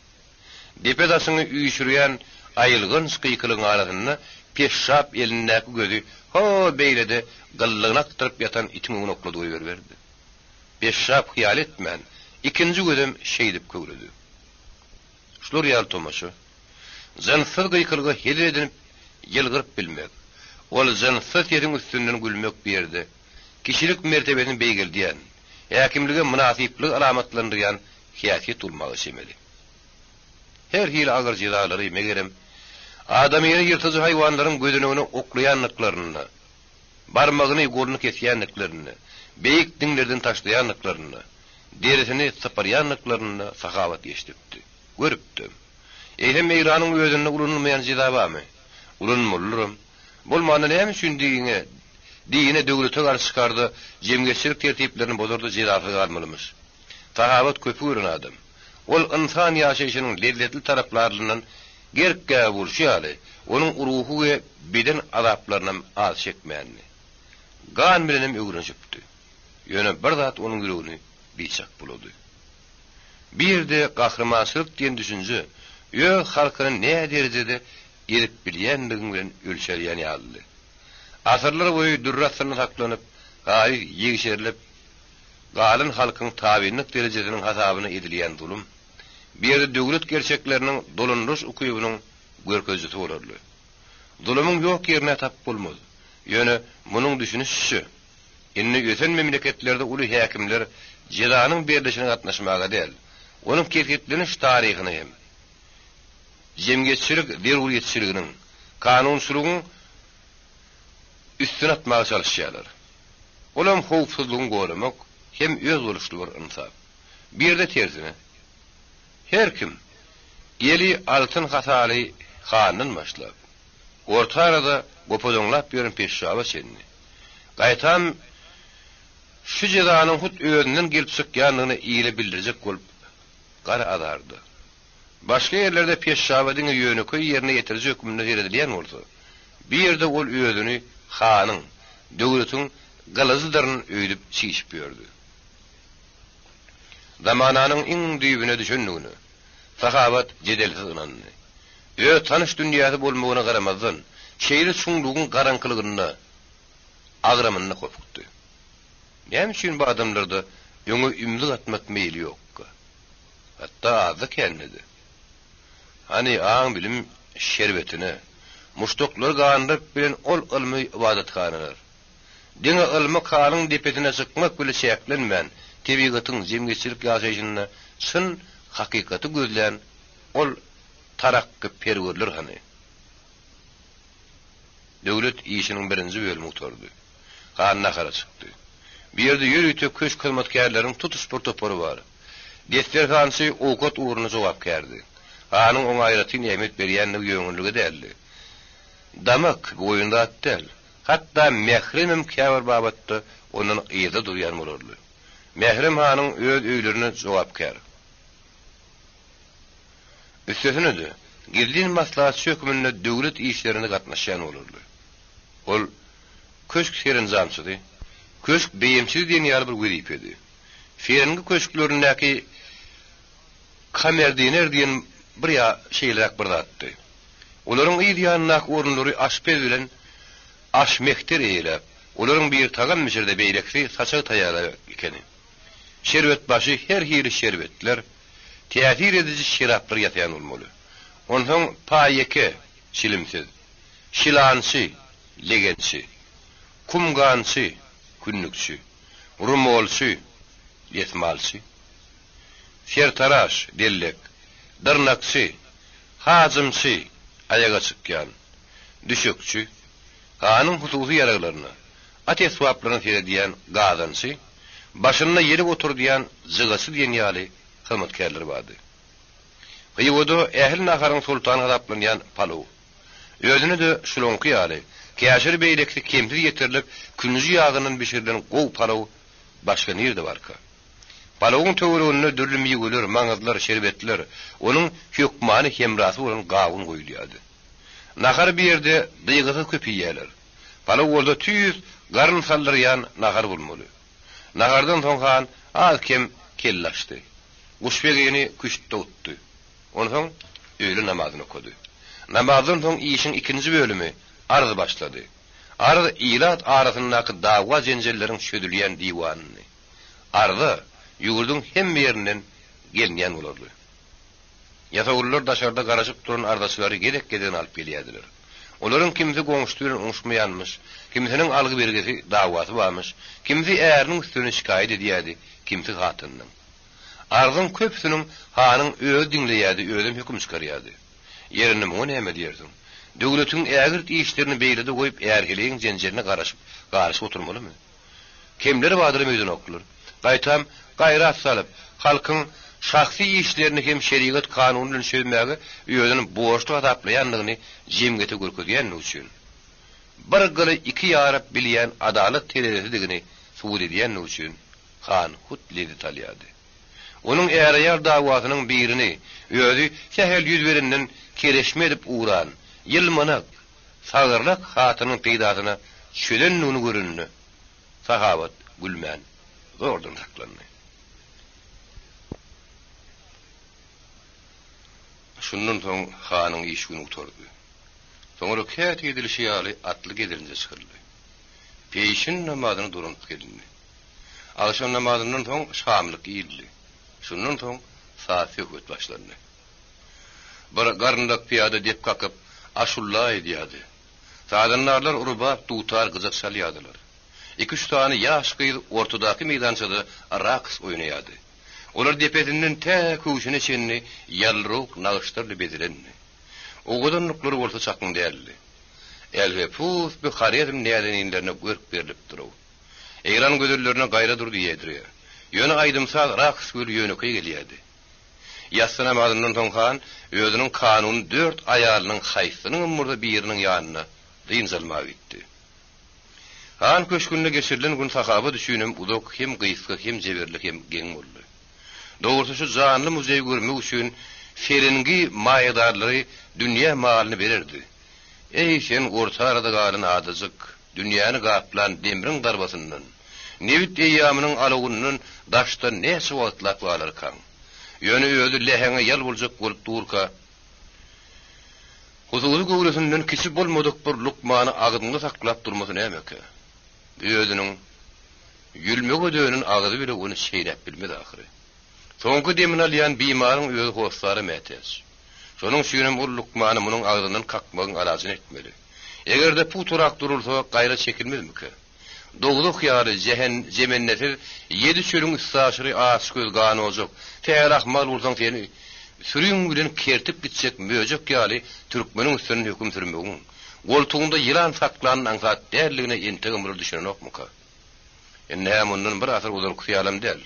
A: Depe daşyňy üýşürýän aýylganç gykylygyň arasynda peşşap elindäki gözi ho beýlede gyllygyny akdyryp ýatan itiň öňüne oklady goýberiberdi. Peşşap hyýal etmän, ikinji gözem şeýdip köwledi. Şular ýaly tomaşa, jynssyz gykylyga hezil edinip ýylgyryp bilmek, ol jynssyz sesiň üstünden gülmek bu ýerde kişilik mertebesini beýgeldýän, häkimlige mynasyplygy alamatlandyrýan häsiýet bolmaga çemeli. Her hili agyr jezalary, megerem, Adamyny ýyrtyjy haýwanlaryň gözenegine oklaýanlyklarynda, barmagyny, goluny kesýändiklerinde, beýik diňlerden taşlaýandyklarynda, derisini sypyrýandyklarynda sahawat eşidipdi, görüpdem. Eýsem Eýranyň özünde ulanylmaýan jeza barmy? Ulanylmalydyram. Bolmanda näme üçin dine, dine, döwlete garşy çykarda, jemgyýetçilik tertiplerini bozarda jezasyz galmalymyş? Sahawat köpi gören adam. Ol ynsan ýaşaýşynyň lezzetli taraplaryndan gerk-gäbe bolşy ýaly, onuň ruhy we beden azaplarynam az çekmändi. Gan bilenem öwrenişipdi. Ýöne bir zat onuň ýüregini biçak bulady. Bir ýerde gahrymançylyk diýen düşünje öz halkyny näderejede ezip bilýändigiň bilen ölçelýän ýalydy. Asyrlar boýy dürre astynda saklanyp, halys ýegşerilip galan halkyň tabynlyk derejesiniň hasabyna edilýän zulum, bu ýerde döwlet gerçekleriniň dolandyryş ukybynyň görkezijisi bolarly. Zulumyň ýok ýerini-ä tapyp bolmaz. Ýöne munuň düşünişiçe, indi ösen memleketlerde uly häkimler jezanyň berlişine gatnaşmaga däl, onuň kesgitleniş taryhyny hem, jemgyýetçilik zerurýetçiliginiň, kanunçylygyň üstüne atmaga çalyşýarlar. Olam howpsuzlygyň goramak hem özboluşly bir ynsap. Bu ýerde tersine, her kim eli altyn hasaly handan başlap, orta arada gopajaňlap ýören peşşaba çenli, gaýtam şu jezanyň hut özünden gelip çykýandygyny ile bildirjek bolup gara azardy. Başga ýerlerde peşşaba diňe ýönekeý ýerine ýetiriji hökmünde seredilýän bolsa, bu ýerde ol özüni hanyň, döwletiň gylyjydyryn öýdüp çişip ýördi. Zamananyň iň düýbüne düşendigine Sahabat jedelsiz ynandy. Öz tanyş dünýäsi bolmagyna garamazdan, şeýle çuňlugyň garaňkylygynda agramynda hopukdy. Näme üçin bu adamlarda öňe ümzük atmak meýli ýokka? Hatda azda-kände-de. Hany, aň-bilim şerbetine, muşdaklary gandyryp bilen ol ylmy ybadathanalar? Diňe ylmy kalyň depesine çykmak bile çäklenmän, tebigatyň, jemgyýetçilik ýaşaýşynda çyn hakykaty gözlän ol tarakgyperwerler hany? Döwlet işiniň birinji bölümi gutardy. Han nahara çykdy. Bu ýerde ýörite köşk hyzmatkärleriniň tutuş bir topary bar. Desterhançy owkat ugrunda jogapkärdi. Hanyň oňa aýratyn ähmiýet berýändigi ýöňünlige däldi. Damak, bu oýun zat däl. Hatda Mähremem käbir babatda ondan yzda durýan bolarly. Mährem hanyň öz öýlerine jogapkär. Üstesine-de, gizlin maslahatçy hökmünde döwlet işlerine gatnaşýan bolarly. Ol köşk serenjamçysy, köşk beýemçisi diýen ýaly bir wezipedi. Ferengi köşklerindäki kamerdiner diýen bir ýa şeýleräk bir zatdy. Olaryň yz ýanyndaky orunlary aşpez bilen aşmehter eýeläp, olaryň biri tagam bişirde, beýlekisi saçak taýýarlar ekeni. Şerbetbaşy her hili şerbetler, täsir ediji şeraplar ýasaýan bolmaly. Onsoň paýeke, çilimsiz, şilançy, legençi, kumgançy, kündükçi, rumolçy, desmalçy, sertaraş, dellek, dyrnakçy, hajymçy, aýaga çykýan, düşekçi, hanyň hususy ýaraglaryna, at esbaplaryna seredýän gazançy, başynda ýelik oturdýan jygaçy diýen ýaly hyzmatkärler bardy. Hywada ähli naharyň soltany hasaplanýan palow. Özüne-de şulaňky ýaly, käşir beýlekisi kemsiz getirilip, künji ýagyndan bişirilen gowy palow başga nirde barka? Palowyň töwereginde dürli miweler, maňyzlar, şerbetler, onuň hökmany hemrasy bolan gawun goýulýardy. Nahary bu ýerde dygysyz köp iýýärler. Palow bolsa tüýs garyn saldyrýan nahar bolmaly. Nahardan soň han az-kem kelle açdy. Guşbegini küştde utdy. Onsoň öýle namazyny okady. Namazdan soň işiň ikinji bölümi, arz başlady. Arz ilat arasyndaky dawa-jenjelleriň çözülýän diwanydy. Arza ýurduň hemme ýerinden gelinýän bolardy. Ýasawullar daşarda garaşyp duran arzaçylary gezek-gezegine alyp gelýärdiler. Olaryň kimsi goňşusy bilen oňuşmaýanmyş, kimisiniň algy-bergisi, dawasy barmyş, kimsi äriniň üstünden şikaýat edýärdi, kimsi hatynynyň. Arzyň köpüsiniň hanyň özi diňleýärdi, özem höküm çykarýardy. Ýerinde muňa näme diýersiň? Döwletiň ägirt işlerini beýlede goýup är-heleýiň jenjeline garaşyp, garyşyp oturmalymy? Kemler bardyram öýdenoklar. Gaýtam, gaýrat salyp, halkyň şahsy işlerini hem şerigat kanuny bilen çözmäge özüni borçly hasaplaýandygyny jemgyýete görkezýändigi üçin, bir gyly iki ýaryp bilýän adalat terezisidigini subut edýändigi üçin han hut lezzet alýardy. Onuň är-aýal dawasynyň birini özi sähel ýüz berenden kereşme edip ugran, ýylmanak, sagyrlak hatynyň peýdasyna çözendigini göreninde Sahabat gülmän zordan saklandy. Şundan soň hanyň iş güni gutardy. Soňra käte edilişi ýaly atly gezelenje çykyldy. Peýşin namazyna dolanyp gelindi. Agşam namazyndan soň şamlyk iýildi. Şundan soň saz-söhbet başlandy. Bir garynlak pyýada dep kakyp, aşulla aýdýardy. Sazandarlar rubap, dutar, gyjak çalýardylar. Iki-üç sany ýaş gyz ortadaky meýdançada raks oýnaýardy. Olar depesinden tä köwşüne çenli ýaldyrawuk nagyşlarly bezelendi. Owadanlyklary bolsa çakyň däldi. Älhepus bu Horezm näzeninlerine görk berlipdir-ow. Eýran gözellerine gaýra dur diýýädir-ä. Ýöne aýdym-saz raks weli ýönekeý gelýärdi. Ýassy namazyndan soň han özüniň kanuny dört aýalynyň haýsysynyňam bolsa biriniň ýanyna dynç almaga gitdi. Han köşgünde geçirilen gün sahabat üçinem uzak hem gysga hem jebirli hem geň boldy. Dogrusy şu janly muzeýi görmek üçin ferengi maýadarlary dünýä malyny bererdi. Eý sen orta arada galan adajyk, dünýäni gaplan demriň zarbasyndan, nebit eýýamynyň alawyndan daşda näçe wagtlap galarkaň? Ýöne özi läheňe ýal boljak bolup durka, hususy göwresinden kiçi bolmadyk bir lukmany agzyňda saklap durmasy nämekä? Özüniň ýülmege dönen agzy bile ony çeýnäp bilmez ahyry. Soňky demini alýan bimaryň özi hossara mätäç. Şonuň üçinem ol lukmany munuň agzyndan kakmagyň alajyny etmeli. Eger-de pugtarak durulsa, gaýra çekilmezmikä? Dowzah ýaly jähen jemendesiz ýedi çölüň üstaşyry açgöz ganojak, sähel ahmal bolsaň seni süriň bilen kertip gitjek möjek ýaly türkmeniň üstünden höküm sürmegiň, goltugyňda ýylan saklanyň aňsat däldigine entegem bular düşünenokmyka? Indi-hä mundan bir asyr ozalkysy ýalam däl.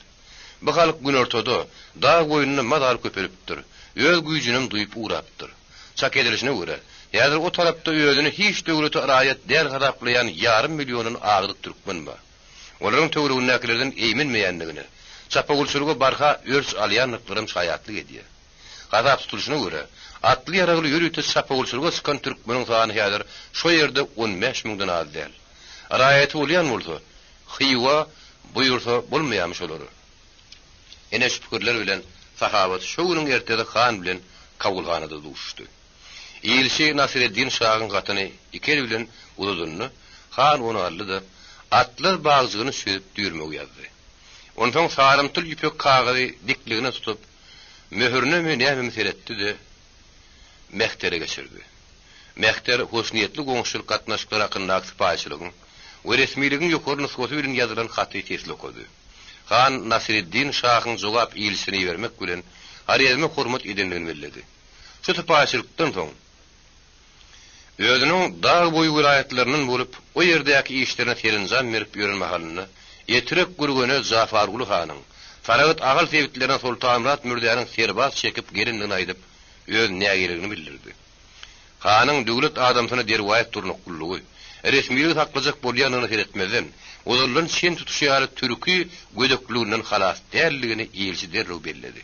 A: Bu halk günortada, dag boýunda mazaly köpelipdir, öz güýjünem duýup ugrapdyr. Çak edilişine görä, häzir o tarapda özüni hiç döwlete raýat däl hasaplaýan ýarym milliondan agdyk türkmen bar. Olaryň töweregindäkilerden eýmenmeýändigine, çapawulçylyga barha örç alýandyklaram şaýatlyk edýär. Hasap tutulyşyna görä, atly-ýaragly ýörite çapawulçylyga çykan türkmeniň sany häzir şo ýerde on bäş müňden az däl. Raýaty bolýan bolsa, Hywa buýursa bolmaýarmy şolara? Ine şu pikirler bilen Sahabat şo günüň ertesi han bilen kabulhanada duşuşdy. Ilçi Nasyreddin şahyň hatyny iki eli bilen uzadanda, han ony aldy-da, atlar bagjygyny çözüp düýrmegi ýazdy. Onsoň sarymtyl ýüpek kagyzy dikligine tutup, möhürinemi nämemi seretdi-de, mehtere geçirdi. Mehter hoşniýetli goňşuçylyk gatnaşyklary hakyndaky sypaýyçylygyň we resmiligiň ýokary nusgasy bilen ýazylan haty sesli okady. Han Nasyreddin şahyň jogap ilçisini ibermek bilen Horezme hormat edendigini belledi. Şu sypaýyçylykdan soň, özüniň dag boýy welaýatlaryndan bolup, o ýerdäki işlerine serenjam berip ýören mahalynda Etrek-Gürgene Jafarguly hanyň, Saragt-Ahal sebitlerine Soltanmyrat mürzäniň serbaz çekip gelendigini aýdyp, öz nägileligini bildirdi. Hanyň döwlet adamsyna derwaýys durnuklylygy, resmiligi saklajak bolýandygyna seretmezden, ozaldan çen tutuşy ýaly türki gödekliginden halas däldigini ilçi derrew belledi.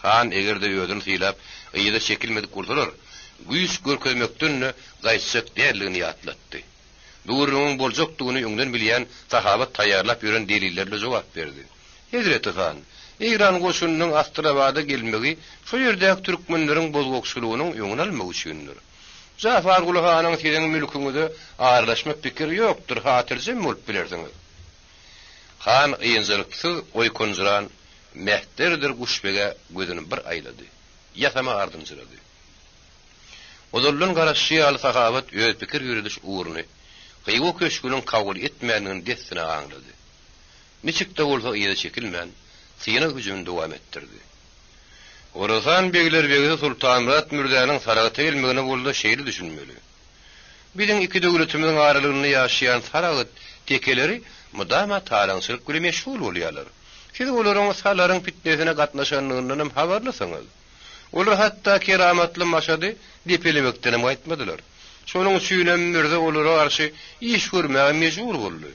A: Han eger-de özüni sylap, yza çekilmedik bolsalar, güýç görkezmekden-de gaýtjak däldigini ýatlatdy. Bu gürrüňiň boljakdygyny öňden bilýän Sahabat taýýarlap ýören delillerle jogap berdi. Hezreti han, Eýran goşunynyň Astrabada gelmegi şo ýerdäki türkmenleriň bozgakçylygynyň öňüni almak üçindir. Jafarguly hanyň siziň mülküňize aralaşmak pikiri ýokdur, hatyrjem bolup bilersiňiz. Han ynjalyksyz oýkanjyran Mehterdir Guşbege gözüni bir aýlady. Ýasama ardynjyrady. Ozaldan garaşyşy ýaly Sahabat öz pikir ýörediş ugruny Hywa köşgüniň kabul etmändigini dessine aňlady. Niçik-de bolsa yza çekilmän, synag hüjümini dowam etdirdi. Horasan beglerbegisi Sultanmyrat Mürzäniň Saragta gelmegine bolsa şeýle düşünmeli. Biziň iki döwletimiziň aralygynda ýaşaýan Saragt tekeleri mydama talaňçylyk bile meşgul bolýarlar. Siz olaryň Salaryň pitnesine gatnaşandygyndanam habarlysyňyz. Olar hatda keramatly Maşady depelemekdenem gaýtmadylar. Şonuň üçinem mürze olara garşy iş görmäge mejbur boldy.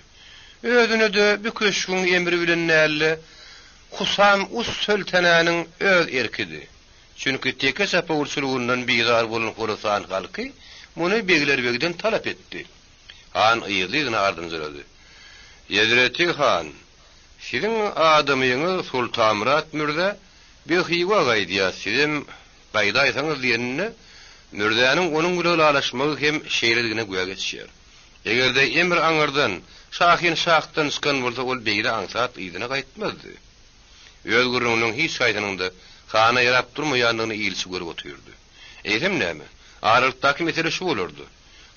A: Özüne-de bu köşgüň emri bilen däl-de, Husam us-Söltenäniň öz erkidi. Çünki teke çapawulçylygyndan bizar bolan Horasan halky muny beglerbegden talap etdi. Han yzly-yzyna ardynjyrady. Hezreti han, siziň adamyňyz Sultanmyrat mürze biz Hywa gaýdýas, sizem gaýdaýsaňyz diýeninde, mürzäniň onuň bilen ylalaşmagy hem şeýledigine güwä geçýär. Eger-de emr aňyrdan, Şahin şahdan çykan bolsa ol beýle aňsat yzyna gaýtmazdy. Öz gürrüňiniň hiç haýsynyň-da hana ýarap durmaýandygyny ilçi görüp otyrdy. Eýsem näme? Aralykdaky mesele şu bolardy.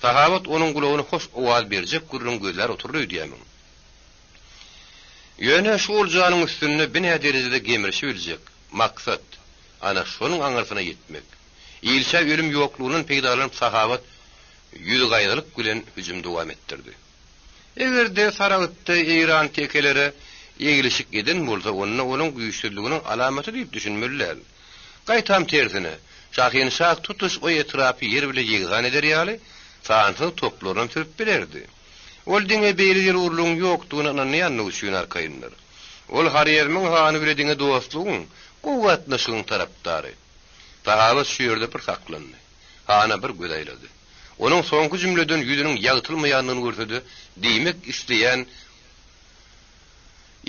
A: Sahabat onuň gulagyna hoş owaz berjek gürrüň gözlär oturdy öýdýämiň? Ýöne şu oljanyň üstünde binä derejede gemrişibiljek maksat, ana, şonuň aňyrsyna ýetmek. Ilçä ölüm ýoklugyndan peýdalanyp Sahabat ýüzügaýgylyk bilen hüjüm dowam etdirdi. Eger-de Saragtda Eýran tekelere eglişik eden bolsa, onda onuň güýçsüzliginiň alamaty diýip düşünmeli däl. Gaýtam tersine, Şahinşah tutuş o etrapy ýer bile ýegsan eder ýaly, sansyz toplarynam sürüp bilerdi. Ol diňe beýle zerurlygyň ýokdugyna ynanýandygy üçin arkaýyndyr. Ol Horezmiň hany bile diňe dostlugyň, gowy gatnaşygyň tarapdary. Sahabat şu ýerde bir saklandy. Hana bir göz aýlady. Onuň soňky jümleden ýüzüniň ýagtylmaýandygyny görse-de, diýmek isleýän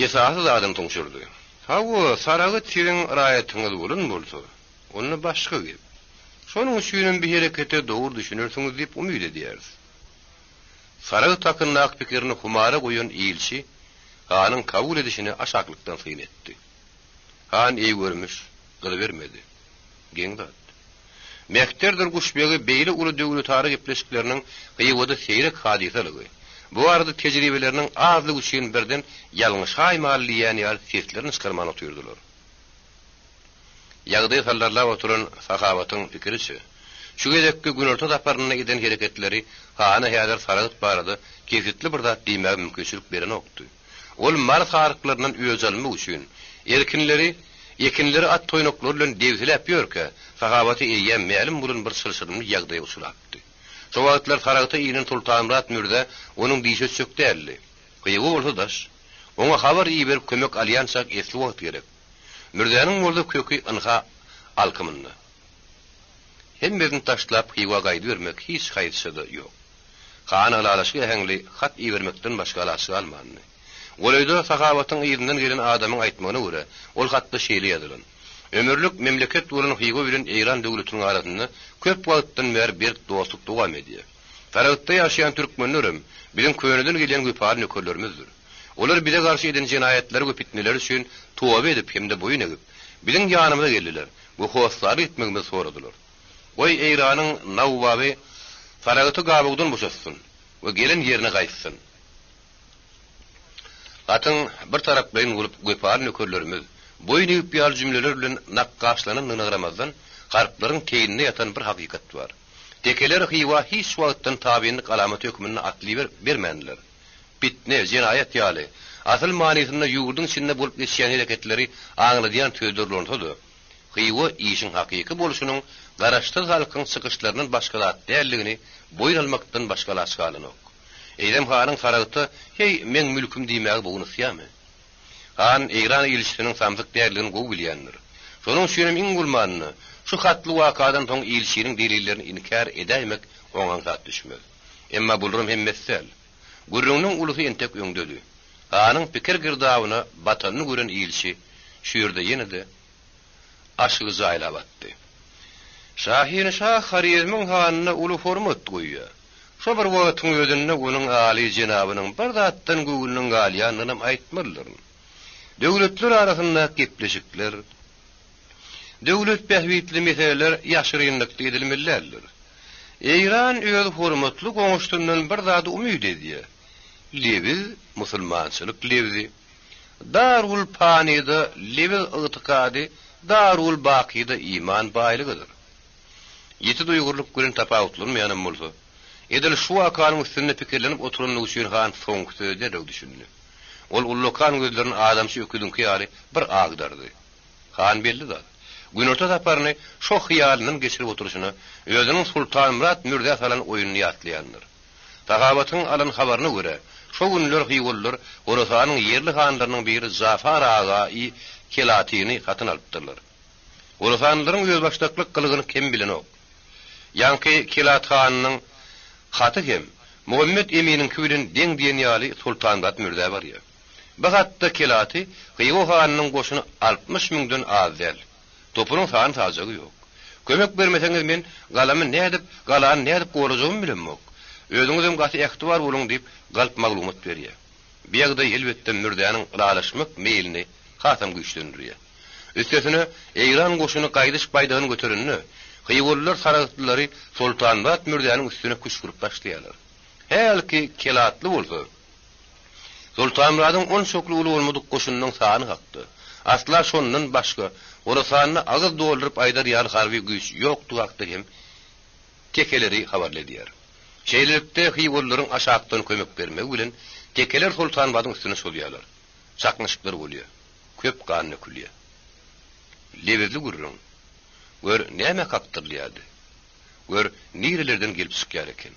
A: esasy zadyny suňşurdy. Hawa, Saragyt siziň raýatyňyz bolan bolsa, onda başga gep. Şonuň üçinem bu herekete dogry düşünersiňiz diýip umyt edýäris. Saragyt hakyndaky pikirini humara goýan ilçi hanyň kabul edişine aşaklykdan syn etdi. Han eý görmüş, gyzybermedi. Geň zat. Mehterdir Guşbegi beýle uly döwletara gepleşikleriniň Hywada seýrek hadysalygy, bu barada tejribeleriniň azlygy üçin birden ýalňyşaýmaly diýýän ýaly seslerini çykarman otyrdylar. Ýagdaýy sallarlap oturan Sahabatyň pikiriçe, şu gezekki günorta saparynda eden hereketleri hana häzir Saragt barada kesgitli bir zat diýmäge mümkinçilik berenokdy. Ol mal saryklaryndan öç almak üçin, erkinleri, ekinleri at toýnaklary bilen debsiläp ýörkä, Sahabaty eýýäm mälim bolan bir çylşyrymly ýagdaýa uçrapdy. Şo wagtlar Saragta inen Sultanmyrat mürze onuň dişi ötjek däldi. Hywa bolsa daş. Oňa habar iberip kömek alýançak esli wagt gerek. Mürzäniň bolsa köki ynha alkymynda. Hemmesini taşlap Hywa gaýdybermek hiç haýsyça-da ýok. Han ylalaşyk äheňli hat ibermekden başga alaç galmandy. Golaýda Sahabatyň yzyndan gelen adamyň aýtmagyna görä, ol hatda şeýle ýazylan, Ömürlik memleket bolan Hywa bilen Eýran döwletiniň arasynda köp wagtdan bäri berk dostluk dowam edýär. Saragtda ýaşaýan türkmenlerem biziň köneden gelýän wepaly nökerlerimizdir. Olar bize garşy eden jenaýatlary we pitneleri üçin toba edip hem-de boýun egip, biziň ýanymyza geldiler we hossarlyk etmegimizi soradylar. Goý, Eýranyň nawwaby Saragty gabawdan boşatsyn we gelen ýerine gaýtsyn. Hatyň bir taraplaýyn bolup wepaly nökerlerimiz boýun egip ýaly jümleler bilen nakgaşlanandygyna garamazdan, harplaryň teýinde ýatan bir hakykat bar. Tekeler Hywa hiç wagtdan tabynlyk alamaty hökmünde atly bermändiler. Pitne, jenaýat ýaly, asyl manysynda ýurduň içinde bolup geçýän hereketleri aňladýan sözler ulansa-da, Hywa işiň hakyky bolşunyň garaşsyz halkyň çykyşlaryndan başga zat däldigini boýun almakdan başga alaç galanok. Eýsem hanyň Saragta Heý, meň mülküm diýmäge bogun ysýamy? Han Eýran ilçisiniň samsyk däldigini gowy bilýändir. Şonuň üçinem iň bolmanda şu hatly wakadan soň ilçiniň delillerini inkär edäýmek oňa aňsat düşmez. Emma bularam hemmesi däl. Gürrüňiniň ulusy entek öňdedi. Hanyň pikir girdabyna batanyny gören ilçi şu ýerde ýene-de aşygy jaýlap atdy. Şahinşah Horezmiň hanyna uly hormat goýýar. Şo bir wagtyň özünde onuň aly jenabynyň bir zatdan göwnüniň galýandygynam aýtmalydyryn. Döwletler arasyndaky gepleşikler, döwlet bähbitli meseleler ýaşyrynlykda edilmeli däldir. Eýran öz hormatly goňşusyndan bir zady umyt edýär. Lebiz, musulmançylyk lebzi. Darul-Panyda lebiz ygtykady. Darul Bakyda iman baýlygydyr. Ýiti duýgurlyk bilen tapawutlanmaýanam bolsa, edil şu wakanyň üstünde pikirlenip oturandygy üçin han soňky söze derrew düşündi. Ol ullakan gözlerini adamçy öküziňki ýaly bir agdardy. Han belli zat. Günorta saparyny şo hyýalyndan geçirip oturyşyna özüniň Sultanmyrat mürzä salan oýnuny ýatlaýandyr. Sahabatyň alan habaryna görä, şo günler hywalylar Horasanyň ýerli hanlarynyň biri Jafar aga-i Kelatyny satyn alypdyrlar. Horasanlylaryň özbaşdaklyk gylygyny kim bilenok. Ýaňky Kelat hanynyň haty hem Muhammet eminiňki bilen deň diýen ýaly Sultanmyrat mürzä barýar. Bu hatda Kelaty Hywa hanynyň goşuny 60 müňden az däl. Topunyň sany-sajagy ýok. Kömek bermeseňiz men galamy nädip, galany nädip gorajagymy bilemok. Özüňizem gaty ähtibar boluň diýip galp maglumat berýär. Bu ýagdaý elbetde Mürzäniň ylalaşmak meýlini hasam güýçlendirýär. Üstesine, Eýran goşuny gaýdyş baýdagyny göterende, hywalylar saragtlylary Soltanmyrat Mürzäniň üstüne küşgürip başlaýarlar. Hälki kelatly bolsa, Soltanmyradyň onçakly uly bolmadyk goşunynyň sany hakda, asla şondan başga Horasanda agyz dolduryp aýdar ýaly harby güýç ýokdugy hakda hem tekeleri habarly edýär. Şeýlelikde, hywalylaryň aşakdan kömek bermegi bilen tekeler Soltanmyradyň üstüne çozýarlar. Çaknyşyklar bolýar. Köp gan dökülýär. Lebizli gürrüň, gör, nämä kakdyrylýardy? Gör, nirelerden gelip çykýar eken.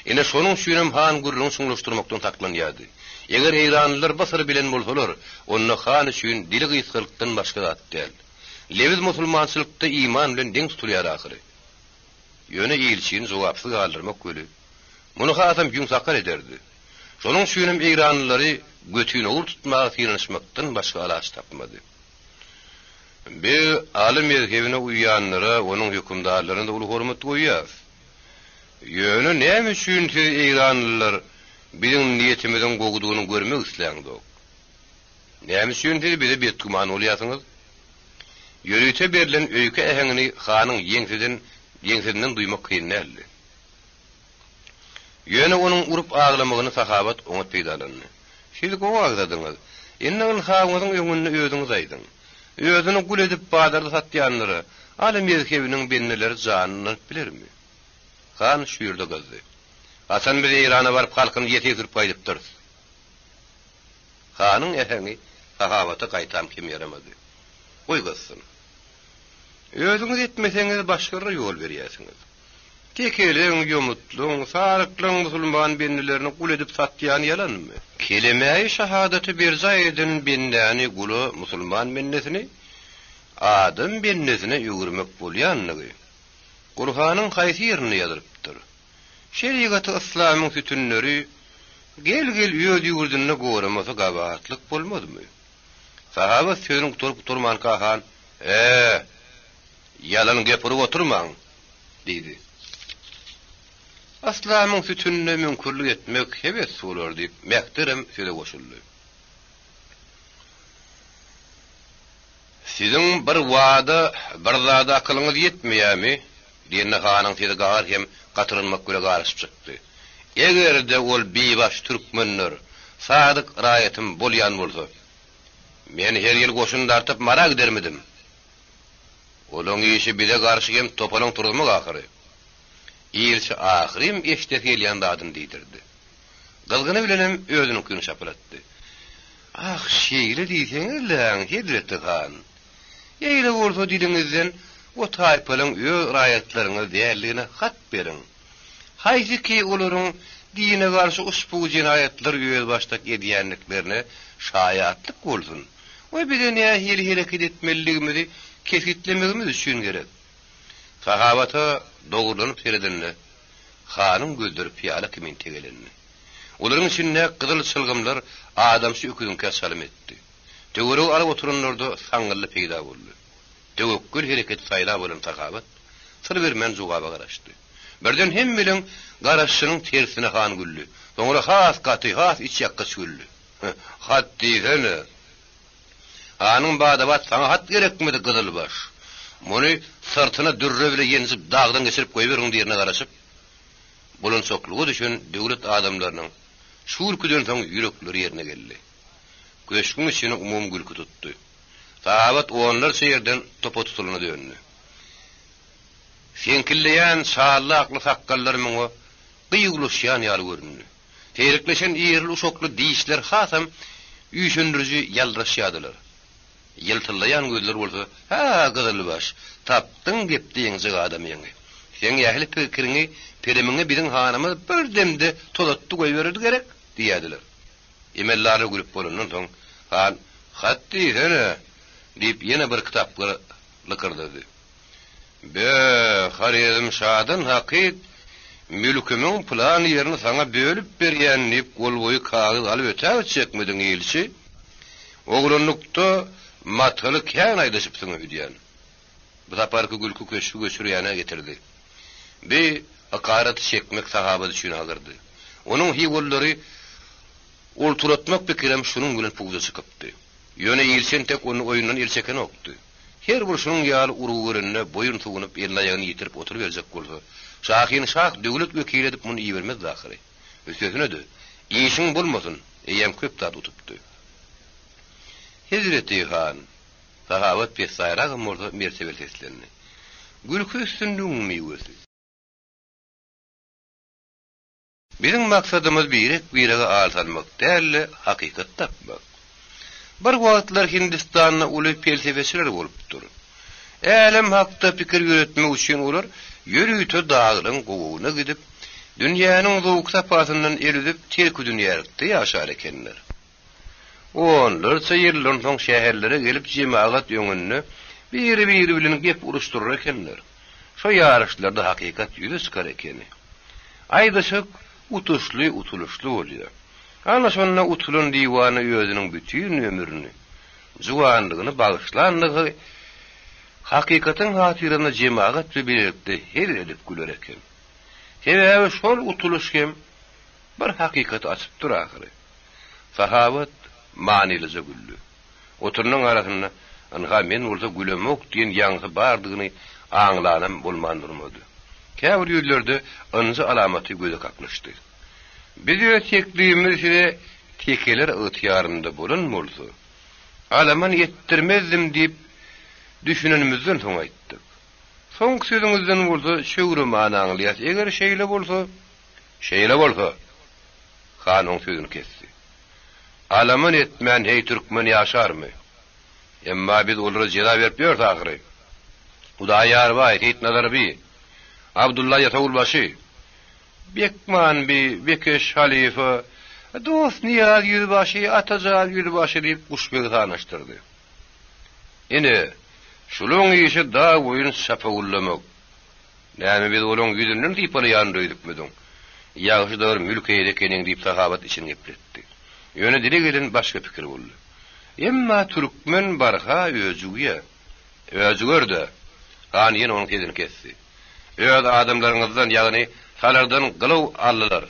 A: Ine, şonuň üçinem han gürrüňi çuňlaşdyrmakdan saklanýardy. Eger eýranlylar bu syry bilen bolsalar, onda han üçin dili gysgalykdan başga zat däl. Lebiz musulmançylykda iman bilen deň tutulýar ahyry. Ýöne ilçini jogapsyz galdyrmak weli, muny hasam ýüňsakar ederdi. Şonuň üçinem eýranlylary götinogur tutmaga synanyşmakdan başga alaç tapmady. Biz Aly mezhebine uýýanlara, onuň hökümdarlaryna-da uly hormat goýýarys. Ýöne näme üçin siz eýranlylar biziň niýetimiziň gowudygyny görmek isläňzok? Näme üçin siz bize betgüman bolýarsyňyz? Ýörite berlen öýke äheňini hanyň ýeňseden ýeňsesinden duýmak kyn däldi. Ýöne onuň urup aglamagyny Sahabat oňat peýdalandy. Siz gowy agzadyňyz. Indi ynsabyňyzyň öňünde özüňiz aýdyň. Özüni gul edip bazarda satýanlara Aly mezhebiniň bendeleri janyny ynanyp bilermi? Han şu ýerde gyzdy. Haçan biz Eýrana baryp halkyny ýesir sürüp gaýdypdyrys? Hanyň äheňi Sahabata gaýtam kem ýaramady. Goý gyzsyn. Özüňiz etmeseňiz başgalara ýol berýärsiňiz. Tekeleň, ýomutlyň, saryklyň musulman bendelerini gul edip satýany ýalanmy? Kelemäýi şahadaty berjaý eden bendäni gula, musulman bendesini adam bendesine öwürmek bolýanlygy Gurhanyň haýsy ýerinde ýazylypdyr? Şerigaty yslamyň sütünleri gel-gel öz ýurdunda goramasa gabahatlyk bolmazmy? Sahaba sözüni gutaryp-gutarmanka han, Ä, ýalan gep urup oturmaň! Diýdi. Yslamyň sütünine müňkürlik etmek hebes bolar diýip, Mehterem söze goşuldy. Siziň bir wada, bir zada akylyňyz ýetmeýärmi? diýende hanyň sesi gahar hem gatyrganmak bile garyşyp çykdy. Eger-de ol bibaş türkmenler sadyk raýatym bolýan bolsa, men her ýyl goşun dartyp Mara gidermidim? Olaň işi bize garşy hem topalaň turuzmak ahyry. Ilçi ahyrym eşidesi gelýän zadyny diýdirdi. Gyzgyny bilenem özüniňkini şapylatdy. Ah, şeýle diýseňiz-läň, hezreti han! Eýle bolsa diliňizden o taýpalaň öz raýatlaryňyz däldigine hat beriň. Haýsy ki olaryň dine garşy uşbu jenaýatlary özbaşdak edýändiklerine şaýatlyk bolsun we bize nähili hereket etmelidigimizi kesgitlemegimiz üçin gerek. Sahabata dogrulanyp seredende, hanyň gözleri pyýala kimin tegelendi. Olaryň içindäki gyzyl çylgymlar adamsy öküziňkä çalym etdi. Töweregi alyp oturanlarda saňňyldy peýda boldy. Töwekgel hereketi saýlap alan Sahabat syr bermän jogaba garaşdy. Birden hemmeleň garaşynyň tersine han güldi. Soňra has gaty, has içýakgyç güldi. Hat diýsene! Hanyň bada-bat saňa hat gerekmidi, gyzylbaş? Muny syrtyna dürre bile ýenjip dagdan geçirip goýberiň diýerine garaşyp, bulançaklyga düşen döwlet adamlarynyň şu gülküden soň ýürekleri ýerine geldi. Köşgüň içini umumy gülki tutdy. Sahabat onlarça ýerden topa tutulana döndi. Seňkilleýän şally-akly sakgallar muňa gyýuwlaşýan ýaly göründi. Seýrekleşen irili-uşakly dişler hasam üýşendiriji ýaldyraşýardylar. Ýyltyllaýan gözler bolsa, Hä, gyzylbaş, tapdyň gep diýeňjek adamyňy. Seň ähli pikiriňi, perimiňi biziň hanymyz bir demde tozatdy goýbererdi gerek? diýýärdiler. Emeldarlar gülüp bolandan soň, han, Hat diýsene! diýip, ýene bir kitaplar lykyrdady. Be, Horezm şadan hakyt, mülkümiň pylan ýerini saňa bölüp berýän diýip golboýy kagyz alyp ötägitjekmidiň, ilçi? Oglanlykda mataly kän aýdyşypsyň öýdýän. Bu saparky gülki köşgi göçürýäne getirdi. Bi hykaraty çekmek sahabat üçin agyrdy. Onuň hiwallary ulturatmak pikirem şunuň bilen puja çykypdy. Ýöne ilçi entek ony oýundan el çekenokdy. Her bir şunuň ýaly urgy görende boýun suwunyp elini-aýagyny ýitirip oturyberjek bolsa, Şahin şah döwlet wekili edip muny ibermezdi ahyry. Üstesine-de, işiň bolmasyn, eýýäm köp zat utupdy. Hezreti han, Sahabat pessaýragam bolsa mertebeli seslendi. Gülki üstünligiň miwesi. Biziň maksadymyz birek-birege al salmak däl-de, hakykat tapmak. Bir wagtlar Hindistanda uly pelsepeçiler bolupdyr. Älem hakda pikir ýöretmek üçin olar ýörite daglaryň gowagyna gidip, dünýäniň zowky-sapasyndan el üzüp, terkidünýälikde ýaşar ekenler. Onlarça ýyldan soň şäherlere gelip jemagat öňünde biri-biri bilen gep uruşdyrar ekenler. Şo ýaryşlarda hakykat ýüze çykar ekeni. Aýdyşyk utuşly, utulyşly bolýar. Ana şonda utulan diwana özüniň bütin ömrüni, juwanlygyny bagyşlandygy hakykatyň hatyrasyna jemagat bilen bilelikde hezil edip güler eken. Sebäbi şol utulyş hem bir hakykaty açypdyr ahyry. Sahabat manylyja güldi. Oturanyň arasynda, Ynha, men bolsa gülemok diýen ýaňsy bardygyny aňlanam bolman durmady. Käbir ýüzlerde ynjy alamaty göze kaklyşdy. Biz öz teklibimizi size tekeler ygtyýarynda bolan bolsa, alaman etdirmezdim diýip düşünenimizden soň aýtdyk. Soňky sözüňizden bolsa çöwre many aňlaýas, eger şeýle bolsa, şeýle bolsa! Han oň sözüni kesdi. Alaman etmän heý türkmen ýaşarmy? Emma biz olara jeza berip ýörüs ahyry. Hudaýýar baý, Seýitnazar bi, Abdylla ýasawulbaşy, Bekman bi, Bekeş halypa, Dostnyýaz ýüzbaşy, Atajan ýüzbaşy diýip guşbegi sanaşdyrdy. Ine, şulaň işi dag boýun çapawullamak. Näme biz olaň ýüzünden sypalaýandyr öýdüpmidiň? Ýagşy-da bir mülk eýesi ekeniň diýip Sahabat içini gepletdi. Ýöne dile gelen başga pikir boldy. Emma türkmen barha öjügýär. Öjüger-de! Han ýene onuň sesini kesdi. Öz adamlaryňyzdan, ýagny salardan gylaw aldylar.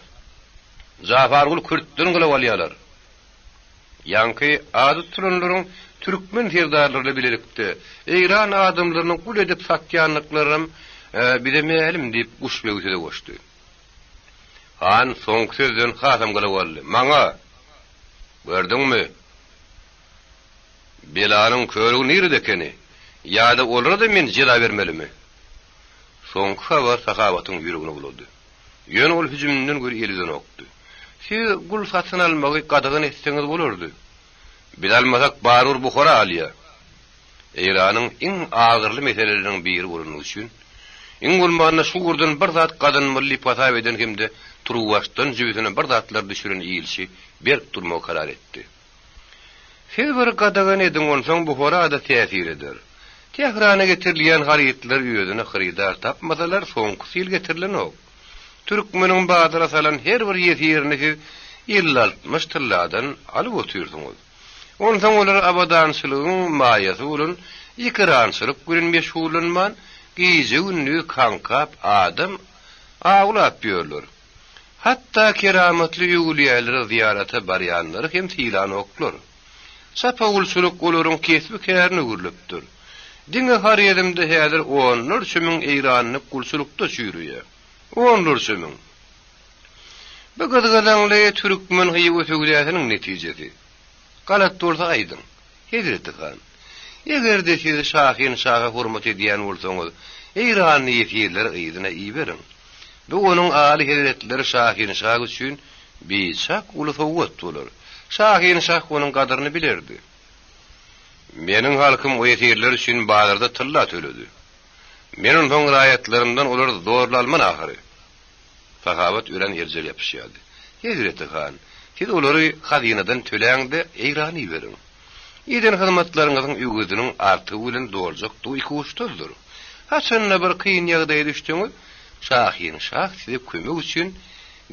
A: Japargul kürtden gylaw alýarlar. Ýaňky ady tutulanlaryň türkmen serdarlary bilen bilelikde Eýran adamlaryny gul edip satýandyklaram bize mälim, diýip, Guşbegi söze goşdy. Han soňky sözden hasam gylyp aldy. Maňa! Gördüňmi? Belanyň körügi nirede ekeni? Ýa-da olara-da men jeza bermelimi? Soňky habar Sahabatyň ýüregini bulady. Ýöne ol hüjüminden göri el üzenokdy. Siz gul satyn almagy gadagan etseňiz bolardy. Biz almasak barybir Buhara alýa. Eýranyň iň agyrly meseleleriniň biri bolany üçin, iň bolmanda şu ugurdan bir zat gazanmaly diýip hasap eden hem-de turuwbaşdan jübüsine bir zatlar düşüren ilçi berk durmagy karar etdi. Siz bir gadagan ediň, onsoň Buhara-da täsir eder. Tährana getirilýän harytlar özüne hyrydar tapmasalar, soňkusy ýyl getirilenok. Türkmeniň bazara salan her bir ýesirini siz 50-60 tylladan alyp otyrsyňyz. Onsoň olar abadançylygyň maýasy bolan ekerançylyk bilen meşgullanman, gije-gündiz kaňkap adam awlap ýörler. Hatda keramatly öwülýälere zyýarata barýanlary hem sylanoklar. Çapawulçylyk olaryň kesbi-kärine öwrülipdir. Diňe Horezmde häzir onlarça müň eýranly gulçulykda çüýreýär. Onlarça müň! Bu gyzgalaňly türkmen-hywa söwdasynyň netijesi. Galat bolsa aýdyň, hezreti han. Eger-de siz şahynşaha hormat edýän bolsaňyz, eýranly ýesirleri yzyna iberiň. Bu onuň aly hezretleri şahynşah üçin biçak uly sowgat bolar. Şahynşah onuň gadyryny bilerdi. Meniň halkym o ýesirler üçin bazarda tylla töledi. Men onsoň raýatlarymdan olary zorla alman ahyry. Sahabat örän erjel ýapyşýardy. Hezreti han, siz olary hazynadan töläň-de, Eýrana iberiň. Eden hyzmatlaryňyzyň öweziniň artygy bilen doljakdygy ikuçsuzdyr. Haçan-da bir kyn ýagdaýa düşseňiz, şahynşah size kömek üçin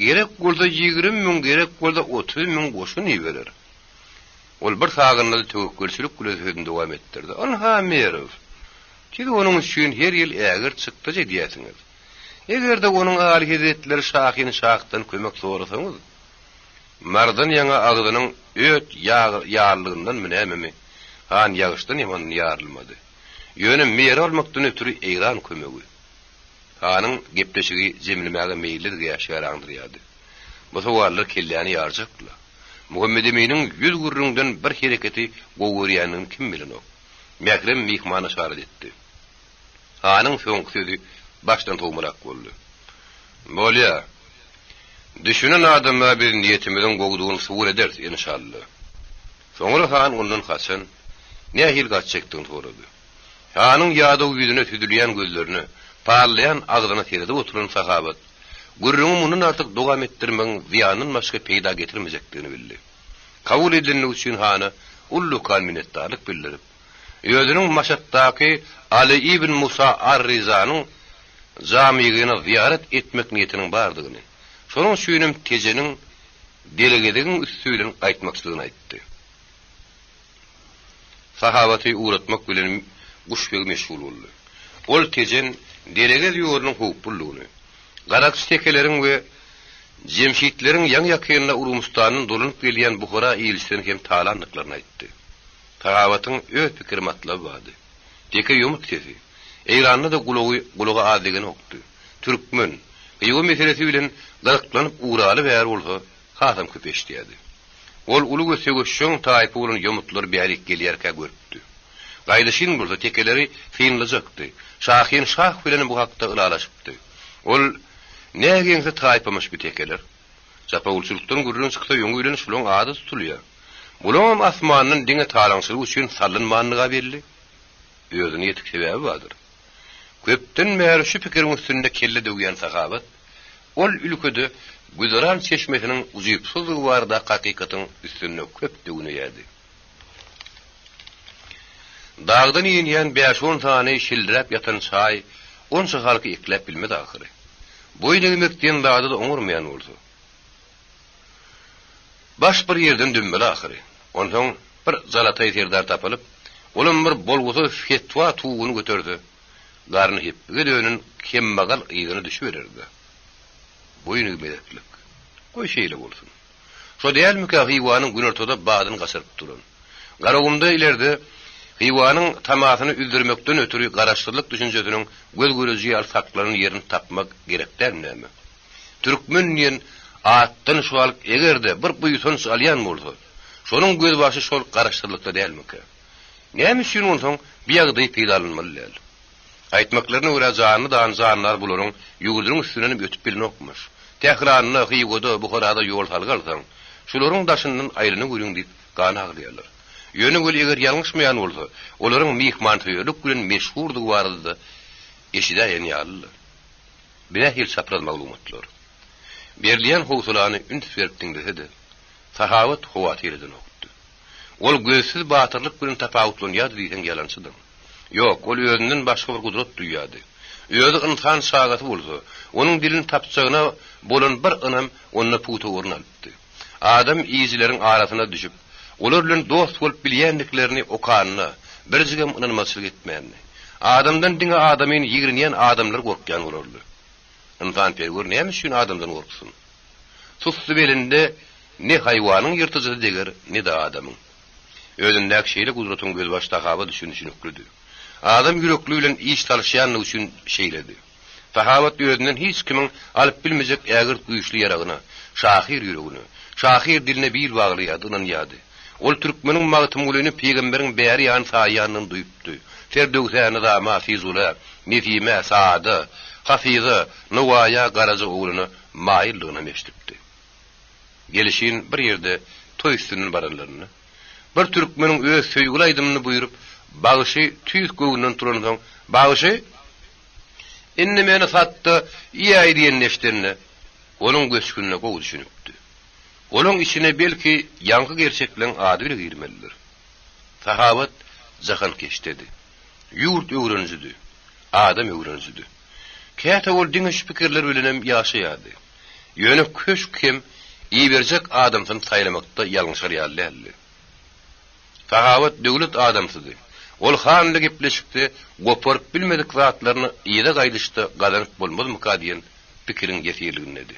A: gerek bolsa 20 müň, gerek bolsa 30 müň goşun iberer. Ol bir sagynda-da töwekgelçilik bilen sözüni dowam etdirdi. Ynha, Merw! Siz onuň üçin her ýyl ägirt çykdajy edýärsiňiz. Eger-de onuň alyhezretleri şahynşahdan kömek sorasaňyz, Mardan ýaňa agzynyň öt ýarlygyndanmy nämemi, han ýagyşdan ýaman ýarylmady. Ýöne Merw almakdan ötri Eýran kömegi. Hanyň gepleşigi jemlemäge meýillidigi äşgär aňdyrýardy. Bu sowallar kelläni ýarjakdy-la. Muhammedeminiň ýüz gürrüňden bir hereketi gowy görýändigini kim bilenok. Mährem myhman yşarat etdi. Hanyň soňky sözi başdan sowmarak boldy. Bolýa. Düşünen adama biz niýetimiziň gowudygyny subut ederis, enşalla. Soňra han ondan haçan, nähili gaçjakdygyny sorady. Hanyň ýadaw ýüzüne süzülýän gözlerine, parlaýan agzyna seredip oturan Sahabat, gürrüňi mundan artyk dowam etdirmegiň zyýandan başga peýda getirmejekdigini bildi. Kabul edilendigi üçin hana ullakan minnetdarlyk bildirip, özüniň Maşatdaky Aly ibn Musa ar-Rizanyň jamygyna zyýarat etmek niýetiniň bardygyny, şonuň üçinem Tejeniň Delegezigiň üsti bilen gaýtmakçydygyny aýtdy. Sahabaty ugratmak bilen guşbegi meşgul boldy. Ol Tejen, Deregez ýolunyň howpludygyny, garakçy tekeleriň we jemşitleriň ýaňy-ýakynda Urumystandan dolanyp gelýän Buhara ilçisini hem talandyklaryny aýtdy. Sahabatyň öz pikir-matlaby bardy. Teke ýomut sesi. Eýranda-da gulagy gulaga az degenokdy. Türkmen, Hywa meselesi bilen gyzyklanyp ugraly bäri bolsa hasam köp eşidýärdi. Ol uly we söweşjeň taýpa bolan ýomutlary bärik gelýärkä görüpdi. Gaýdyşyn bolsa tekeleri synlajakdy. Şahin şah bilen bu hakda ylalaşypdy. Ol, Nä geňsi taýpamyş bi tekeler? Çapawulçylykdan gürrüň çyksa öňi bilen şulaň ady tutulýar. Bulaňam asmandan diňe talaňçylyk üçin salynmandygy-a belli. Özüne ýetik sebäbi bardyr. Köpden bäri şu pikiriň üstünde kelle döwýän Sahabat, Ol ülkede güzeran çeşmesiniň ujypsyzdygy baradaky hakykatyň üstünde köp döwüneýärdi. Dagdan inýän bäş-on sany şildiräp ýatan çaý onça halky ekläp bilmez ahyry. Boýun egmek diýen zady-da oňarmaýan bolsa. Baş bir ýerden dömmeli ahyry. Onsoň bir jalataý serdar tapylyp, olam bir bolgusyz fetwa tuguny göterse, Garny hepbige dönen kemmagal yzyna düşübererdi. Boýun egmezeklik. Goý şeýle bolsun. Şo dälmikä Hywanyň günortada badyny gaçyryp duran? Garagumda ilerde Hywanyň tamasyny üzdürmekden ötri garaşsyzlyk düşünjesiniň göz göreji ýaly saklanan ýerini tapmak gerek dälmi näme? Türkmen diýen atdan şu halk eger-de bir buýsanç alýan bolsa, şonuň gözbaşy şol garaşsyzlykda dälmikä? Näme üçin onsoň bu ýagdaýy peýdalanmaly däl? Aýtmaklaryna görä janly-dan jandar bularyň ýurdunyň üstündenem ötüp bilenokmyş. Tähranda, Hywada, Buharada ýol salgy alsaň, şularyň daşyndan aýlanaweriň diýip gan aglaýarlar. Ýöne weli eger ýalňyşmaýan bolsa, olaryň myhmansöýerlik bilen meşhurdygy barada-da eşidäýen ýalydy. Bu nähili çapraz maglumatlar? Berilýän howsalany üns berip diňlese-de, Sahawat howatyr edenokdy. Ol gözsüz batyrlyk bilen tapawutlanýardy diýseň ýalançydyr. Ýok, ol özünden başga bir gudrat duýýardy. Özi ynsan çagasy bolsa, onuň dilini tapjagyna bolan bir ynam onda pugta orun alypdy. Adam iýijileriň arasyna düşüp, olar bilen dost bolup bilýändiklerini okanyna birjigem ynanmazçylyk etmändi. Adamdan diňe adamyny ýigrenýän adamlar gorkýan bolarly. Ynsanperwer näme üçin adamdan gorksun? Sussy belinde ne haýwanyň ýyrtyjysy deger, ne-de adamyň. Özündäki şeýle gudratyň gözbaşy sahaba üçin düşüniklidi. Adam ýürekli bilen iş salyşýanlygy üçin şeýledi. Sahabat özünden hiç kimiň alyp bilmejek ägirt güýçli ýaragyna, şahyr ýüregine, şahyr diline bil baglaýardy, ynanýardy. Ol türkmeniň Magtymgulyny pygamberiň bäri ýany saýýanyny duýupdy. Ferdöwsä, Nyzama, Fizula, Nesimä, Saada, Hafyza, Nowaýa, Garaja ogluna maýyldygynam eşidipdi. Gelişin bir ýerde toý üstünden baranlarynda, bir türkmeniň öz söýgüli aýdymyny buýrup, bagşy tüýs göwnünden turansoň, Bagşy! Indi meni sat-da, iýäý diýenini eşidende, onuň göçgünine gowy düşünipdi. Olaň içine belki ýaňky gerçekleň ady bile girmelidir. Sahabat jahankeşdedi. Ýurt öwrenijidi. Adam öwrenijidi. Käte ol diňe şu pikirler bilenem ýaşaýardy. Ýöne köşk hem iberjek adamsyny saýlamakda ýalňyşar ýaly däldi. Sahabat döwlet adamsydy. Ol han bilen gepleşikde goparyp bilmedik zatlaryny yza gaýdyşda gazanyp bolmazmyka diýen pikiriň ýesirligindedi.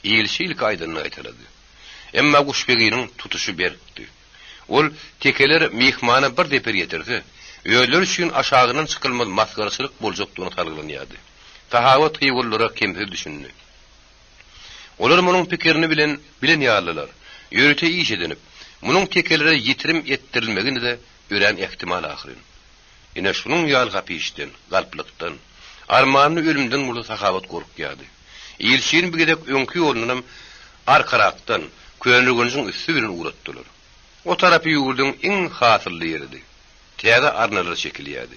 A: Ilçi ilki aýdanyny gaýtalady. Emma guşbeginiň tutuşy berkdi. Ol tekeler myhmana bir zeper ýetirse, özleri üçin aşagyndan çykylmaz masgaraçylyk boljakdygyny salgylanýardy. Sahaba hyýwlylara kemsiz düşündi. Olar munuň pikirini bilen bilen ýalydylar. Ýörite iş edinip, munuň tekelere ýitirim etdirilmegini-de örän ähtimal ahyryn. Ine, şunuň ýaly hapa işden, galplykdan, armanly ölümden bolsa Sahabat gorkýardy. Ilçini bir gezek öňki ýolundanam arkarakdan, Köneürgenjiň üsti bilen ugratdylar. O tarapy ýurduň iň hasylly ýeridi. Täze arnalar çekilýärdi.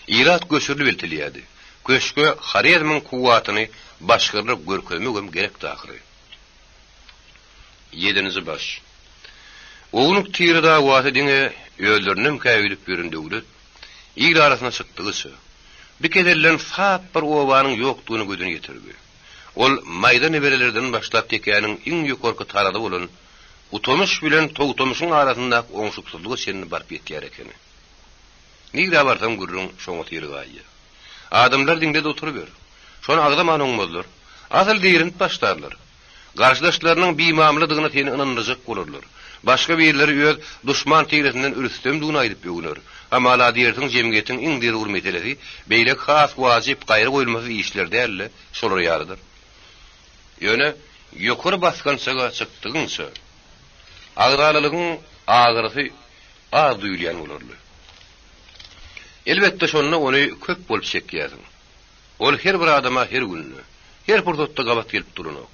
A: Ilat göçürilip eltilýärdi. Köşge Horezmiň kuwwatyny başgalara görkezmegem gerekdi ahyry. Ýedinji baş. Ownuk tire dawasy diňe özlerindenkä öýdüp ýören Döwlet, il arasyna çykdygyça, bi keselden sap bir obanyň ýokdugyna gözüni ýetirdi. Ol maýda neberelerden başlap tekäniň iň ýokarky tarazy bolan Utamyş bilen Togtamyşyň arasyndaky oňşuksyzlyga çenli baryp ýetýär ekeni. Nirä barsaň gürrüň şoňa syrygaýýar. Adamlar diňle-de oturyber. Şony agzaman oňmazlar. Asyl zeýrenip başlarlar. Garşydaşlarynyň bimamladygyna seni ynandyrjak bolarlar. Başga birleri öz duşman tiresinden rüstemdigini aýdyp öwner. Hamala diýersiň jemgyýetiň iň zerur meselesi beýleki has wajyp gaýra goýulmasyz işler däl-de, şolar ýalydyr. Ýöne ýokary basgançaga çykdygyňça, agzalalygyň agyrysy az duýulýan bolarly. Elbetde şonda ony köp bolup çekýärsiň. Ol her bir adama her günde, her pursatda gabat gelip duranok.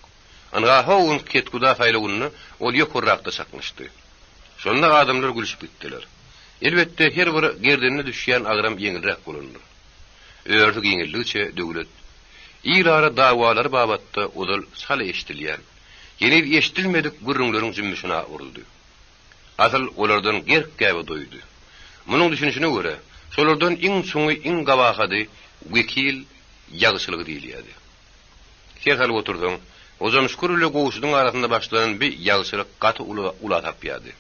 A: Ynha ho gün kethuda saýlawynda ol ýokarrakda çaknyşdy. Şonda adamlar gülşüp gitdiler. Elbetde her bir gerdenine düşýän agram ýeňilräk bolandyr. Örüsi giňeldigiçe döwlet, il ara dawalary babatda ozal çala eşidilýän, heniz eşidilmedik gürrüňleriň jümmüşine uruldy. Asyl olardan gerk-gäbe doýdy. Munuň düşünişine görä, şolardan iň çuňy, iň gabahady wekil ýagşylygy diýilýärdi. Ser salyp otursaň, Hojamşükür bile Gowşudyň arasynda başlanan bi ýagşylyk gaty uly ula tapýardy.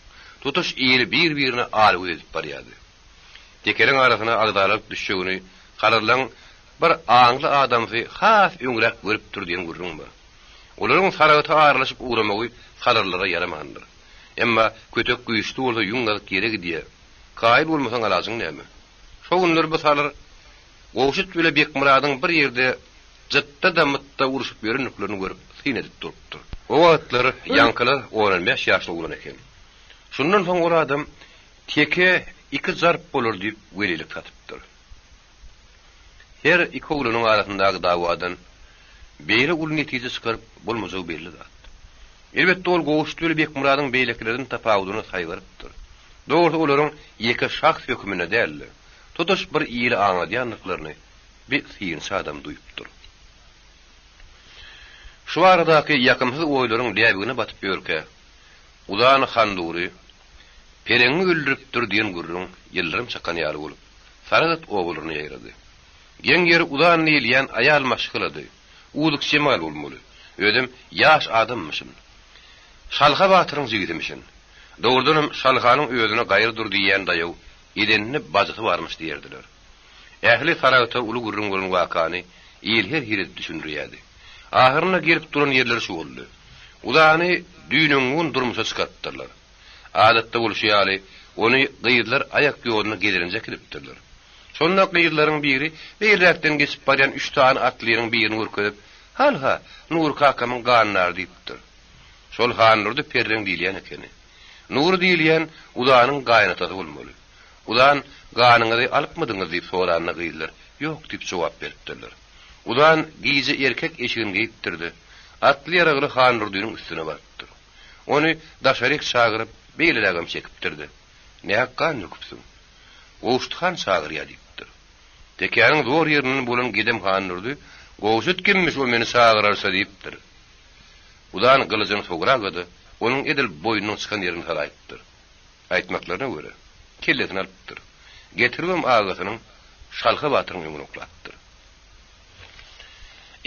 A: Tutuş ili bir-birine algöz edip barýardy. Tekeriň arasyna agzalalyk düşjegini salyrlaň bir aňly adamsy has öňräk görüpdir diýen gürrüň bar. Olaryň saragta aralaşyp ugramagy salyrlara ýaramandyr. Emma kötek güýçli bolsa ýüň gazyk ýere gidýär. Kaýyl bolmasaň alajyň näme? Şo günler bu salyr Gowşut bile Bekmyradyň bir ýerde jytda-da-mytda urşup ýörendiklerini görüp syn edip durupdyr. O wagtlar ýaňkylar on-on bäş ýaşly oglan eken. Şundan soň ol adam Teke iki zarp bolar diýip welilik satypdyr. Her iki oglanyň arasyndaky dawadan beýle uly netije çykaryp bolmajagy belli zat. Elbetde ol Gowşutweli Bekmyradyň beýlekilerden tapawudyny saýgarypdyr. Dogrusy olaryň ýeke şahs höküminde däl-de, tutuş bir ili aňladýandyklaryny bir synçy adam duýupdyr. Şu baradaky ýakymsyz oýlaryň läbigine batyp ýörkä, Uzan Handury Pereňi öldüripdir diýen gürrüň ýyldyrym çakan ýaly bolup, Saragt obalaryna ýaýrady. Geň ýeri Uzan diýilýän aýal maşgalady. Uzuk jemal bolmaly. Özem ýaş adammyşyn. Şalha batyryň jigisimişin. Dogrudanam Şalhanyň özüne gaýry dur diýýän daýaw edeninde bajysy barmyş diýerdiler. Ähli Saragta uly gürrüň bolan wakany il her hili edip düşündirýärdi. Ahyrynda gelip duran ýerleri şu boldy. Uzany düýn-öňňun durmuşa çykarypdyrlar. Adatda bolşy ýaly, ony gyzlar aýak ýoluna gezelenje äkidipdirler. Şonda gyzlaryň biri beýleräkden geçip barýan üç sany atlynyň birini görkezip, Hanha, Nury kakamyň gandary diýipdir. Şol Handurdy perreň diýilýän ekeni. Nury diýilýän Udanyň gaýynatasy bolmaly. Udan, Ganyňyzy alypmydyňyz diýip soranda gyzlar, Ýok diýip jogap beripdirler. Udan gije erkek eşigini geýipdir-de, atly-ýaragly Handurdynyň üstüne barypdyr. Ony daşaryk çagyryp, beýlerägem çekipdir-de, Nähak gan döküpsiň. Gowşut han çagyrýar diýipdir. Tekäniň zor ýerinden bolan gedem Handurdy, Gowşut kimmiş o meni çagyrarça diýipdir. Udan gylyjyny soguraga-da, onuň edil boýnunyň çykan ýerini salaýypdyr. Aýtmaklaryna görä, kellesini alypdyr. Getiribem agasynyň Şalha batyryň öňüne oklapdyr.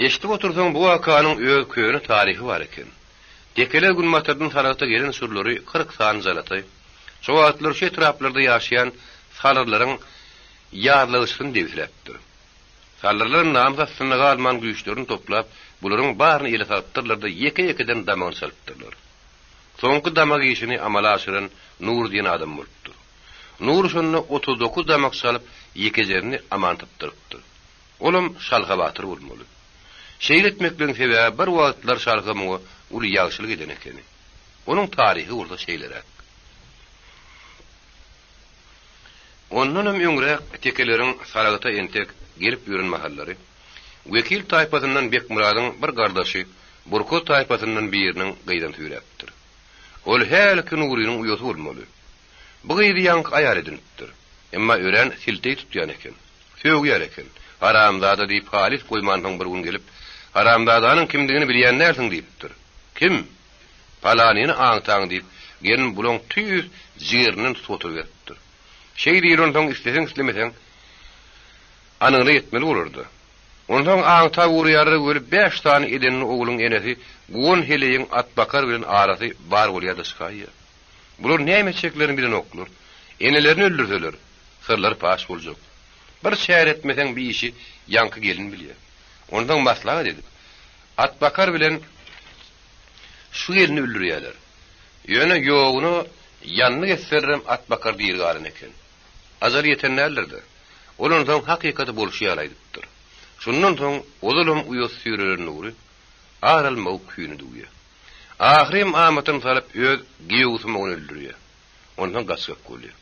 A: Eşidip otursaň, bu wakanyň öz köne taryhy bar eken. Tekeler günbatardan Saragta gelen uçurlary 40 sany jalataý, şo wagtlar şu etraplarda ýaşaýan salyrlaryň ýazlagyçysyny debsiläpdir. Salyrlaram namys astynda galman güýçlerini toplap, bularyň baryny ele salypdyrlar-da, ýeke-ýekeden damagyny çalypdyrlar. Soňky damak işini amala aşyran Nury diýen adam bolupdyr. Nury şonda 39 damak çalyp, ýekejerini aman sypdyrypdyr. Olam Şalha batyr bolmaly. Şeýle etmekligiň sebäbi bir wagtlar Şalha muňa uly ýagşylyk eden ekeni. Onuň taryhy bolsa şeýleräk. Ondanam öňräk tekeleriň Saragta entek gelip ýören mahallary, Wekil taýpasyndan Bekmyradyň bir gardaşy Burkut taýpasyndan biriniň gyzyny süýräpdir. Ol hälki Nurynyň uýasy bolmaly. Bu gyzy ýaňky aýal edinipdir. Emma örän silteý tutýan eken. Sögýär eken. Haramzada diýip halys goýmansoň bir gün gelip, Haramzadanyň kimdigini bilýän dälsiň diýipdir. Kim? Palanyny aňtaň diýip, gelin bulaň tüýs jigerinden tutup oturyberipdir. Şeý diýlensoň isleseň-islemeseň anygyna ýetmeli bolar-da. Onsoň aňtap urýarlar weli bäş sany edenli ogluň enesi Guwan heleýiň atbakar bilen arasy bar bolýar-da çykaýýar. Bular näme etjeklerini bilenoklar. Enelerini öldürseler, syrlary paş boljak. Bir çäre etmeseň bi işi ýaňky gelin bilýär. Onsoň maslahat edip, atbakar bilen şu gelni öldürýärler. Ýöne ýoguna ýanlyk etselerem atbakar diri galan eken. Ajaly ýeten däldir-de. Ol onsoň hakykaty bolşy ýaly aýdypdyr. Şundan soň ozalam uýasy süýrelen Nury ar almagy küýüni düwýär. Ahyrym amatyny salyp öz giýewsumagyny öldürýär. Onsoň gaçgak bolýar.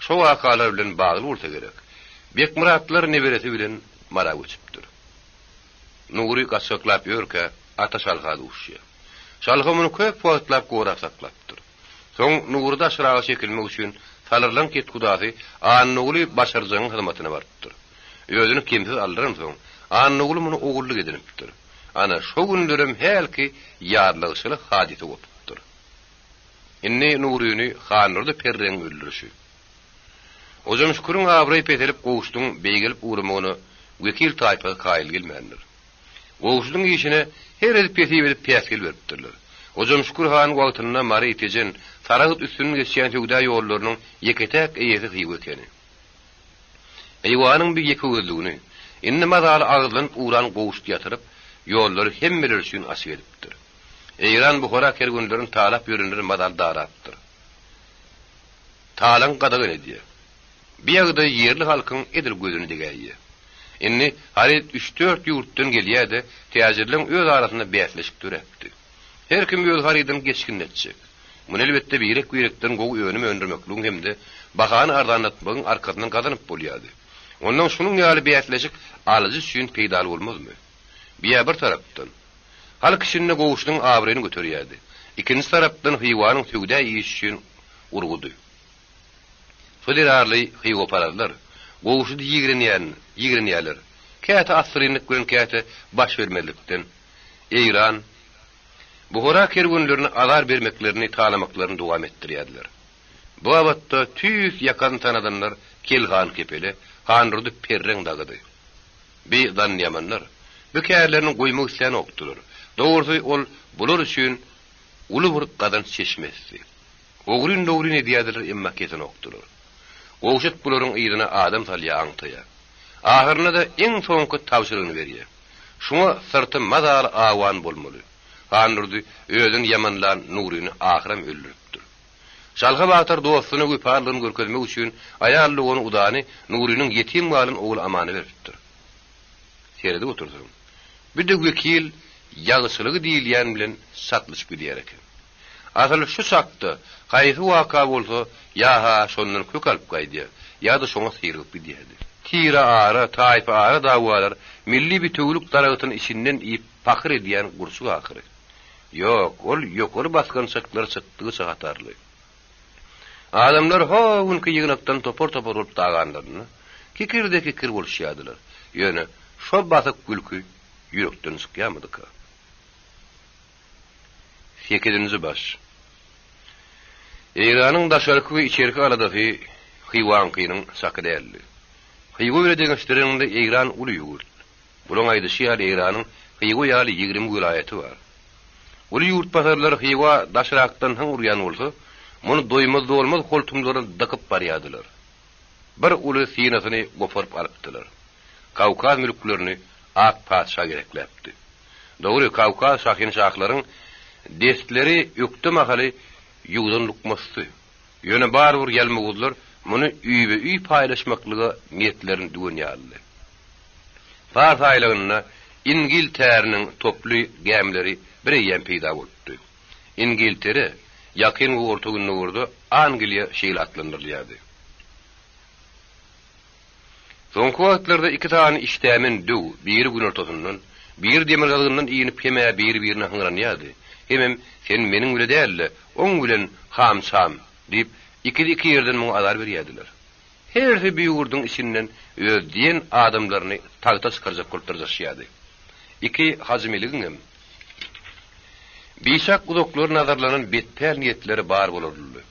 A: Şo wakalar bilen bagly bolsa gerek, Bekmyratlar neberesi bilen Mara göçüpdir. Nury gaçgaklap ýörkä, ata Şalha duşýar. Şalha muny köp wagtlap gorap saklapdyr. Soň Nury daşraga çekilmek üçin salyrlaň kethudasy Annaguly başarjaňyň hyzmatyna barypdyr. Özüni kemsiz aldyransoň, Annaguly muny ogullyk edinipdir. Ana, şo günlerem hälki ýazlagçylyk hadysa gopupdyr. Indi Nuryny Handurdy perreňiň öldürişi. Hojamşüküriň abraýy peselip Gowşudyň beýgelip ugramagyna wekil taýpasy kaýyl gelmändir. Gowşudyň işine her edip hesip edip päsgel beripdirler. Hojamşükür han wagtynda Mary, Tejen, Saragt üstünden geçýän söwda ýollarynyň ýeke-täk eýesi Hywa ekeni. Hywanyň bir ýekegözlügini, indi mazaly agyzlanyp ugran Gowşut ýatyryp, ýollary hemmeler üçin açyk edipdir. Eýran Buhara kerwenlerini talap ýörenleri mazaly darapdyr. Talaň gadagan edýär. Bu ýagdaý ýerli halkyň edil gözüne degäýýär. Indi haryt üç-dört ýurtdan gelýär-de, täjirleň öz arasynda bäsleşik döräpdi. Her kim öz harydyny geçginli etjek. Muny elbetde birek-birekden gowy önüm öndürmekligiň hem-de bahany arzanlatmagyň arkasyndan gazanyp bolýardy. Onnoň şunuň ýaly bäsleşik alyjy üçin peýdaly bolmazmy? Biýä bir tarapdan, halk içinde Gowşudyň abraýyny göterýärdi. Ikinji tarapdan Hywanyň söwda işi üçin urgudy. Şo zerarly hywaparazlar Gowşudy ýigrenýän, ýigrenýärler. Käte assyrynlyk bilen käte baş bermezlikden Eýran, Buhara kerwenlerine azar bermeklerini, talamaklaryny dowam etdirýärdiler. Bu babatda tüýs ýakasyny tanadanlar Kelhan Kepele, Handurdy Perreň dagydy. Bi zannyýamanlar bu kärlerini goýmak islänokdylar. Dogrusy ol bular üçin uly bir gazanç çeşmesidi. Ogryn-dogryn edýärdiler, emma kesenokdylar. Gowşut bularyň yzyna adam salýar, aňtaýar. Ahyrynda-da iň soňky tabşyrygyny berýär. Şuňa syrty mazaly awan bolmaly. Handurdy özüni ýamanlan Nuryny ahyram öldüripdir. Şalha batyr dostuna wepalylygyny görkezmek üçin aýal dogany Udany Nurynyň ýetim galan ogly Amana beripdir. Seredip otursaň, bir-de wekil ýagçylygy diýilýän bilen çaknyşyp gidýär eken. Asyl şu çakda haýsy waka bolsa ýa-ha şondan kök alyp gaýdýar, ýa-da şoňa syrygyp gidýärdi. Tire-ara, taýpa-ara dawalar milli bitewülik daragtyny içinden iýip pakyr edýän gurçuk ahyry. Ýok, ol ýokary basgançaklar çykdygyça hatarly. Adamlar ho günki ýygnakdan topar-topar bolup daganlarynda, kikir-de-kikir boluşýardylar. Ýöne şo basyk gülki ýürekden çykýarmydyka? Sekizinji baş. Eýranyň daşarky we içerki aladasy Hywaňkynyň çaky däldi. Hywa bile deňeşdireniňde Eýran uly ýurt. Bulaň aýdyşy ýaly Eýranyň Hywa ýaly 20 welaýaty bar. Uly ýurtbasarlar Hywa daşrakdan hyň urýan bolsa, muny doýmaz-dolmaz holtumlaryna dykyp barýardylar. Bir uly synasyny goparyp alypdylar. Kawkaz mülklerini ak patyşa gerekläpdi. Dogry, Kawkaz şahynşahlaryň destleri ökde mahaly ýuwdan lukmasdy. Ýöne barybir ýalmawuzlar muny üýbe-üý paýlaşmaklyga niýetlerini düwen ýalydy. Pars aýlagynda Ingiltäriniň toply gämileri bireýýäm peýda bolupdy. Ingiltere, Ýakyn we Orta Gündogarda Angliýa şeýle atlandyrylýardy. Soňky wagtlarda iki sany işdämen döw biri günortasyndan, biri demirgazygyndan inip hem-ä biri-birine hyňranýardy, hemem sen meniň bile däl-de, oň bilen ham-çam diýip, ikisi iki ýerden muňa azar berýärdiler. Hersi bu ýurduň içinden öz diýen adamlaryny tagta çykarjak bolup dyrjaşýardy. Iki hajymeligiňem biçak uzaklara nazarlanan betpäl niýetleri bar bolarlydy.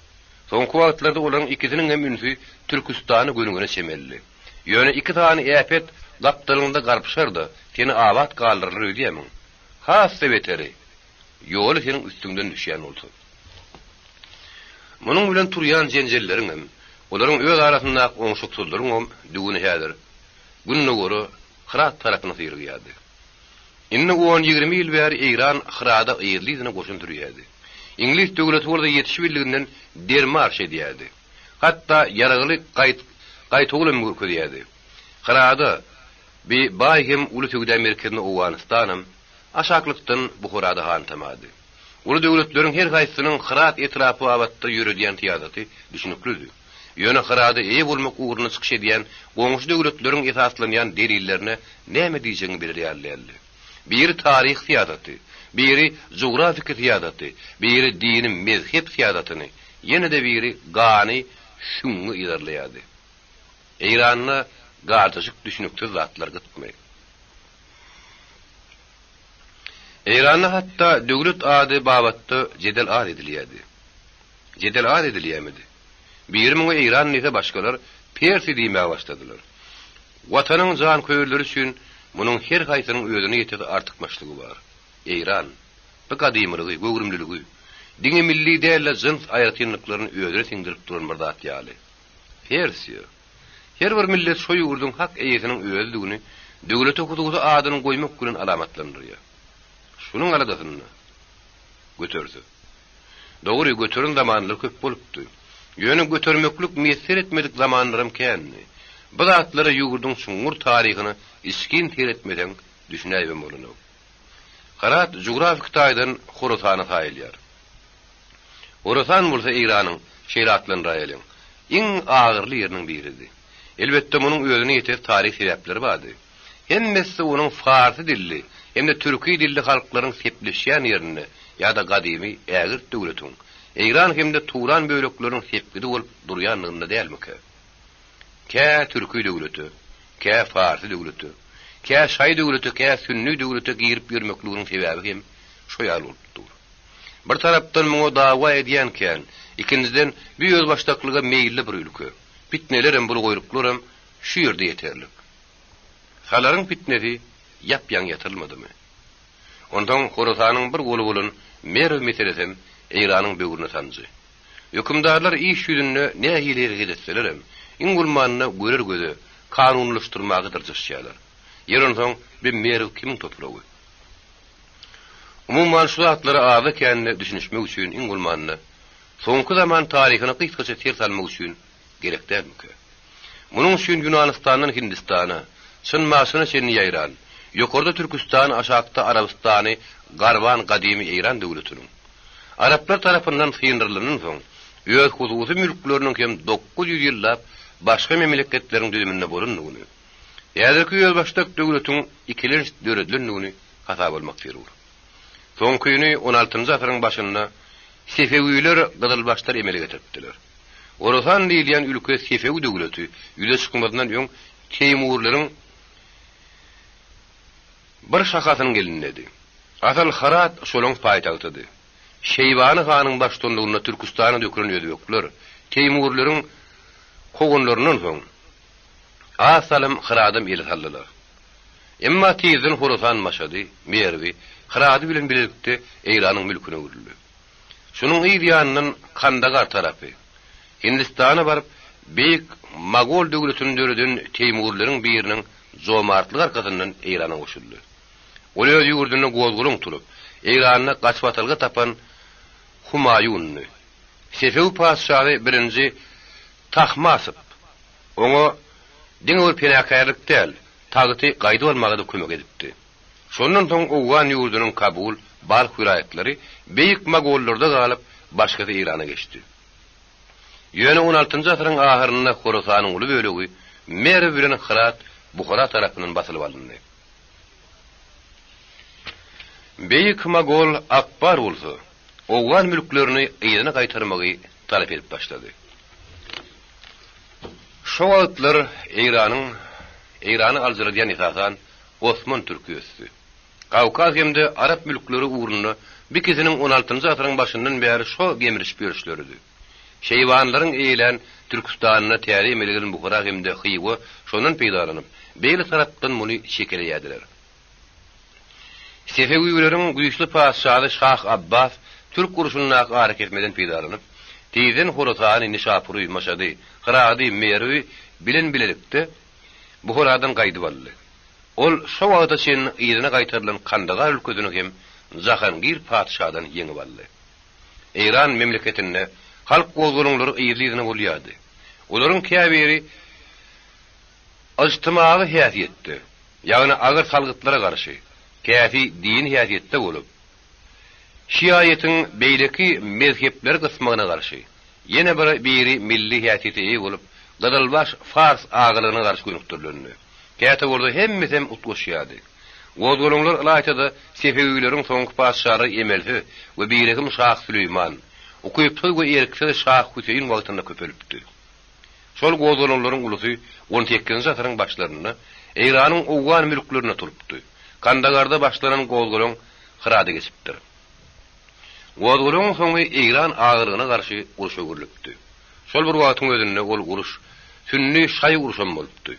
A: Soňky wagtlarda olaryň ikisiniň hem ünsi Türküstana gönügene çemelidi. Ýöne iki sany äpet gapdalyňda garpyşar-da, seni abat galdyrlar öýdýärmiň? Has-da beteri, ýoly seniň üstüňden düşýän bolsa. Munuň bilen turýan jenjelleriňem, olaryň öz arasyndaky oňşuksyzlygyňam düwüni häzir Gündogara, Hyrat tarapyna syrygýardy. Indi on-ýigrimi ýyl bäri Eýran Hyrada yzly-yzyna goşun sürýärdi. Iňlis döwleti bolsa ýetişibildiginden dermarş edýärdi. Hatda ýaragly gaýtawulam görkezýärdi. Hyrada, bi baý hem uly söwda merkezine Owganystanam, aşaklykdan Buharada hantamady. Uly döwletleriň her haýsysynyň Hyrat etrapy babatda ýöredýän syýasaty düşüniklidi. Ýöne Hyrada eýe bolmak ugrunda çykyş edýän goňşy döwletleriň esaslanýan delillerine näme diýjegiňi biler ýaly däldi. Biri taryhy syýasaty, biri jugrafiki syýasaty, biri dini mezhep syýasatyny, ýene-de biri gany süňňi yzarlaýardy. Eýranda garjaşyk düşüniksiz zatlar gytmy? Eýranda hatda döwlet ady babatda jedel az edilýärdi. Jedel az edilýärmidi? Biri muňa Eýran diýse, başgalar Persi diýmäge başladylar. Watanyň janköýerleri üçin munuň her haýsynyň özüne ýetesi artykmaçlygy bar. Eýran, bu gadymylygy, göwrümliligi, diňe milli däl-de jyns aýratynlyklaryny özüne siňdirip duran bir zat ýaly. Persiýa, her bir millet şo ýurduň hak eýesiniň özüdigini döwlete hususy adyny goýmak bilen alamatlandyrýar. Şunuň aladasyny göterse. Dogry, göteren zamanlar köp bolupdy. Ýöne götermeklik miýesser etmedik zamanlaram kändi. Bu zatlara ýurduň çuňňur taryhyna içgin seretmeseň düşünäýibem bolanok. Hyrat jugrafiki taýdan Horasana saýylýar. Horasan bolsa Eýranyň, şeýle atlandyraýalyň, iň agyrly ýeriniň biridi. Elbetde, munuň özüne ýeter taryhy sebäpleri bardy. Hemmesi onuň farsy dilli hem-de türki dilli halklaryň sepleşýän ýerinde ýa-da gadymy ägirt döwletiň Eýran hem-de Turan bölekleriniň sepgidi bolup durýanlygynda dälmikä? Kä türki döwlete, kä farsy döwlete, kä şaýy döwlete, kä sünni döwlete girip ýörmekliginiň sebäbi hem şo ýaly bolup dur. Bir tarapdan muňa dawa edýän kän, ikinjiden bu özbaşdaklyga meýilli bir ülke. Pitnelerem, bulgaýlyklaram şu ýerde ýeterlik. Salaryň pitnesi ýap-ýaňy ýatyrylmadymy? Onsoň Horasanyň bir goly bolan Merw meselesem Eýranyň böwrüne sanjy. Hökümdarlar iş ýüzünde nähili hereket etselerem, iň bolmanda görer göze kanunylaşdyrmaga dyrjaşýarlar. Ýer onsoň bi Merw kimiň topragy? Umuman şu zatlara azda-kände düşünişmek üçin iň bolmanda soňky zaman taryhyna gysgaça ser salmak üçin gerek dälmikä? Munuň üçin Ýunanystandan Hindistana, Çyn-Maşyna çenli ýaýran, ýokarda Türküstany, aşakda Arabystany garban gadymy Eýran döwletiniň. Araplar tarapyndan syndyrylandan soň, öz hususy mülkleriniň hem 900 ýyllap başga memleketleriň düzüminde bolandygyny, häzirki özbaşdak döwletiň ikilenç döredilendigini hasaba almak zerur. Soňkyny on altynjy asyryň başynda sefewiler gyzylbaşlar emele getiripdiler. Horasan diýilýän ülke sefewi döwleti ýüze çykmazyndan öň teýmurlaryň bir şahasynyň elindedi. Asyl Hyrat şolaň paýtagtydy. Şeýbany hanyň baştutanlygynda Türküstana dökülen özbekler teýmurlaryň kowanlaryndan soň az salym Hyradam ele saldylar. Emma tizden Horasan Maşady, Merwi, Hyrady bilen bilelikde Eýranyň mülküne öwrüldi. Şunuň yz ýanyndan Kandagar tarapy, Hindistana baryp, Beýik Mogol döwletini döreden Teýmurlaryň biriniň jomartlygy arkasyndan Eýrana goşuldy. Ol öz ýurdunda gozgalaň turup, Eýranda gaçybatalga tapan Humaýundy. Sefewi patyşasy birinji Tahmasyp oňa diňe bir penakärlik däl, tagty gaýdyp almaga-da kömek edipdi. Şondan soň owgan ýurdunyň Kabul, Balh welaýatlary Beýik Mogollarda galyp, başgasy Eýrana geçdi. Ýöne on altynjy asyryň ahyrynda Horasanyň uly bölegi Merw bilen Hyrat Buhara tarapyndan basylyp alyndy. Beýik Mogol Akbar bolsa owgan mülklerini yzyna gaýtarmagy talap edip başlady. Şo wagtlar Eýranyň Eýrany aljyradýan esasan Osman türki ösdi. Kawkaz hem-de arap mülkleri ugrunda bikisiniň on altynjy asyryň başyndan bäri şo gemrişip ýörüşleridi. Şeýbanylaryň eýelän Türküstanynda täze emele gelen Buhara hem-de Hywa şondan peýdalanyp, beýle tarapdan muny çekeleýärdiler. Sefewileriň güýçli patyşasy Şah Abbas türk urşundaky arakesmeden peýdalanyp, tizden Horasany, Nişapury, Maşady, Hyrady, Merwi bilen bilelikde Buharadan gaýdyp aldy. Ol şo wagta çenli yzyna gaýtarylan Kandagar ülkesini hem Jahangir patyşadan ýeňip aldy. Eýran memleketinde halk gozgalaňlary yzly-yzyna bolýardy. Olaryň käbiri yjtymagy häsiýetde, ýagny agyr salgytlara garşy, käsi dini häsiýetde bolup, şiaýetiň beýleki mezhepleri gysmagyna garşy, ýene bir biri milli häsiýete eýe bolup, gyzylbaş fars agalygyna garşy gönükdirilendi. Käte bolsa hemmesem utgaşýardy. Gozgalaňlar ylaýta-da sefewileriň soňky patyşalary emelsiz we birehim şah Süleýman, ukypsyz we erksiz şah Hüseýin wagtynda köpelipdi. Şol gozgalaňlaryň ulusy on sekizinji asyryň başlarynda Eýranyň owgan mülklerinde turupdy. Kandagarda başlanan gozgalaň Hyrada geçipdir. Gozgalaňyň soňy Eýran agalygyna garşy urşa öwrülipdi. Şol bir wagtyň özünde ol uruş sünni şaýy urşam bolupdy.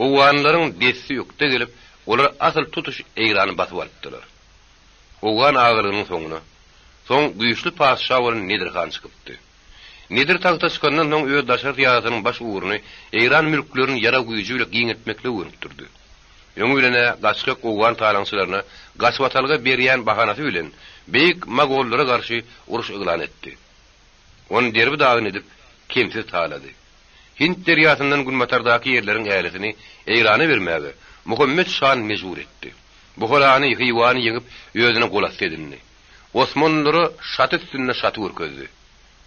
A: Owganlaryň desti ökde gelip, olar asyl tutuş Eýrany basyp alypdylar. Owgan agalygynyň soňuna, soň güýçli patyşa bolan Nedir han çykypdy. Nedir tagta çykandan soň öz daşary syýasatynyň baş ugruny Eýran mülklerini ýarag güýji bile giňeltmeklige gönükdirdi. Öňi bilen-ä gaçgak owgan talaňçylaryna gaçybatalga berýän bahanasy bilen beýik mogollara garşy uruş yglan etdi. Ony derbi-dagyn edip, kemsiz talady. Hind derýasyndan günbatardaky ýerleriň ählisini Eýrana bermäge Muhammet şany mejbur etdi. Buharany, Hywany ýeňip, özüne golasty edindi. Osmanlylara şaty üstünde şaty görkezdi.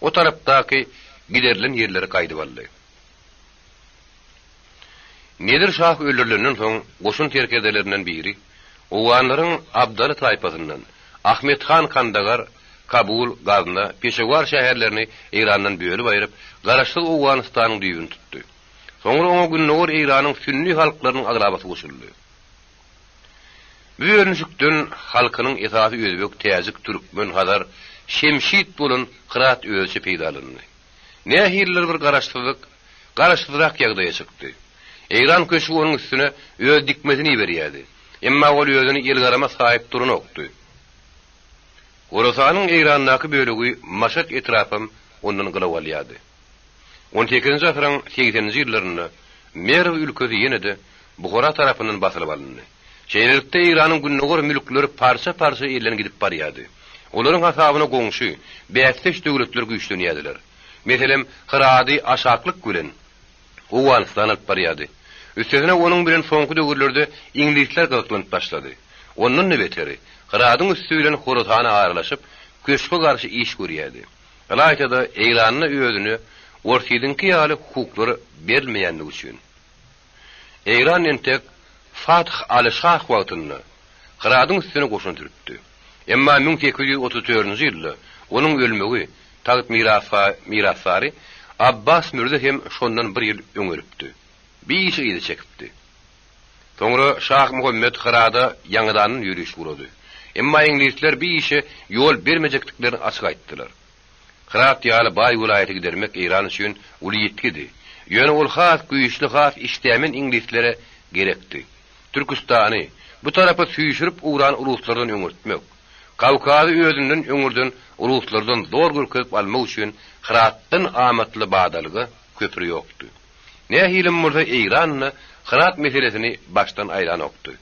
A: O tarapdaky giderilen ýerleri gaýdyp aldy. Nedir şah öldürilenden soň goşun serkerdelerinden biri, owganlaryň Abdaly taýpasyndan Ahmet han Kandagar, Kabul, Gazna, Peşewar şäherlerini Eýrandan bölüp aýryp, garaşsyz Owganystanyň düýbüni tutdy. Soňra oňa gündogar Eýranyň sünni halklarynyň aglabasy goşuldy. Bu bölünişikden halkynyň esasy özbek, täjik, türkmen, hazar, şemşit bolan Hyrat özüçe peýdalandy. Nähilidir bir garaşsyzlyk, garaşsyzrak ýagdaýa çykdy. Eýran köşgi onuň üstüne öz dikmesini iberýärdi. Emma ol özüni elgarama saýyp duranokdy. Horasanyň Eýrandaky bölegi Maşat etrapam ondan gylaw alýardy. On sekizinji asyryň segseninji ýyllarynda Merw ülkesi ýene-de Buhara tarapyndan basylyp alyndy. Şeýlelikde, Eýranyň gündogar mülkleri parça-parça elden gidip barýardy. Olaryň hasabyna goňşy, bäsdeş döwletler güýçlenýärdiler. Meselem, Hyrady aşaklyk bilen Owganystan alyp barýardy. Üstesine onuň bilen soňky döwürlerde iňlisler gyzyklanyp başlady. Ondan-da beteri, Hyradyň üsti bilen Horasana aralaşyp, Köşge garşy iş görýärdi. Ylaýta-da Eýranda özüne Orsýetiňki ýaly hukuklar berilmeýändigi üçin. Eýran entek Fath Aly şah wagtynda Hyradyň üstüne goşun sürüpdi. Emma 1834-nji ýylda onuň ölmegi tagt mirasdary Abbas Mürze hem şondan bir ýyl öň ölüpdi. Bir işi yza çekipdi. Soňra Şah Muhammet Hyrada ýaňadandan ýöriş gurady. Emma iňlisler bir işe ýol bermejekdiklerini açyk aýtdylar. Hyrat ýaly baý welaýaty gidermek Eýran üçin uly ýitgidi. Ýöne ol has güýçli, has işdämen iňlislere gerekdi. Türküstany bu tarapa süýşürip ugran ruslardan öňürtmek, Kawkazy özünden öňürden ruslardan zor görkezip almak üçin Hyratdan amatly badalga, köpri ýokdy. Nähilem bolsa Eýran-da Hyrat meselesini başdan aýranokdy.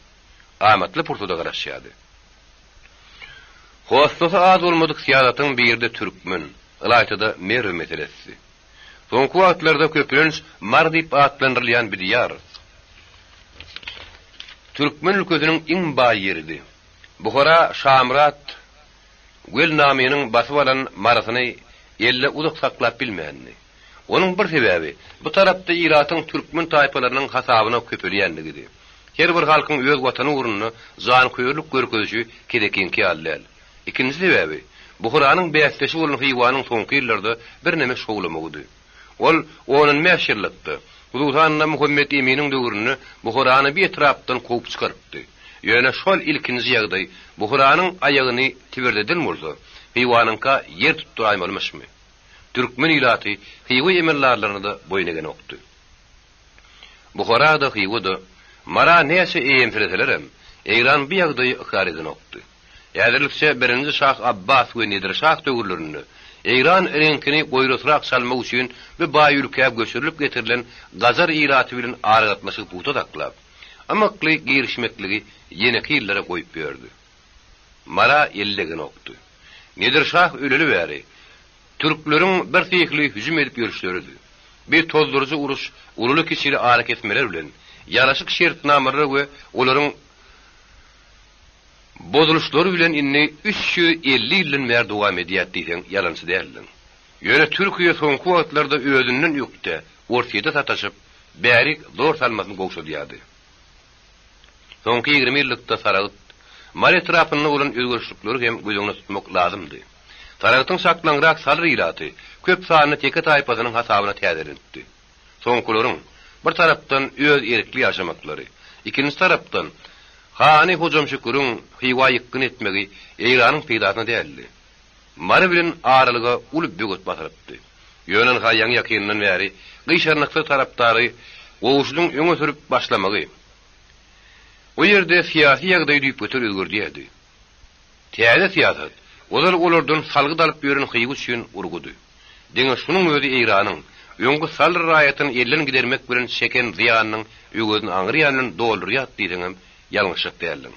A: Amatly pursada garaşýardy. Hossasy az bolmadyk syýasatyň biri-de türkmen, ylaýta-da Merw meselesidi. Soňky wagtlarda köplenç Mar diýip atlandyrylýan bi diýar türkmen ülkesiniň iň baý ýeridi. Buhara Şamyrat Welnamynyň basyp alan Marysyny elde uzak saklap bilmändi. Onuň bir sebäbi, bu tarapda ilatyň türkmen taýpalarynyň hasabyna köpelýänligidi. Her bir halkyň öz watany ugrunda janköýerlik görkezişi kezekiňki ýaly däl. Ikinji sebäbi, Buharanyň bäsdeşi bolan Hywanyň soňky ýyllarda birneme şowlamagydy. Ol on-on bäş ýyllykda, hususan-da Muhammet Eminiň döwründe Buharany bir etrapdan kowup çykarypdy. Ýöne şol ilkinji ýagdaý Buharanyň aýagyny tibirdeden bolsa, Hywanyňka ýer tutduraýmalymyşmy? Türkmen ilaty Hywa emeldarlaryna-da boýun egenokdy. Buhara-da, Hywa-da Mara näçe eýemsireselerem, Eýran bu ýagdaýy ykrar edenokdy. Häzirlikçe birinji şah Abbas we Nedir şah döwürlerinde Eýran reňkini goýrasyrak çalmak üçin bu baý ülkä göçürilip getirilen gajar ilaty bilen aragatnaşygy pugta saklap, ymykly girişmekligi ýeneki ýyllara goýup ýördi. Mara el degenokdy. Nedir şah öleli bäri, türkleriň birsyhly hüjüm edip ýörüşleridi. Bir tozduryjy uruş ululy-kiçili arakesmeler bilen, ýaraşyk şertnamalary we olaryň bozulyşlary bilen indi 350 ýyldan bäri dowam edýär diýseň ýalançy däldiň. Ýöne Türkiýe soňky wagtlarda özünden ökde Orsýete sataşyp, bärik zor salmasyny gowşadýardy. Soňky 20 ýyllykda Saragt, Mary etrapynda bolan özgerişlikleri hem göz öňünde tutmak lazymdy. Saragtyň çaklaňrak salyr ilaty köp sanly teke taýpasynyň hasabyna täzelenipdi. Soňkularyň, bir tarapdan, öz erkli ýaşamaklary, ikinji tarapdan, hany Hojamşüküriň Hywa ýykgyn etmegi Eýranyň peýdasyna däldi. Mary bilen aralyga uly böwet basylypdy. Ýöne ynha ýaňy-ýakyndan bäri gyşarnyksyz tarapdary Gowşudyň öňe sürüp başlamagy o ýerde syýasy ýagdaýy düýpgöter özgerdýärdi. Täze syýasat ozal olardan salgyt alyp ýören Hywa üçin urgudy. Diňe şunuň özi Eýranyň, öňki salyr raýatyny elden gidermek bilen çeken zyýanynyň öwezini aňry ýany bilen doldurýardy diýseňem ýalňyşjak däldiň.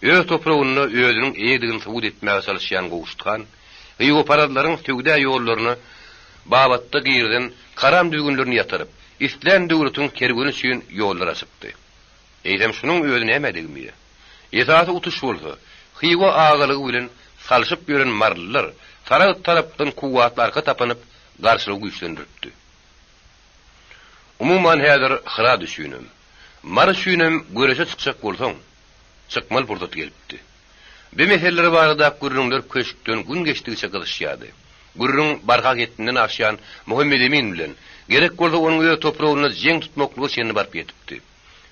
A: Öz topragynda özüniň eýedigini subut etmäge çalyşýan Gowşut han, hywaparazlaryň söwda ýollaryna babatda girizen karam düzgünlerini ýatyryp, islän döwletiň kerweni üçin ýollar açypdy. Eýsem şunuň özi nämä degmeýär? Esasy utuş bolsa, Hywa agalygy bilen salşyp ýören marylylar Saragt tarapdan kuwwatly arka tapynyp, garşylygy güýçlendiripdi. Umuman häzir Hyrat üçinem, Mary üçinem göreşe çykjak bolsaň, çykmaly pursat gelipdi. Bu meseleler baradaky gürrüňler köşkden gün geçdigiçe gyzyşýardy. Gürrüň barha hetdinden aşýan Muhammedemin bilen, gerek bolsa onuň öz topragynda jeň tutmaklyga çenli baryp ýetipdi.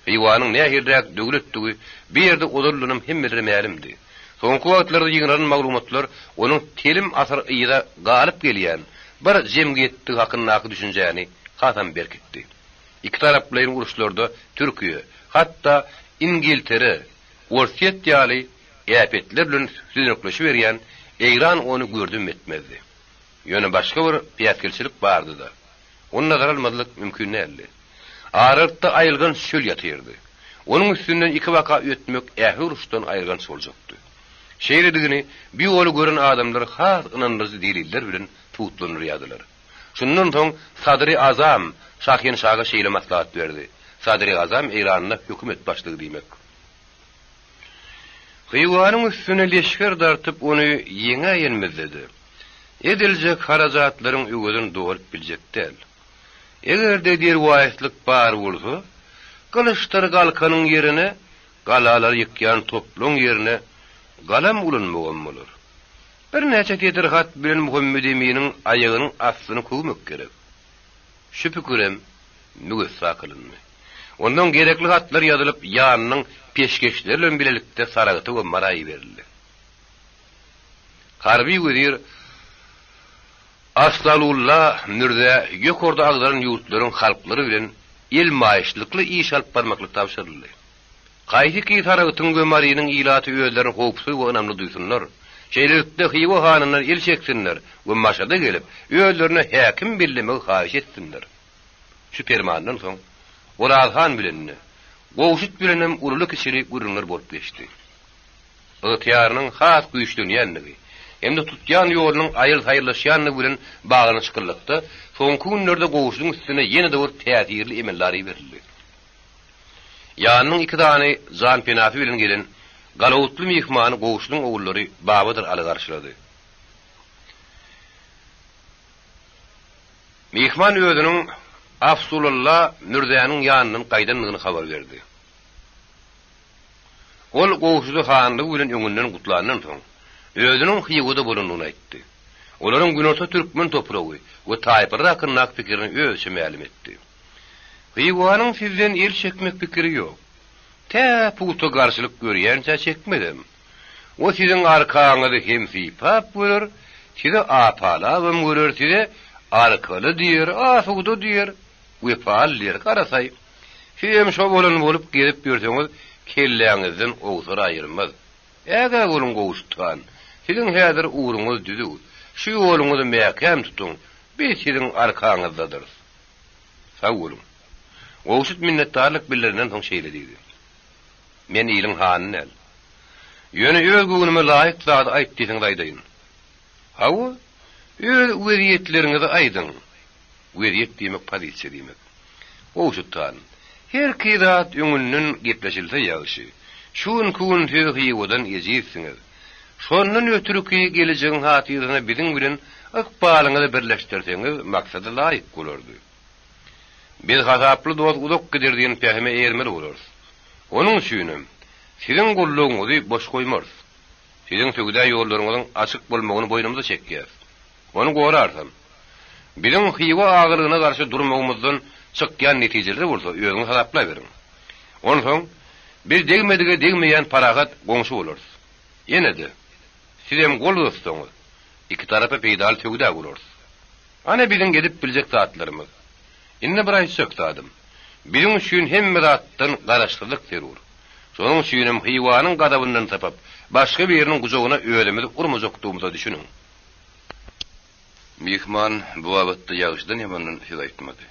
A: Hywanyň nähiliräk döwletdigi bu ýerde ozaldanam hemmelere mälimdi. Soňky wagtlarda ýygnalan maglumatlar onuň telim asyr yza galyp gelýän bir jemgyýetdigi hakyndaky düşünjäni hasam berkitdi. Ikitaraplaýyn uruşlarda Türkiýe, hatda Ingiltere, Orsýet ýaly äpetler bilen südenekleşiberýän Eýran ony gördüm etmezdi. Ýöne başga bir päsgelçilik bardy-da. Ony nazara almazlyk mümkin däldi. Aralykda aýylganç çöl ýatyrdy. Onuň üstünden ikibaka ötmek ähli uruşdan aýylganç boljakdy. Şeýledigini bu ýoly gören adamlar has ynandyryjy deliller bilen subutlandyrýardylar. Şundan soň Sadry Azam Şahinşaga şeýle maslahat berdi, Sadry Azam Eýranda hökümet başlygy diýmek. Hywanyň üstüne leşger dartyp ony ýeňäýenimizde-de, ediljek harajatlaryň öwezini dolup biljek däl. Eger-de derwaýyslyk bar bolsa, gylyçdyr galkanyň ýerine galalary ýykýan toplaň ýerine galam ulanmagam bolar. Birnäçe setir hat bilen Muhammedeminiň aýagynyň astyny köwmek gerek. Şu pikirem müwessa kylyndy. Ondan gerekli hatlar ýazylyp, ýanynyň peşgeşleri bilen bilelikde Saragta we Mara iberildi. Harby wezir Afzalulla mürzä ýokarda agzalan ýurtlaryň halklary bilen elmaýyşlykly iş alyp barmaklyk tabşyryldy. Haýsy ki Saragtyň we Marynyň ilaty özlerini howpsuz we ynamly duýsunlar, şeýlelikde Hywa hanyndan el çeksinler we Maşada gelip, özlerine häkim bellemegi haýyş etsinler. Şu permandan soň, Oraz han bilen-de, Gowşut bilenem ululy-kiçili gürrüňler bolup geçdi. Ygtyýarynyň has güýçlenýändigi hem-de tutýan ýolunyň aýyl-saýyllaşýandygy bilen baglanyşyklylykda, soňky günlerde Gowşudyň üstüne ýene-de bir täsirli emeldar iberildi. Ýanynyň iki sany janpenasy bilen gelen galawutly myhmany Gowşudyň ogullary Babadyr Aly garşylady. Myhman özüniň Afsulalla mürzäniň ýanyndan gaýdandygyny habar berdi. Ol Gowşudy hanlygy bilen öňünden gutlandan soň, özüniň Hywada bolandygyny aýtdy. Olaryň günorta türkmen topragy we taýpalary hakyndaky pikirini özüçe mälim etdi. Hywanyň sizden el çekmek pikiri ýok. Tä pugta garşylyk görýänçä çekmezem. O siziň arkaňyzy hem sypap görer, sizi apalabam görer, size arkaly diýer, asuda diýer, wepaly diýer, garasaý. Sizem şo bolan bolup gezip ýörseňiz, kelläňizden owsar aýyrmaz. Ägä boluň Gowşut han, siziň häzir ugruňyz düzüw, şu ýoluňyzy mäkäm tutuň, biz siziň arkaňyzdadyrys. Sag boluň. Gowşut minnetdarlyk bildirenden soň şeýle diýdi. Men iliň hany däl. Ýöne öz göwnüme laýyk zady aýt diýseňiz aýdaýyn. Hawa, öz wezýetleriňizi aýdyň. Wezýet diýmek pozisiýa diýmek. Gowşut han, herki zat öňünden gepleşilse ýagşy. Şu günki gün siz Hywadan ejizsiňiz. Şondan ötürki gelejegiň hatyrasyna biziň bilen ykbalyňyzy birleşdirseňiz maksada laýyk bolardy. Biz hasaply dost uzak gider diýen pähime eýermeli bolarys. Onuň üçinem, siziň gullugyňyzy boş goýmarys. Siziň söwda ýollaryňyzyň açyk bolmagyny boýnumyza çekýäris. Ony gorarsam. Biziň Hywa agalygyna garşy durmagymyzdan çykýan netijeleri bolsa özüňiz hasaplaberiň. Onsoň, biz degmedige degmeýän parahat goňşy bolarys. Ýene-de, sizem gol uzatsaňyz, iki tarapa peýdaly söwda gularys. Ana biziň edip biljek zatlarymyz. Indi bir aýtjak zadym. Biziň üçin hemme zatdan garaşsyzlyk zerur. Şonuň üçinem Hywanyň gazabyndan sypyp, başga biriniň gujagyna özümizi urmajakdygymyza düşüniň. Myhman bu babatda ýagşydan-ýamandan söz aýtmady.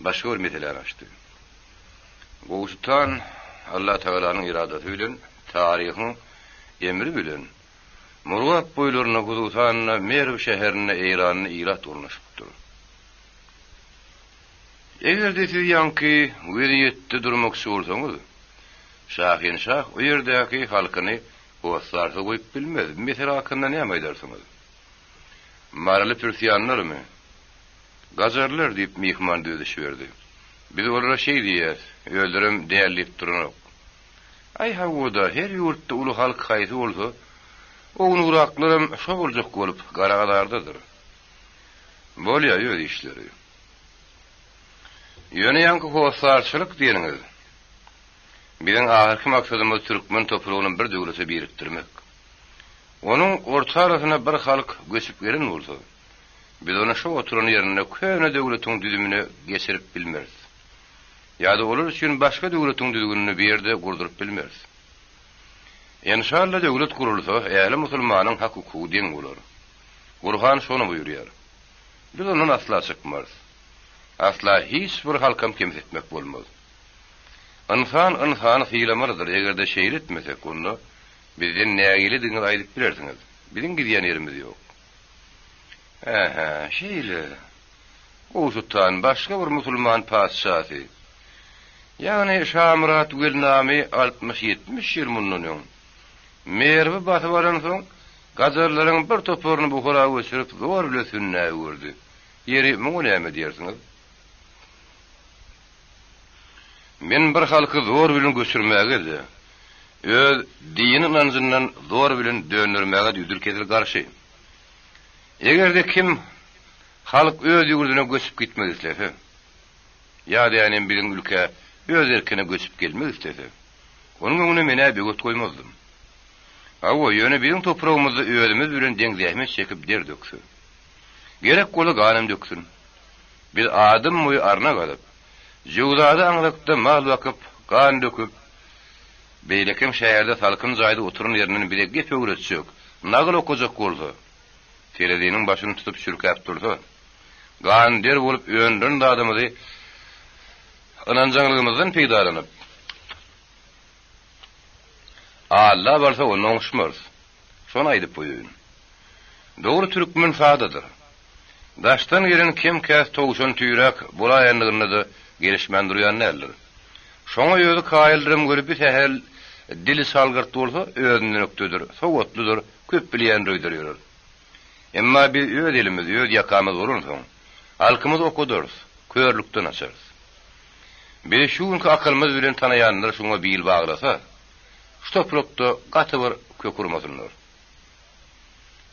A: Başga bir meseläni açdy. Gowşut han Allatagalanyň eradasy bilen, taryhyň emri bilen Murgap boýlarynda, hususan-da, Merw şäherinde eýranly ilat ornaşypdyr. Eger-de siz ýaňky wezýetde durmakçy bolsaňyz, Şahinşah o ýerdäki halkyny hossarsyz goýup bilmez. Bu mesele hakynda näme aýdarsyňyz? Maryly pürsiýanlarmy? Gajarlar, diýip, myhman düzedişiberdi. Biz olara şeý diýýäs, özlerem däl diýip duranok. Aý hawa-da, her ýurtda uly halk haýsy bolsa, ownugraklaram şo boljak bolup gara azardadyr. Bolýa, öz işleri. Ýöne ýaňky hossarçylyk diýeniňiz, biziň ahyrky maksadymyz türkmen topragyny bir döwlete birikdirmek. Onuň orta arasyna bir halk göçüp gelen bolsa, biz ony şo oturan ýerinde köne döwletiň düzümine geçirip bilmeris. Ýa-da olar üçin başga döwletiň düzgünini bu ýerde gurduryp bilmeris. Enşalla döwlet gurulsa, ähli musulmanyň hak-hukugy deň bolar. Gurhan şony buýurýar. Biz ondan asla çykmarys. Asla hiç bir halkam kemsitmek bolmaz. Ynsan ynsany sylamalydyr, eger-de şeýle etmesek, onda bizden nägiledigiňizi aýdyp bilersiňiz. Biziň gidýän ýerimiz ýok. Ähä, şeýle. Gowşut han başga bir musulman patyşasy, ýagny Şamyrat Welnamy 60-70 ýyl mundan öň. Merwi basyp alansoň, gajarlaryň bir toparyny Buhara göçürip, zor bile sünnä öwürdi. Ýeri, muňa näme diýersiňiz? Men bir halky zor bilen göçürmäge-de, öz dini ynanjyndan zor bilen döndermäge-de üzül-kesil garşy. Eger-de kim halk öz ýurduna göçüp gitmek islese, ýa-da ýanem biziň ülkä öz erkine göçüp gelmek islese, onuň öňüne men-ä böwet goýmazdym. Hawa, ýöne biziň topragymyzda özümiz bilen deň zähmet çekip der dökse. Gerek bolsa ganam döksün. Biz adam boýy arna gazyp, jöwzada aňzakda mal bakyp, gan döküp, beýlekem şäherde salkyn jaýda oturan ýerinden bize gep öwretjek, nagyl okajak bolsa, tereziniň başyny tutup çürkäp dursa, gan-der bolup öndüren zadymyzy ynanjaňlygymyzdan peýdalanyp, Alla barsa onda oňuşmarys. Şony aýdyp goýaýyn. Dogry türkmen sadadyr. Daşdan gelen kem-käs towşan tüýräk bolaýanlygynda-da gelişmän durýan däldir. Şoňa özi kaýyldyram weli bir sähel dili salgyrt bolsa özünden ökdedir, sowatlydyr, köp bilýändir öýder ýörer. Emma biz öz elimiz, öz ýakamyz bolansoň, halkymyzy okadarys, körlükden açarys. Bizi şu günki akylymyz bilen tanaýanlar şuňa bil baglasa, şu toprakda gaty bir kök urmasynlar.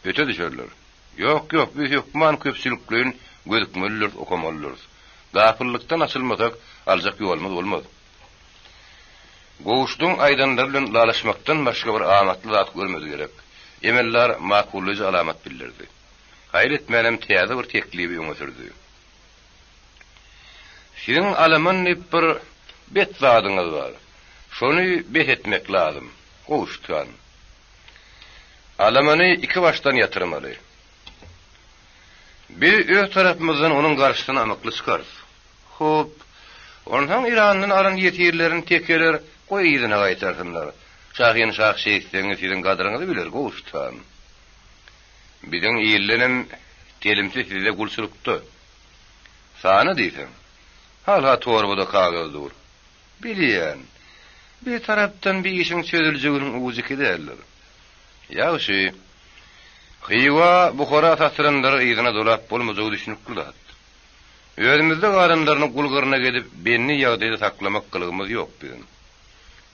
A: Öte düşerler. Ýok, ýok, biz hökman köpçülikleýin gözükmelidiris, okamalydyrys. Gapyllykdan açylmasak, aljak ýolumyz bolmaz. Gowşudyň aýdanlary bilen ylalaşmakdan başga bir amatly zat görmedi gerek. Emeldar makullaýjy alamat bildirdi. Haýal etmänem täze bir teklibi öňe sürdi. Siziň alaman diýip bir bet zadyňyz bar. Şony bes etmek lazym, Gowşut han. Alamany iki başdan ýatyrmaly. Biz öz tarapymyzdan onuň garşysyna ymykly çykarys. Hop, onsoň Eýrandan alan ýesirlerini tekeler goý yzyna gaýtarsynlar. Şahynşah şeýtseňiz siziň gadyryňyzy biler, Gowşut han. Biziň ildenem telimsi sizde gulçulykda. Sany diýseň, hal-ha torbada kagyz dur. Bilýän, bir tarapdan bir işiň çözüljeginiň ujy iki däldir. Ýagşy, Hywa, Buhara satylanlary yzyna dolap bolmajagy düşnükli zat. Özümizde galanlaryny gul gyrnak edip, bendi ýagdaýda saklamak gylygymyz ýok biziň.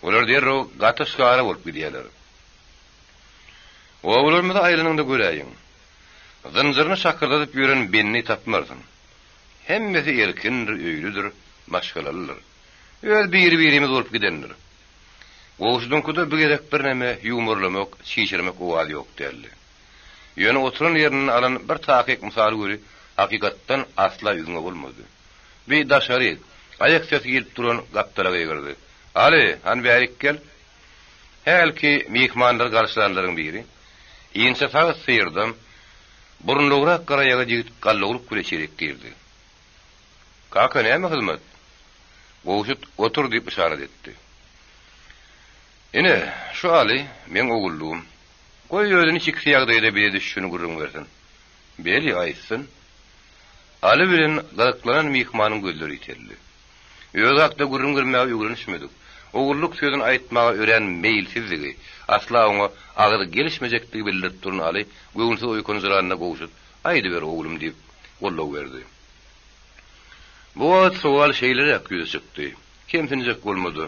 A: Olar derrew gatyş-gara bolup gidýärler. Obalarymyza aýlanyňda göräýiň. Zynjyryny şakyrdadyp ýören bendi tapmarsyň. Hemmesi erkindir, öýlüdir, maşgalalydyr. Öz biri-birimiz bolup gidendir. Gowşudyňkyda bu gezek birneme ýuwmarlamak, çişirmek owaz ýok däldi. Ýöne oturan ýerinden alan bir takyk mysal weli hakykatdan asla üzňe bolmady. Bi daşary, aýak sesi gelip duran gapdala gygyrdy. Aly, hany bärik gel! Hälki myhmanlary garşylanlaryň biri, inçe sag syrdam, burunlugrak garaýagyz ýigit gallawlyk bilen içerik girdi. Kaka, näme hyzmat? Gowşut otur diýip yşarat etdi. Ine, şu Aly, meň ogullygym. Goý, özi niçiksi ýagdaýda bize düşüşini gürrüň bersin. Beli, aýtsyn. Aly bilen gyzyklanan myhmanyň gözleri ýiteldi. Özi hakda gürrüň bermäge öwrenişmedik, ogullyk sözüni aýtmaga örän meýilsizdigi, asla oňa agyz gelişmejekdigi bildirip duran Aly göwünsiz oýkanjyranyna Gowşut, Aýdyber, oglum diýip, goldaw berdi. Bu wagt sowal şeýleräk ýüze çykdy, Kemsinjek bolmady.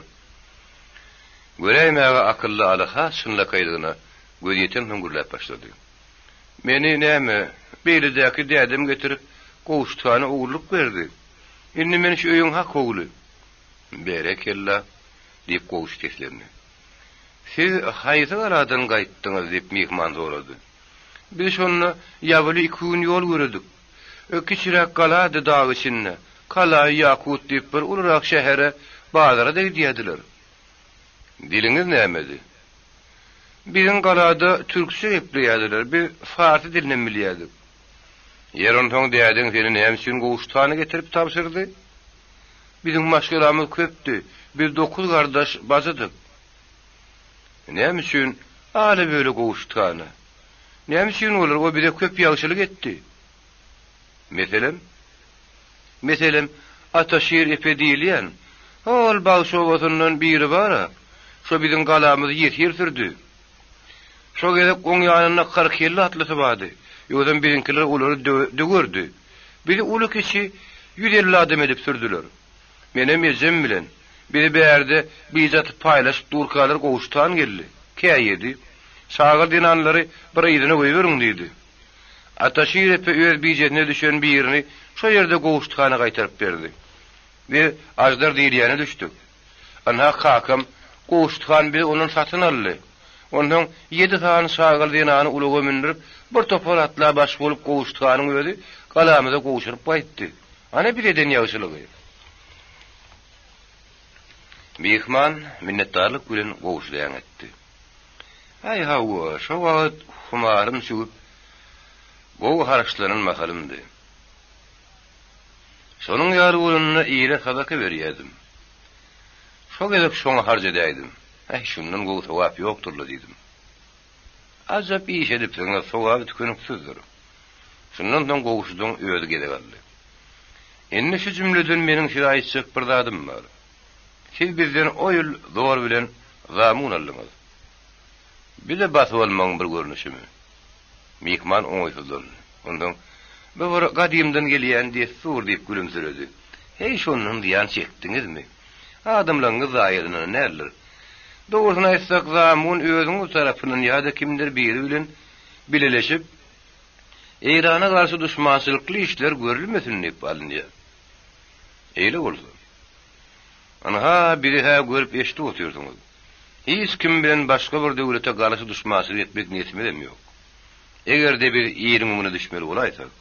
A: Göräýmäge akylly Aly has çynlakaýlygyna gözi ýetensoň gürläp başlady. Meni, näme, beýledäki dädem getirip, Gowşut hana ogullyk berdi. Indi men şu öýüň hak ogly. Berekella! diýip, Gowşut seslendi. Siz haýsy galadan gaýtdyňyz? diýip, myhman sorady. Biz şonda ýabyly iki gün ýol ýöredik. Kiçiräk galady dag içinde. Kalaýy Ýakut diýip bir ulurak şähere, bazara-da gidýärdiler. Diliňiz nämedi? Biziň galada türkçe gepleýärdiler, biz farsy dilinem bilýärdik. Ýer onsoň dädeň seni näme üçin Gowşutana getirip tabşyrdy? Biziň maşgalamyz köpdi, biz dokuz gardaş bajydyk. Näme üçin ala-böle Gowşutana? Näme üçin bolar, o bize köp ýagşylyk etdi. Meselem? Meselem, Ataşir epe diýilýän, hol bagşy obasyndan biri bar-a, şo biziň galamyzy ýesir sürdi. Şo gezek oň ýanynda 40-50 atlysy bardy. Ýogsam biziňkiler olary döwerdi. Bizi uly-kiçi 150 adam edip sürdüler. Menem ejem bilen. Bizi bärde bije atyp paýlaşyp durkalar Gowşut han geldi. Käýedi. Çaga zenanlary bir yzyna goýberiň diýdi. Ataşir epe öz bijesine düşen birini şo ýerde Gowşut hana gaýtaryp berdi. Biz Aždar diýilýäne düşdük. Ynha kakam Gowşut han bizi ondan satyn aldy. Onsoň ýedi sany çagaly zenany ulaga mündürip, bir topar atla baş bolup Gowşut hanyň özi galamyza gowşuryp gaýtdy. Ana biz eden ýagşylygy. Myhman minnetdarlyk bilen Gowşuda äňetdi. Aý hawa, şo wagt humarym çüwüp, gowy harçlanan mahalymdy. Şonuň ýaly bolanda ile sadaka berýärdim. Şo gezek şoňa harç edäýdim. Äý, şundan gowy sogap ýokdur-la diýdim. Ajap iş edipsiňiz, sogaby tükeniksizdir. Şundan soň Gowşudyň özi gezek aldy. Indi şu jümleden meniň size aýtjak bir zadym bar. Siz bizden o ýyl zor bilen zamun aldyňyz. Bi-de basyp almagyň bir görnüşimi? Myhman oňaýsyzlandy. Onsoň, Bu bir gadymdan gelýän dessur diýip gülümsiredi. Heý, şondan zyýan çekdiňizmi? Adamlaryňyz zaýalanan däldir. Dogrusyny aýtsak, zamun özüňiz tarapyndan ýa-da kimdir biri bilen bileleşip, Eýrana garşy duşmançylykly işler görülmesin diýip alynýar. Eýle bolsa. Ynha, bizi-hä görüp-eşidip otyrsyňyz. Hiç kim bilen başga bir döwlete garşy duşmançylyk etmek niýetimizem ýok. Eger-de biz iliň öňüne düşmeli bolaýsak,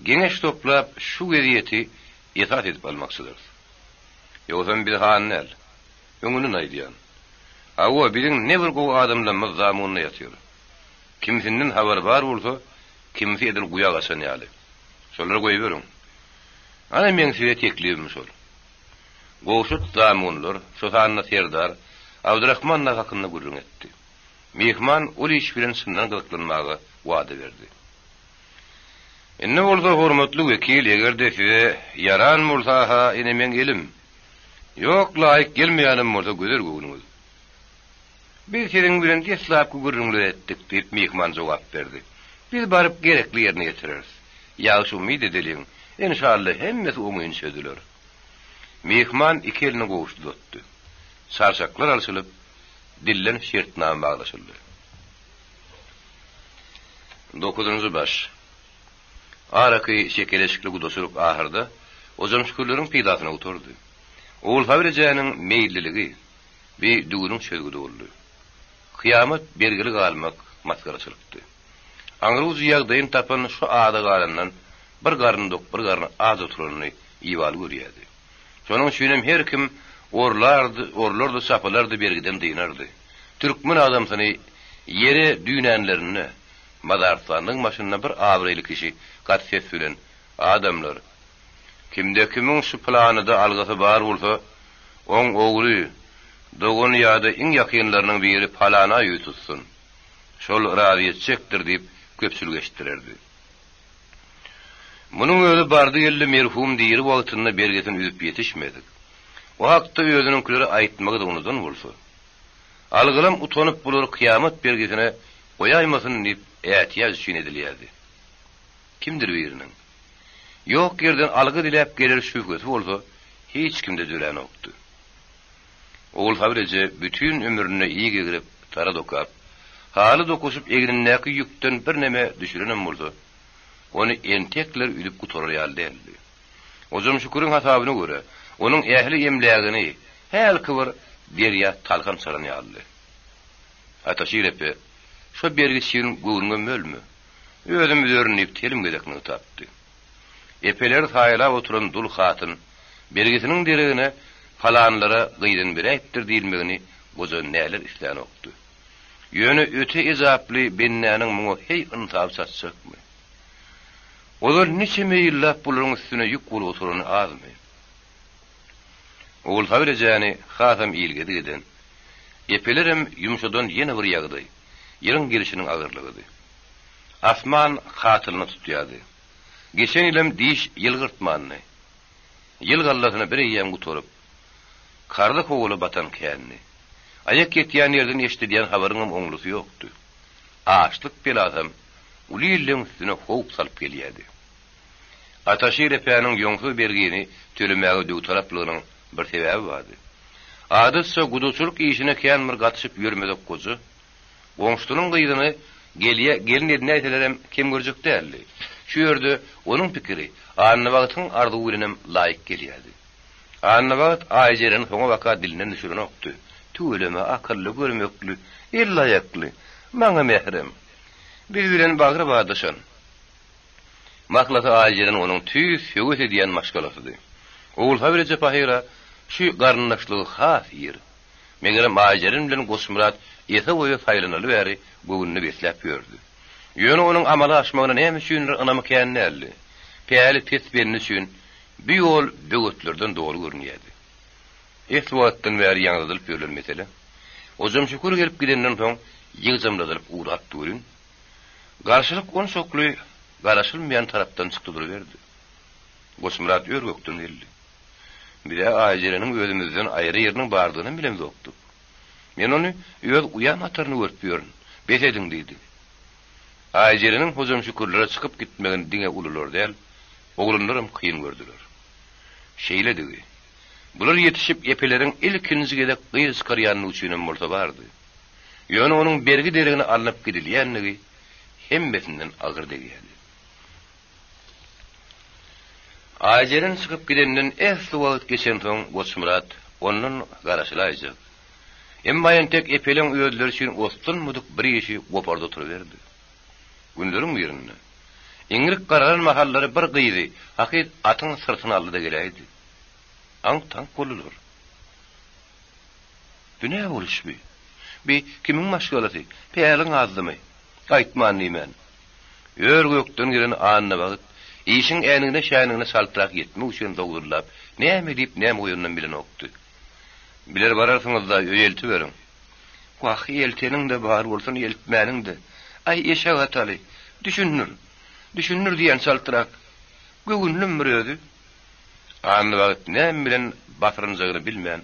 A: geňeş toplap şu wezýeti esas edip almakçydyrys. Ýogsam biz han däl. Öňünden aýdýan. Hawa, biziň ne bir gowy adamlarymyz zamunda ýatyr. Kimsinden habary bar bolsa, kimsi edil guýa gaçan ýaly. Şolary goýberiň. Ana meň size teklibim şol. Gowşut zamunlar, şo sanda serdar Abdyrahman dagy hakynda gürrüň etdi. Myhman ol iş bilen çyndan gyzyklanmaga wada berdi. Indi bolsa, hormatly wekil, eger-de size ýaran bolsa-ha, ine meň elim. Ýok, laýyk gelmeýänem bolsa gözel göwnüňiz. Biz siziň bilen deslapky gürrüňleri etdik, diýip, myhman jogap berdi. Biz baryp gerekli ýerine ýetireris. Ýagşy umyt edeliň, enşalla hemmesi oňyn çözüler. Myhman iki elini gowşut uzatdy. Çarşaklar alşylyp, dilden şertnama baglaşyldy. Dokuzynjy baş. Araky çekeleşikli gudaçylyk ahyrda Hojamşükürleriň peýdasyna gutardy. Ogulsabyr ejäniň meýilliligi bi düwüniň çözgüdi boldy. Kyýamat bergili galmak masgaraçylykdy. Aňrujy ýagdaýyny tapan şu ada galandan bir garny dok, bir garny aç oturanyny ibaly görýärdi. Şonuň üçinem her kim orlardy, orlardy, çapylardy, bergiden dynardy. Türkmen adamsyny ýere düýnänlerinde, mazarystanlygyň başynda bir abraýly kişi gaty ses bilen, Adamlar! Kimde-kimiň şu pylanyda algysy bar bolsa, oň ogly, dogany ýa-da iň ýakynlarynyň biri palana ýüz tutsun. Şol razy etjekdir diýip, köpçülige eşitdirerdi. Munuň özi bardy-geldi merhum diri wagtynda bergisini üzüp ýetişmedik. O hakda özüniňkilere aýtmagy-da unudan bolsa. Algylam utanyp bulary kyýamat bergisine goýaýmasyn diýip ätiýaç üçin edilýärdi. Kimdir biriniň, ýok ýerden algy diläp geler şübhesi bolsa hiç kimde döränokdy. Ogulsabyr eje bütin ömründe ig egrip, tara dokap, haly dokuşyp egnindäki ýükden birneme düşürenem bolsa, ony entekler üzüp gutarar ýaly däldi. Hojamşüküriň hasabyna görä, onuň ähli emlägini hälki bir derýa talhan çalan ýalydy. Ataşir epe, Şo bergi üçin göwnüňe mölme. Özüm üzerin diýip telim gezek nygtapdy. Epeleri saýlap oturan dul hatyn bergisiniň deregine palanlara gyzyny beräýipdir diýilmegini goja näler islänokdy. Ýöne öte ejaply bendäniň muňa heý ynsaby çatjakmy? Ozal niçeme ýyllap bularyň üstüne ýük bolup oturany azmy? Ogulsabyr ejäni hasam ilgezik eden, epelerem ýumşadan ýene bir ýagdaý, ýylyň gelşiniň agyrlygydy. Asman katylyny tutýardy. Geçen ýylam diş ýylgyrtmandy. Ýyl gallasyny bir eýýäm gutaryp, karza kowala batan kändi. Aýak ýetýän ýerden eşidilýän habaryňam oňlusy ýokdy. Açlyk belasam uly illeň üstüne howp salyp gelýärdi. Ataşir epäniň ýoňsuz bergini tölemäge döwtalaplygynyň bir sebäbi bardy. Adatça gudaçylyk işine kän bir gatyşyp ýörmezek goja, goňşusynyň gyzyny gelýä gelin edinäýselerem kem görjek däldi. Şu ýerde onuň pikiri Annabagtyň arzuwy bilenem laýyk gelýärdi. Annabagt Aýjereni soňabaka dilinden düşürenokdy. Tüweleme, akylly, görmekli, elli-aýakly, maňa mährem. Biz bilen bagry badaşan. Mahlasy Aýjeren onuň tüýs höwes edýän maşgalasydy. Ogulsabir eje pahyra şu garyndaşlygy has ir. Megerem Aýjeren bilen Goçmyrat ese-boýa saýlanaly bäri göwnüne besläp ýördi. Ýöne onuň amala aşmagyna näme üçindir ynamy kän däldi. Päli pes bende üçin bu ýol böwetlerden doly görünýärdi. Esli wagtdan bäri ýaňzydylyp ýörlen mesele, Hojamşükür gelip gidenden soň ýygjamladylyp ugrapdy welin, Garşylyk onçakly garaşylmaýan tarapdan çykdy duruberdi. Goçmyrat ör-gökden geldi. Biz-ä Aýjereniň özümizden aýry ýeriniň bardygynam bilemzokdyk. Men ony öz uýam hataryny görüp ýörün. Bes ediň diýdi. Aýjereniň Hojamşükürlere çykyp gitmegini diňe ulular däl, oglanlaram kyn gördüler. Şeýledigi. Bular ýetişip epeleriň ilkinji gezek gyz çykarýandygy üçinem bolsa bardy. Ýöne onuň bergi deregine alnyp gidilýändigi hemmesinden agyr degýärdi. Aýjeren çykyp gidenden esli wagt geçensoň Goçmyrat ondan garaşylaýjak. Emma entek Epeleň özleri üçin oslanmadyk bir işi gopardy oturyberdi. Günleriň birinde, iňrik garalan mahallary bir gyzy hakyt atyň syrtyna aldy-da geläýdi. Aňk-taňk boldular. Bu nä boluş bi? Bi kimiň maşgalasy? Päliň azdymy? Aýtman diýmän. Ör-gökden gelen Annabagt işiň änigine-şänigine çaltrak ýetmek üçin zowzullap, näme diýip, näme goýanynam bilenokdy. Biler bararsyňyz-da, öýe eltiberiň. Wah, elteniň-de bar bolsun, eltmäniň-de. Aý, eşek ataly, düşündir. Düşündir diýýän çaltrak. Göwünlim bir özi. Annabagt näme bilen basyrynjagyny bilmän,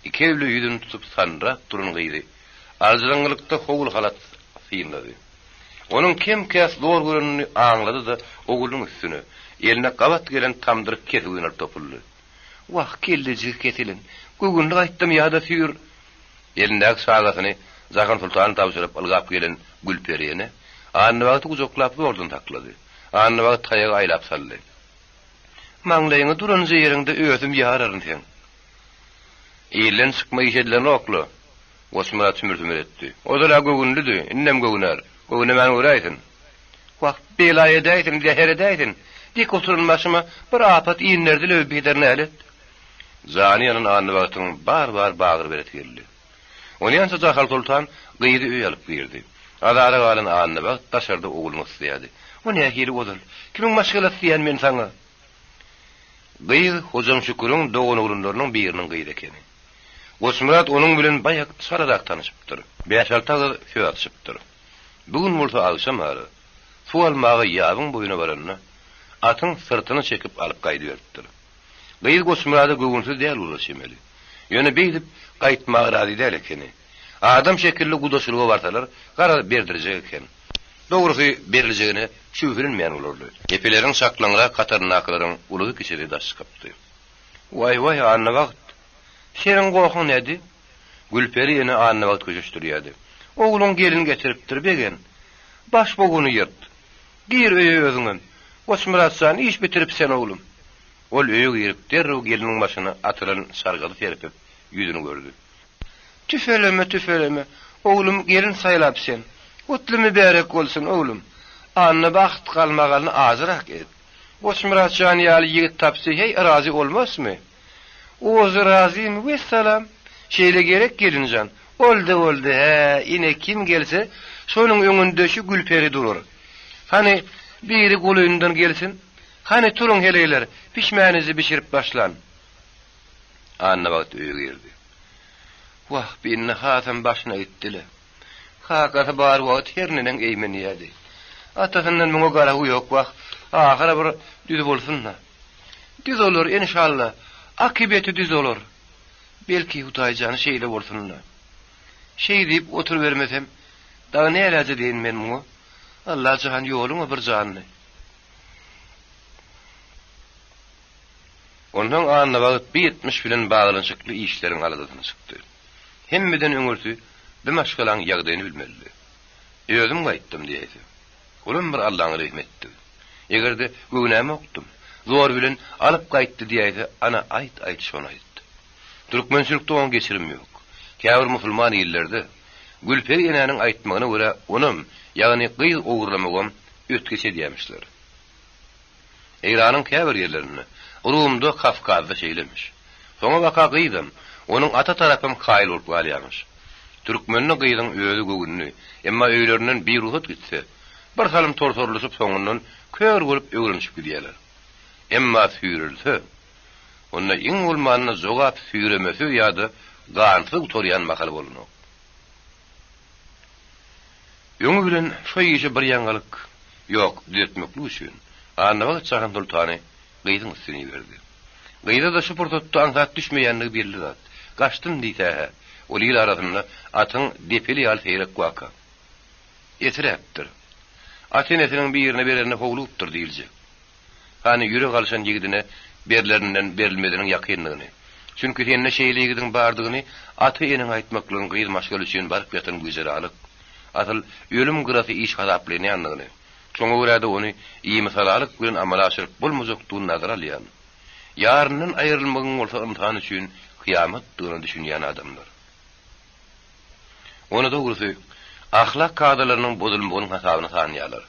A: Iki evli ýüzüni tutup sandyrap duran gyzy aljyraňňylykda howul-halat synlady. Onuň kem-käs zor görenini aňlady-da, oglunyň üstüne, eline gabat gelen tamdyr kesewini alyp topuldy. Wah, kellejigi kesilen, göwünli gaýtdym ýa-da süýr! Elindäki çagasyny Jahansoltana tabşyryp ylgap gelen Gülperi ene, Annabagty gujaklap zordan saklady. Annabagt taýagy aýlap saldy. Maňlaýyňy duranja ýeriňde özüm ýararyn seň. Ilden çykma iş edilenok-la. Goçmyrat sümür-sümür etdi. Ozal-a göwünlidi, indem göwnär. Göwnemän göräýsin. Wah, bela edäýsin, zäher edäýsin. Dik oturan başyma bir apat inderdi-le peder nälet. Jany ýanan Annabagtyň bar-bar bagyr beresi geldi. Onýança Jahalsoltan gyzy öýe alyp girdi. Azara galan Annabagt daşarda ogluny gysýardy. O nähili ozal? Kimiň maşgalasy diýýän men saňa? Gyz Hojamşüküriň doganoglanlarynyň biriniň gyzy ekeni. Goçmyrat onuň bilen baýak çalarak tanyşypdyr. Bäş-alty agyz söz atyşypdyr. Bu gün bolsa agşam ara, suw almaga ýabyň boýuna baranda, atyň syrtyny çekip alyp gaýdyberipdir. Gyz Goçmyrada göwünsiz däl bolar çemeli. Ýöne beýdip gaýtmaga razy däl ekeni. Adam şekilli gudaçylyga barsalar, garaz berdirjek eken. Dogrusy, beriljegine şübhelenmeýän bolarly. Epeleriň çaklaňrak hataryndakylaryň ulusy-kiçisi daş çykypdy. Waý-waý, Annabagt! Seniň gohuň nädi? Gülperi ene Annabagt köşeşdirýärdi. Ogluň gelin getiripdir, begen. Baş boguny ýyrt. Gir öýe özüňem. Goçmyrat jan, iş bitirip sen, oglum. Ol öýe girip, derrew gelniň başyna atylan sargydy serpip, ýüzüni gördi. Tüfeleme, tüfeleme, oglum, gelin saýlap sen. Gutly mübärek bolsun, oglum. Annabagt galmagalyny azrak et. Goçmyrat jan ýaly ýigit tapsa, heý, razy bolmasmy? Ozi razymy, wessalam. Şeýle gerek, gelin jan. Boldy, boldy, hä, ine kim gelse, şonuň öňünde şu Gülperi durar. Hany, biri golaýyndan gelsin. Hany, turuň heleýler, pişmänizi bişirip başlan. Annabagt öýe girdi. Wah, bi indi hasam başyna gitdi-le. Kakasy bar wagt her neneň eýmenýärdi. Atasyndan muňa garawy ýok, wah, ahyra bir düz bolsun-da. Düz bolar, enşalla, akybeti düz bolar. Belki, Hudaý jan, şeýle bolsun-da. Şeý diýip oturybermesem, Dagy näläç edeýin men muňa? Allajahan ýoluňa bir janly. Onsoň Annabagt bi etmiş bilen baglanyşykly işleriň aladasyna çykdy. Hemmeden öňürti bi maşgalaň ýagdaýyny bilmelidi. Özüm gaýtdym diýäýse. Olam bir Allaň rehmetdigi. Eger-de göwnämokdym, zor bilen alyp gaýtdy diýäýse, ana aýt-aýt şony aýt. Türkmençilikde oňa geçirim ýok. Käbir musulman illerde, Gülperi enäniň aýtmagyna görä, onam, ýagny gyz ogurlamagam ötgeç edýämişler. Eýranyň käbir ýerlerinde, Rumda, Kawkazda şeýlemiş. Soňabaka gyzam, onuň ata tarapam kaýyl bolup galýarmyş. Türkmende gyzyň özi göwünli, emma öýlerinden birugsat gitse, bir salym torsarlyşyp soňundan kör bolup öwrenişip gidýärler. Emma süýrelse, onda iň bolmanda jogap süýremesiz ýa-da gansyz gutarýan mahaly bolanok. Öňi bilen şo işi bir ýaňalyk, ýok, düzetmeklik üçin, Annabagt Jahan soltany gyzyň üstüne iberdi. Gyza-da şu pursatda aňsat düşmeýändigi belli zat. Gaçdym diýse-hä, ol il arasynda atyň depeli ýaly seýrek waka. Esräpdir. Ata-enesiniň birine bererine howlugypdyr diýiljek. Hany ýürek alyşan ýigidine berlerinden berilmeziniň ýakyndygyny. Çünki sende şeýle ýigidiň bardygyny ata-eneňe aýtmaklygyň gyz maşgala üçin baryp ýatan güzeralyk, asyl ölüm gyrasy iş hasaplanýandygyny, şoňa görä-de ony imisalalyk bilen amala aşyryp bolmajakdygyny nazara alýan, ýaryndan aýrylmagyň bolsa ynsan üçin kyýamatdygyna düşünýän adamlar. Ony dogrusy, ahlak kadalarynyň bozulmagynyň hasabyna sanýarlar.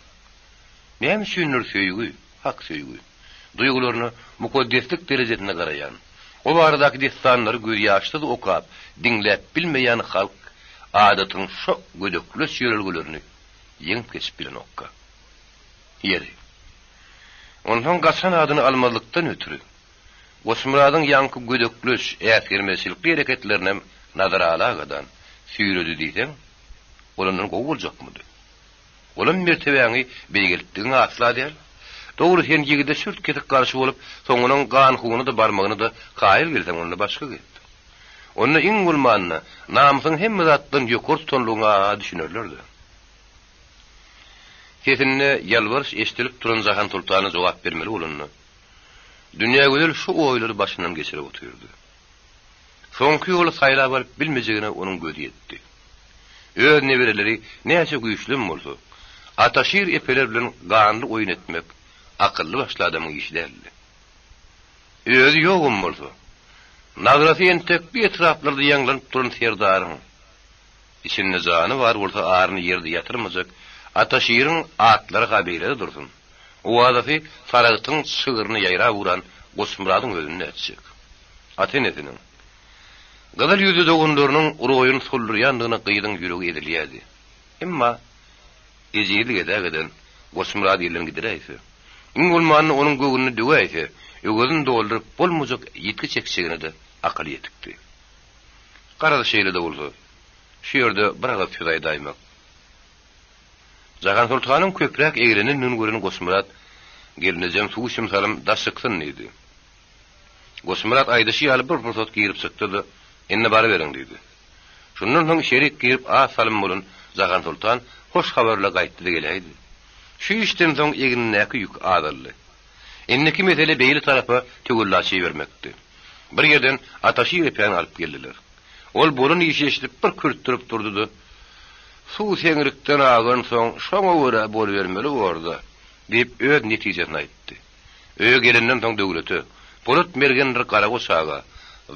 A: Näme üçindir söýgi, hak söýgi, duýgularyna mukaddeslik derejesinde garaýan, o baradaky dessanlary gözýaşsyz okap, diňläp bilmeýän halk adatyň şo gödekleç ýörelgelerini ýeňip geçip bilenokka? Ýeri, onsoň gaçan adyny almazlykdan ötri, Goçmyradyň ýaňky gödekleç, äsgermezçilikli hereketlerinem nazara alagadan, süýredi diýseň, ol ondan gowy boljakmydy? Olam mertebäňi beýgeltdigiň asla däl. Dogry, sen ýigide çürt-kesik garşy bolup, soňunyň gan-huna-da barmagyna-da kaýyl gelseň, onda başga gep. Onda iň bolmanda, namysyňy hemme zatdan ýokary tutanlygyňa-a düşünerler-dä. Sesinde ýalbaryş eşidilip duran Jahan soltana jogap bermeli bolanda, Dünýägözel şu oýlary başyndan geçirip otyrdy. Soňky ýoly saýlap alyp bilmejegine onuň gözi ýetdi. Öz nebereleri näçe güýçlem bolsa, Ataşir epeler bilen ganly oýun etmek akylly-başly adamyň işi däldi. Özi ýogam bolsa, nagrasy entek bu etraplarda ýaňlanyp duran serdaryň, içinde jany bar bolsa aryny ýerde ýatyrmajak Ataşiriň atlary-ha beýle-de dursun, owazasy Saragtyň çygryna ýaýrap ugran Goçmyradyň özüni nätjek? Ata-enesiniň, gyzyl ýüzli doganlarynyň roýuny soldurýandygyna gyzyň ýüregi ezilýärdi. Emma ejizlik edägeden Goçmyrat elden gidiräýse, iň bolmanda onuň göwnüni döwäýse, öwezini dolduryp bolmajak ýitgi çekjegine-de akyly ýetikdi. Garaz, şeýle-de bolsa, şu ýerde bir agyz söz aýdaýmak. Jahansoltanyň köpräk eglenendigini gören Goçmyrat, Gelnejem suw içim salym daş çyksyn diýdi. Goçmyrat aýdyşy ýaly bir pursat girip çykdy-da, Indi baryberiň diýdi. Şundan soň içerik girip az salym bolan Jahansoltan hoş habar bilen gaýtdy-da geläýdi. Şu işden soň egnindäki ýük azaldy. Indiki mesele beýle tarapa töwellaçy ibermekdi. Bir ýerden Ataşir epäni alyp geldiler. Ol bolan işi eşidip bir kürtdürip durdy-da, Suw seňrikden agansoň, şoňa görä bolubermeli bor-da, diýip, öz netijesini aýtdy. Öýe gelenden soň Döwlete, Polat mergendir Garagoç aga,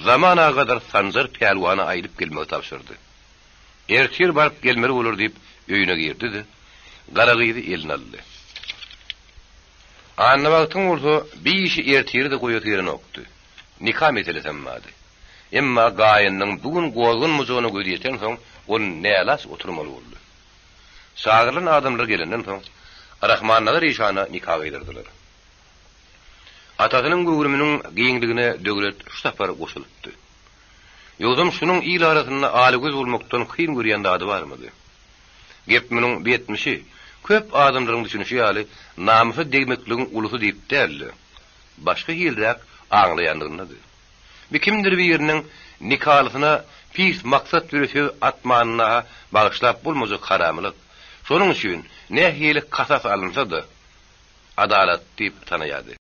A: Zaman agadyr Sanjar pälwana aýdyp gelmegi tabşyrdy. Ertir baryp gelmeli bolar diýip, öýüne girdi-de, Garagyzy eline aldy. Annabagtyň bolsa bi işi ertire-de goýasy gelenokdy. Nika meselesem bardy. Emma gaýynynyň bu gün gozganmajagyna gözi ýetensoň, ol nälaç oturmaly boldy. Çagyrylan adamlar gelenden soň, Rahmannazar işana nika gyýdyrdylar. Atasynyň göwrüminiň giňligine Döwlet şu sapar goşulypdy. Ýogsam şunuň il arasynda alagöz bolmakdan kyn görýän zady barmydy? Gep munuň bir etmişi, köp adamlaryň düşünişi ýaly, namysa degmekligiň ulusy diýip däl-de, başga hiliräk aňlaýanlygyndady. Bir kimdir biriniň nikalysyna Pis maksat bile söz atmanyna-ha bagyşlap bolmajak haramylyk. Şonuň üçin, nähili kasas alynsa-da, adalat diýip tanaýardy.